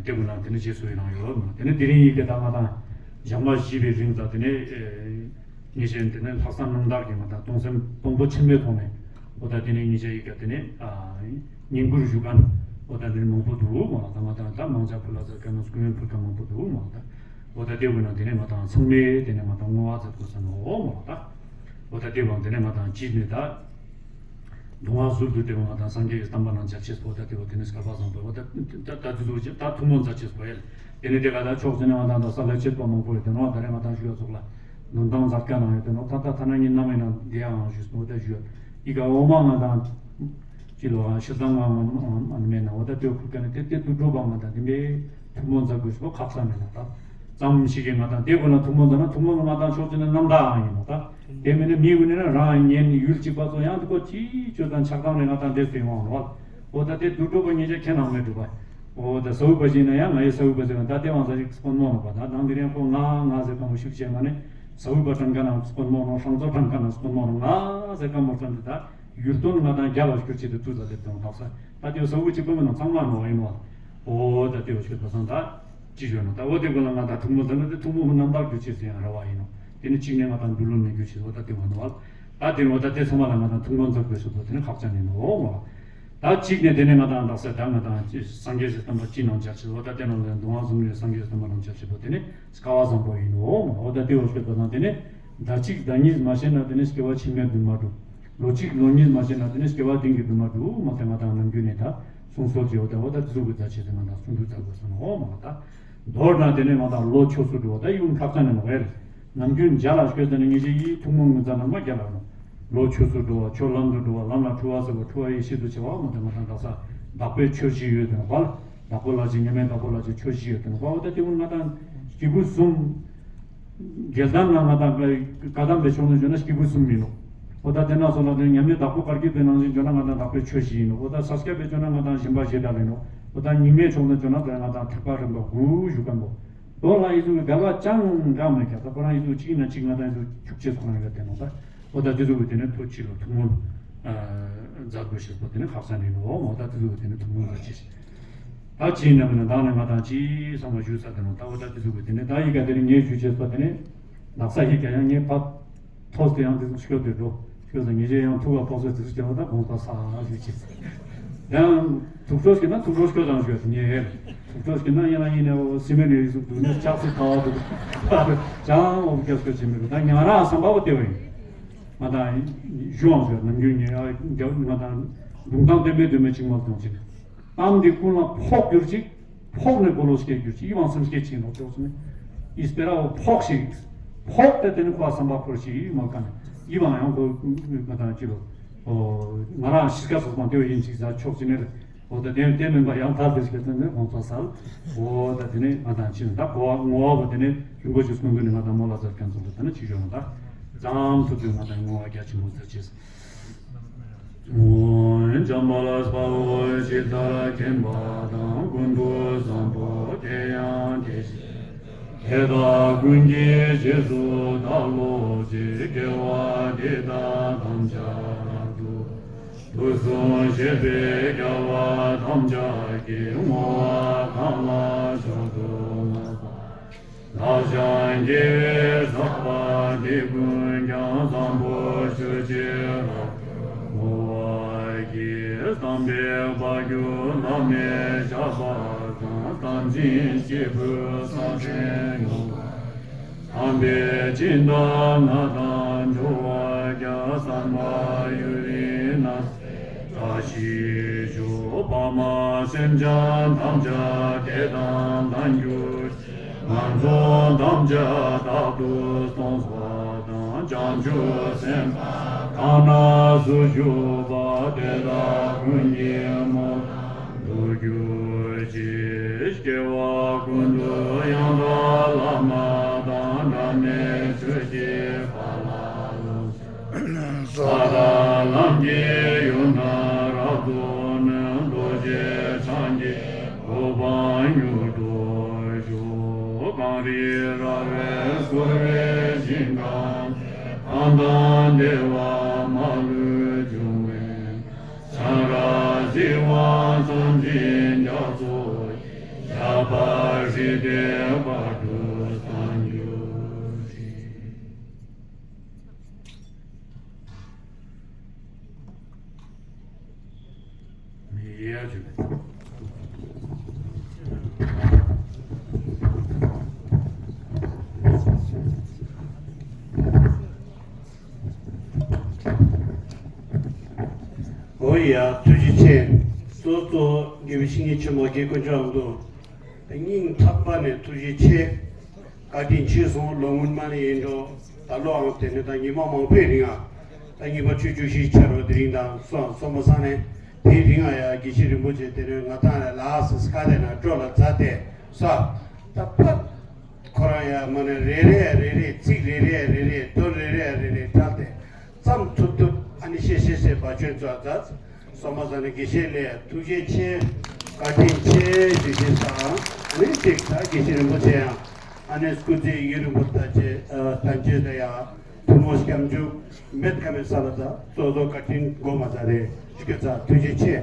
དེ་ཀུན་ལ་དེ་ནི་རྗེས་སུ་ཡི་རང་ཡོད་མོ། དེ་ནི་དེ་རིང་ཡི་གེ་ད་ང་དང་ཞག་མ་བཞི་པའི་རིང་ད་དེ་ནི་ངེད་ཅག་དེ་ནི་ལྷག་བསམ་རྣམ་དག་གིས་ང་དང་གཏོང་སེམས་གཏོང་ཕོད་ཆེན་པོའི་ཐོག་ནས་འོ་ད་དེ་ནི་ངེད་ཅག་ཡི་གེ་དེ་ནི་བསྙེན་བཀུར་ཞུ་མཁན་འོ་ད་དེ་ནི་མང་པོ་འདུག་མོ། ད་ང་དང་ད་མང་ཇ་ཕུལ་ལ་ཟེར་མཁན་ན་སྐུ་ཡོན་ཕུལ་མཁན་མང་པོ་འདུག་མོ། ད་འོ་ད་དེ་ཀུན་ལ་དེ་ནི་ང་དང་ཚང་མས་དེ་ནི་ང་དང་བསྔོ་བ་མཛད་དགོས་ས་ནོ་མོ། ད་འོ་ད་དེ་བ་དེ་ནི་ང་དང་ཅིས་ནི་ད། གདུང་བ་ཟུར་དུ་སྟེ་ང་དང་སངས་རྒྱས་ཀྱི་བསྟན་པ་རྣམས་རྒྱ་ཆེས་པོ་ད་དེ་བ་དེ་ནི་སྐལ་པ་བཟང་པོ་བ་ད་ད་ད་དུ་ད་ཐུན་མོང་མཛད་ཆེས་པོ་ཡལ། དེ་ནི་དེ་ག་ད་ཕྱོགས་ཟིན་ནས་ང་དང་ད་ས་ལ་ཆེས་པོ་མང་པོ་ཡོད་དེ་ནོ། ད་རེ་ང་དང་ཞུ་བ་ཚོགས་ལ་ལུང་དང་མཛད་ཀ་ནང་ཡོད་དེ་ནོ། ད་ད་ཐ་ན་ངའི་རྣམ་མེད་ནང་དེ་ཡང་ཞུས་པོ་ད་ཞུ་ཡི་ག་འོ་མ་ང་དང་ཅི་ལོ་ཨ་ཤི་དང་ང་མེད་ན་འོ་ད་དེ་ཁུར་ཀ་ནི་དེ་དེ་དུ་འགྲོ་བ་ང་དང་དེ་མེད་ཐུན་མོང་མཛད་དགོས་ཞུ་བ་ཁག་ས་མེད་ན་ད་ཙམ་ཞིག་གིས་ང་དང་དེ་ཀུན་ལ་ཐུན་མོང་མཛད་ན་ཐུན་མོང་ང་དང་ཕྱོགས་ཟིན་ནས་རྣམ་དག་ཨང་ཡིན་ནོ་ད། དེ་མིན་ན་མི་ཀུན་ནི་རང་ཉན་ཡུལ་གཅིག་པ་ཚོ་ཡང་དེ་ཀོ་ཅིའི་ཆོས་དང་ཆགས་སྡང་རེ་ང་དང་འདྲེས་ཏེ་ཡོང་བ་ལ། འོ་ད་དེ་དུ་གྲོགས་པོ་ཉེ་ཆ་ཁྱེད་ནང་མེད་གྲུབ་པ། འོ་ད་ས་བུ་པ་ཞིག་ན་ཡང་ང་ཡི་ས་བུ་པ་ཟེར་བ་ད་དེ་དབང་ས་ཞིག་སྐོར་མོ་ནོ་པ། ད་དང་དེ་རིང་ཁོ་ང་ང་ཟེར་ཀ་མོ་ཤུགས་ཆེ་མ་ནི་ས་བུ་པ་གྲངས་ཀ་ནང་སྐོར་མོ་ནོ། ཧྲང་ཙོ་གྲངས་ཀ་ནང་སྐོར་མོ་ནོ། ང་ཟེར་ཀ་མོ་གྲངས་དེ་ད་ཡུལ་དོན་ང་དང་རྒྱ་ལ་སྐྱུར་ཆེད་དུ་དུ་ད་དེ་དང་ལྷག་ས་ད་དེ་ས་བུ་གཅིག་པ་མི་ནང་ཚང་མ་ནོ་ཡིན་ནོ། འོ་ད་དེ་བ་ཤོད་པ་སང་ད། ཅི་ཞུ་ན་ད་འོ་དེ་ཀུན་ལ་ང་དང་ཐུན་མོང་ཟེར་ན་དེ་ཐུན་མོང་གི་རྣམ་དག་རྒྱུ་ཆེ་ཟེར་ཡང་ར་བ་ཡིན་ནོ། དེ་ནི་གཅིག་ནས་ང་དང་འདུལ་ལོ་མི་རྒྱུ་ཆེ་འོ་ད་དེ་བ་ནོ་བ། ད་དེ་འོ་ད་དེ་ཚང་མ་ལ་ང་དང་ཐུན་མོང་མཛད་དགོས་ཞུ་བ་དེ་ནི་ཁག་ཅན་ཡིན་ནོ་འོ་མ། ད་གཅིག་ནས་དེ་ནི་ང་དང་དག་ས་ད་ང་དང་སངས་རྒྱས་སི་བསྟན་པ་སྤྱི་ནང་བཅའ་ཆེ་འོ་ད་དེ་ནང་ལ་གདུང་བ་ཟུང་འབྲེལ་སངས་རྒྱས་སི་བསྟན་པ་ནང་བཅའ་ཆེ་བོ་དེ་ནི་སྐལ་བ་བཟང་པོ་ཡིན་ནོ་འོ་མ། འོ་ད་དེ་འོ་ཤོད་པ་དང་དེ་ནི་ཟླ་གཅིག་ཟླ་གཉིས་མ་བྱས་ན་དེ་ནི་སྐྱེ་བ་ཕྱི་མའི་འདུན་མ་འགྲུབ། ལོ་གཅིག་ལོ་གཉིས་མ་བྱས་ན་དེ་ནི་སྐྱེ་བ་འདི་གི་འདུན་མ་འགྲུབ་མ་ཟེར་ང་དང་ནམ་རྒྱུན་ནས་ད་གསུང་སྲོལ་གྱི་འོ་ད་འོ་ད་གཟུགས་ཀྱི་མཛའ་བཤེས་དེ་ང་དང་གསུང་སྒྲོས་མཛད་དགོས་སོང་འོ་མ་ད། མདོར་ན་དེ་ནི་ང་དང་ལོ་ཆོས་སུ་འགྲོ་བ་ད་ཡུན་ཁག་ཅན་ནས་མ་བས། ནམ་རྒྱུན་རྒྱ་ལ་སྐྱོད་ཟེར་ནས་ངེད་ཅག་ཡིས་ཐུན་མོང་ངོས་འཛིན་ནང་མ་རྒྱ་ལ་ནོ། ལོ་ཆོས་སུ་འགྲོ་བ། ཆོས་ལམ་དུ་འགྲོ་བ། ལམ་ལ་འཁྲུལ་བ་ཟད་པ། འཁྲུལ་བ་ཡེ་ཤེས་སུ་བྱེད་པ། འོ་ད་ང་དང་བདག་ས་བདག་པོའི་ཆོས་བཞི་ཡོད་དེ་ནོ་པ། བདག་པོ་ལ་བྱེད། མཉམ་མེད་བདག་པོ་ལ་བྱེད། ཆོས་བཞི་ཡོད་དེ་ནོ་པ། འོ་ད་དེ་ཀུན་ང་དང་སྐྱེས་བུ་གསུམ། འགལ་ཟླ་ན་ང་དང་བཀའ་གདམས་པའི་ཕྱོགས་ནས་བརྗོད་ན་སྐྱེས་བུ་གསུམ་ཡིན་ནོ། འོ་ད་དེ་ན་སོ་ལ་དེ་མཉམ་མེད་བདག་པོ་བཀའ་བརྒྱུད་པའི་ནང་བཞིན་བརྗོད་ན་ང་དང་བདག་པོའི་ཆོས་བཞི་ཡིན་ནོ། འོ་ད་ས་སྐྱ་པའི་བརྗོད་ན་ང་དང་སྦྱིན་པ་བཞི་དྲག་ཡིན་ནོ། འོ་ད་རྙིང་མའི་ཕྱོགས་ནས་བརྗོད་ན་དེ་ང་དང་ཐེག་པ་རིམ་པ་དགུ་བཞུགས་ཀ་ནོ། དོ་ལ་ཡི་ཚུ་གི་འགལ་བ་ཅང་འགའ་མེད་ཀྱང་ད་ཁོ་རང་ཡི་ཚུ་གཅིག་ན་གཅིག་ང་དང་ཡི་ཚུ་ཁྱུག་ཅེས་ཁོ་རང་ཡོད་དེ་ནོ་ད། འོ་ད་དེ་ཚོ་གི་དེ་ནི་ཐུགས་ཆེ་ལ་ཐུགས་སྨོན་མཛད་དགོས་ཤེས་པ་དེ་ནི་ཁག་ས་ནས་ནོ། འོ་ད་དེ་ཚོ་གི་དེ་ནི་ཐུགས་སྨོན་མཛད་ཅེས། ད་ཅི་ཡིན་ན་མིན་ན་བདག་ནི་ང་དང་ཅི་བསམ་པ་ཞུ་ས་དེ་ནོ་ད། འོ་ད་དེ་ཚོ་གི་དེ་ནི་ད་ཡི་ག་དེ་ནི་ངས་ཞུ་ཅེས་པ་དེ་ནི་བདག་ས་ཡི་ག་ཡང་ངས་ཕབ། ཐོས་ཏེ་ཡང་དེ་ཚོ་ཤོད་དེ་འགྲོ། ཤོད་ཟེར་ངེས་ཅན་ཡང་ཐུགས་ལ་ཕོག་ཚོད་དེ་ཚོ་སྐྱེ་བ་དང་དགོངས་པ་ས་ཞུ་ཅི། ཡང་ཐུགས་ཁྲོ་སྐྱེ་ན་ཐུགས་ཁྲོ་སྐྱོ་དང་ཞུ་ངེས། ཐུགས་ཁྲོ་སྐྱེ་ན་ཡིན་ན་ཡིན་ནའོ་སི་མེ་ནས་རིགས་ཟུག་འདུག་ནས་ལྕགས་སི་ཐ་བ་འདུག་ཅང་ཨོ་སྐྱོ་སྐྱོ་བྱེད་མི་རུ་ད་ཉང་ར་བསམ་པ་བོ་དེ་བ་ཡིན། ང་དང་ཞུའང་ཞུ་ནམ་རྒྱུན་ཉེ་ཡ་རྒྱ་ང་དང་འབུང་ཐང་དེ་མེད་དུ་མེད་ཅིག་མ་གཏོང་ཅིག་གཏམ་འདི་ཀུན་ལ་ཕོག་གྱུར་ཅིག་ཕོག་ནས་གོ་ལོ་སྐྱེ་གྱུར་ཅིག་ཡིད་དབང་སེམས་སྐྱེ་ཅིག་ནོ་ཅོག་ཙེ་ནི། ཨིས་པེ་ར་བོ་ཕོག་ཞིག་ཕོག་སྟེ་དེ་ནི་ཁོ་བ་བསམ་པ་འཁོར་ཞིག་ཡིད་མ་ཀ་ནས་ཡིད་དབང་ཡང་གོ་ང་དང་ཅི་ལོ། ང་རང་ཤི་ཀ་སོགས་དང་དེ་བ་ཡིན་ཅིག་ཟ་ཆོག་ཅི་ནི་རེད། འོ་ད་དེ་དེ་མིན་པ་ཡང་ཐར་དེ་ཞིག་ག་ཙམ་ནས་ཁོང་ཚོ་སལ། འོ་ད་དེ་ནི་ང་དང་ཅི་ནི་ད་གོ་བ་ངོ་བ་བོ་དེ་ནི་རིན་པོ་ཆེ་སྐུ་མདུན་ནི་ང་དང་མོ་ལ་ཛར་ཁན་ཚོ་ལ་ད་ནི་ཅི་ཡོང་ད་ཙམ་ཐུབ་དུས་ང་དང་ངོ་བ་རྒྱ་ཆེན་པོ་ཛར་ཅེས། འཇམ་དཔལ་དཔའ་བོས་ཇི་ལྟར་མཁྱེན་པ་དང་། ཀུན་ཏུ་བཟང་པོ་དེ་ཡང་དེ་བཞིན་ཏེ། དེ་དག་ཀུན་གྱི་རྗེས་སུ་བདག་སློབ་ཅིང་། དགེ་བ་འདི་དག་ཐམས་ཅད་རབ་ཏུ་དུས་གསུམ་གཤེགས་པའི་རྒྱལ་བ་ཐམས་ཅད་ཀྱིས། བསྔོ་བ་གང་ལ་མཆོག་ཏུ་བསྔགས་པ། ལག་བཅངས་དགེ་བའི་བསགས་པ་འདི་ཀུན་ཀྱང་། བཟང་པོ་སྤྱོད་ཕྱིར་རབ་ཏུ་བསྔོ་བར་བགྱི། བསམ་པས་བསྐྱེད་རྒྱུ་བླ་མེད་ཆགས་པ་དང་། བསམ་བཞིན་སྐྱེས་བུ་བསམ་བྱས་ནོར་བུ། བསམ་པས་སྦྱིན་བདག་ང་དང་འབྱོར་བར་བྱ། བསམ་པ་ཡུན་རིང་ན་བཀྲ་ཤིས་ཤོག །ཕ་མ་སེམས་ཅན་ཐམས་ཅད་བདེ་དང་ལྡན་གྱུར་ཅིག །ང་ཚོ་ཐམས་ཅད་རྟག་ཏུ་སངས་པ་དང་། བྱང་ཆུབ་སེམས་དཔའ་གང་ན་སུ་བཞུགས་པ། དེ་དག་ཀུན་གྱི་མོ་འདུ་གྱུར་ཅིག །སྐྱེ་བ་ཀུན་ཏུ་ཡང་དག་བླ་མ་དང་། འབྲལ་མེད་ཆོས་ཀྱི་དཔལ་ལ་ལོངས་སྤྱོད། ས་དང་ལམ་གྱི་ཡུལ་རྣམས་རབ་ཏུ་ནོན། རྡོ་རྗེ་འཆང་གི་གོ་འཕང་མྱུར་ཐོབ་ཤོག །གངས་རི་ར་བས་བསྐོར་བའི་ཞིང་ཁམས་ཀྱི། གང་དང་བདེ་བ་མ་ལུས་འབྱུང་བའི། སྤྱན་རས་གཟིགས་དབང་བསམ་འཛིན་རྒྱ་མཚོ་ཡི། ཞབས་པད་སྲིད་མཐའི་བར་དུ་བརྟན་གྱུར་ཅིག །མི་ཡ་ཇུ་ལེ། འོ་ཡ། ཐུགས་རྗེ་ཆེ། གཙོ་གཙོ་དགེ་བའི་བཤེས་གཉེན་ཆེན་མོ་དགེ་དཀོན་མཆོག་ཏུ་སྙིང་ཐག་པ་ནས་ཐུགས་རྗེ་ཆེ། བཀའ་དྲིན་ཆེ་སོང་། ལོ་སྔོན་མ་ནས་ཡིན་འགྲོ། ད་ལོའང་དེ་ནས་ད་ཉི་མ་མང་པོའི་རིང་ཨ། ད་ཉི་མ་བཅུ་བཅུ་བཞི་ཆ་རོ་དེ་རིང་དང་སོང་སོང་མ་སང་ནས་དེའི་རིང་ཨ་ཡ་དགེ་བཤེས་རིན་པོ་ཆེ་དེ་ནས་ང་ཏང་ལ་ལ་སི་སྐ་དེ་ན་སྤྲོ་ལ་མཛའ་དེ་ས་ད་ཕ་ཁོ་རང་ཡ་མ་ནས་རེ་རེ་རེ་རེ་ཚིག་རེ་རེ་རེ་རེ་དོན་རེ་རེ་རེ་རེ་དྲལ་ཏེ། ཙམ་ཐུབ་ཐུབ་ཨ་ནི་ཤེས་ཤེས་ཤེས་པ་ཆོས་ཚོ་མཛད། སོ་མ་ས་ནི་དགེ་བཤེས་ལས་ཐུགས་རྗེ་ཆེ། བཀའ་དྲིན་ཆེ་ཞུ་ཞེས་དང་ཨ་ནི་གཅིག་ད་དགེ་བཤེས་རིན་པོ་ཆེ་ཡང་ཨ་ནི་སྐུ་ཚེ་ཡུན་རིང་པོ་ད་ཆེ་ད་ཆེ་ད་ཡ་ཐུན་མོང་སྐྱབས་འཇུག་མེད་ཁ་མེད་ས་ལ་ད་གཙོ་གཙོ་བཀའ་དྲིན་དགོངས་མ་ཚར་རེ་ཞུ་གི་ཚ་ཐུགས་རྗེ་ཆེ།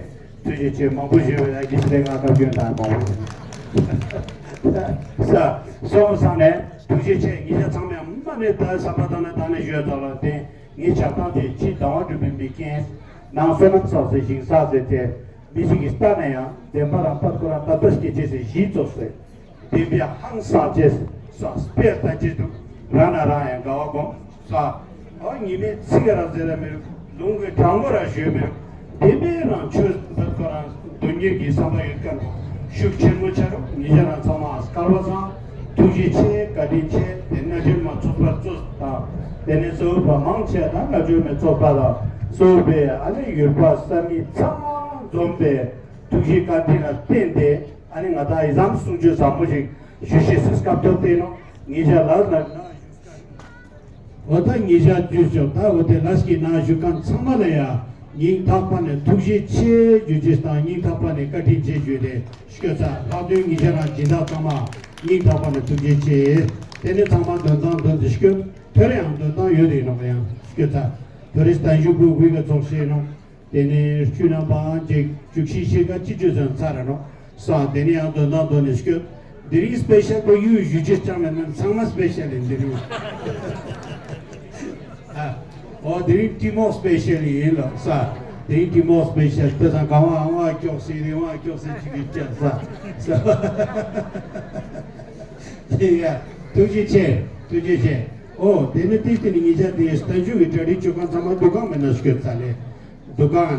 ཐུགས་རྗེ་ཆེ་མང་པོ་ཞུས་པ་ཡ་དགེ་བཤེས་ལས་ང་བཀའ་བཀྱོན་དང་མང་པོ་ས་སོ་མ་ས་ནས་ཐུགས་རྗེ་ཆེ་ཉིད་ཆ་ཚང་མས་མ་ནི་ད་བསམ་པ་དང་ནི་ད་ནི་ཞུས་ཚར་ལ་བརྟེན། ངའི་ཞབས་ཐང་དེ་ཕྱི་ཟླ་བ་སྒྲུབ་པའི་མི་རྒན། ནང་བསོད་ནམས་བསགས་ཚེ་ཞིང་བསགས་ཚེ་དེ། མི་ཞིག་གིས་ལྟ་ན་ཡང་བདེན་པ་རང་པར་ཁོ་རང་ལྟ་ལྟ་སྐྱེ་ཆེ་ཚེ་གཞི་རྫོགས་ཚེ། བདེན་པའི་ཧང་སངས་ཆེ་ས་དཔེར་ལྟ་ཅི་འདུག་རང་ན་རང་ཡང་དགའ་བ་སྒོམ་ས། ཨ་ཉི་མའི་ཚིག་ར་ཟེར་ར་མི་རུ་ལུང་གི་དྲང་པོ་ར་ཞུས་མི་རུ། བདེན་པའི་རང་ཆོས་འདི་ཁོ་རང་དོན་གཉེར་གྱི་བསམ་པ་ཡོད་མཁན་ཤུགས་ཆེན་པོ་ཆགས་རུང་ཉེ་ཆར་རང་ཚང་མ་སྐལ་བ་བཟང་། ཐུགས་རྗེ་ཆེ། བཀའ་དྲིན་ཆེ། དེ་ན་ཆེན་མ་ཚོགས་པར་གཙོས་དང་ དེ་ནས་གཙོ་བོ་བ་མང་ཆེ་དང་ལ་ཆོས་མེད་ཚོགས་པ་ལ་གཙོ་བོ་པའི་ཨ་ནི་ཡུལ་པ་ས་མི་ཚང་མ་འཛོམས་པའི་ཐུགས་རྗེ་བཀའ་དྲིན་ལ་བརྟེན་ཏེ་ཨ་ནི་ང་དང་ཡི་དམ་གསུང་ཆོས་བཟང་པོ་ཞིག་ཞུ་ཤེས་སུ་སྐབས་ཐོབ་སྟེ་ནོ། ངེད་ཅག་ལ་ལ་འོ་ད་ངེད་ཅག་བརྒྱུད་ཤོག་ད་འོ་དེ་ལ་སྐྱེས་ན་བཞུགས་མཁན་ཚང་མ་ལ་ཡ་སྙིང་ཐག་པ་ནས་ཐུགས་རྗེ་ཆེ་ཞུ་རྒྱུ་དང་སྙིང་ཐག་པ་ནས་བཀའ་དྲིན་ཆེ་ཞུས་ཏེ་སྐྱོད་ཚར། ལྷག་དོན་ཉི་ཤ་རང་སྦྱིན་བདག་ཚང་མ་སྙིང་ཐག་པ་ནས་ཐུགས་རྗེ་ཆེ། དེ་ནས་ཚང་མ་འདོན་ཚང་འདོན་ཏེ་སྐྱོད། དེ་རིང་ཡང་འདོན་སྟངས་ཡོད་རེད་ནོ། ཡང་སྐྱོད་ཚར། དེ་རིང་བརྟན་བཞུགས་ཕུལ་དགོས་ཀྱི་ཚོགས་ཤེས་ནོ། དེ་ནས་བཅུ་རྣམ་པའང་ཅིག་བཅུ་བཞི་ཤེས་ཀ་སྤྱི་སྤྱོད་ཚོན་ཚར་ར་ནོ། ས་དེ་ནས་ཡང་འདོན་སྟངས་འདོན་ནས་སྐྱོད། དེ་རིང་སྤེ་ཤལ་པོ་ཡུལ་ཞུ་རྒྱུ་ཅང་མེད་ན་ཚང་མ་སྤེ་ཤལ་ཡིན་དེ་རིང་། ཨ། ཨོ་དེ་རིང་ཏི་མོ་སྤེ་ཤལ་ཡིན་ལ་ས། དེ་རིང་ཏི་མོ་སྤེ་ཤལ་དེ་ཚང་གང་བ་ཨང་བ་ཀྱོག་སེ་རེ་བ་ཀྱོག་སེ་ཅིག་གི་ཅག་ས། ས། དེ་ཡ། ཐུགས་རྗེ་ཆེ། ཐུགས་རྗེ་ཆེ། ཨོ་དེ་ནི་ཏིས་ཏི་ནི་ངེད་ཅག་དེ་བརྟན་བཞུགས་ཀྱི་གྲ་སྒྲིག་བྱེད་མཁན་ཚང་མ་འདུ་ཁང་མེད་ན་སྐྱོད་ཚར་ལེ། འདུ་ཁང་།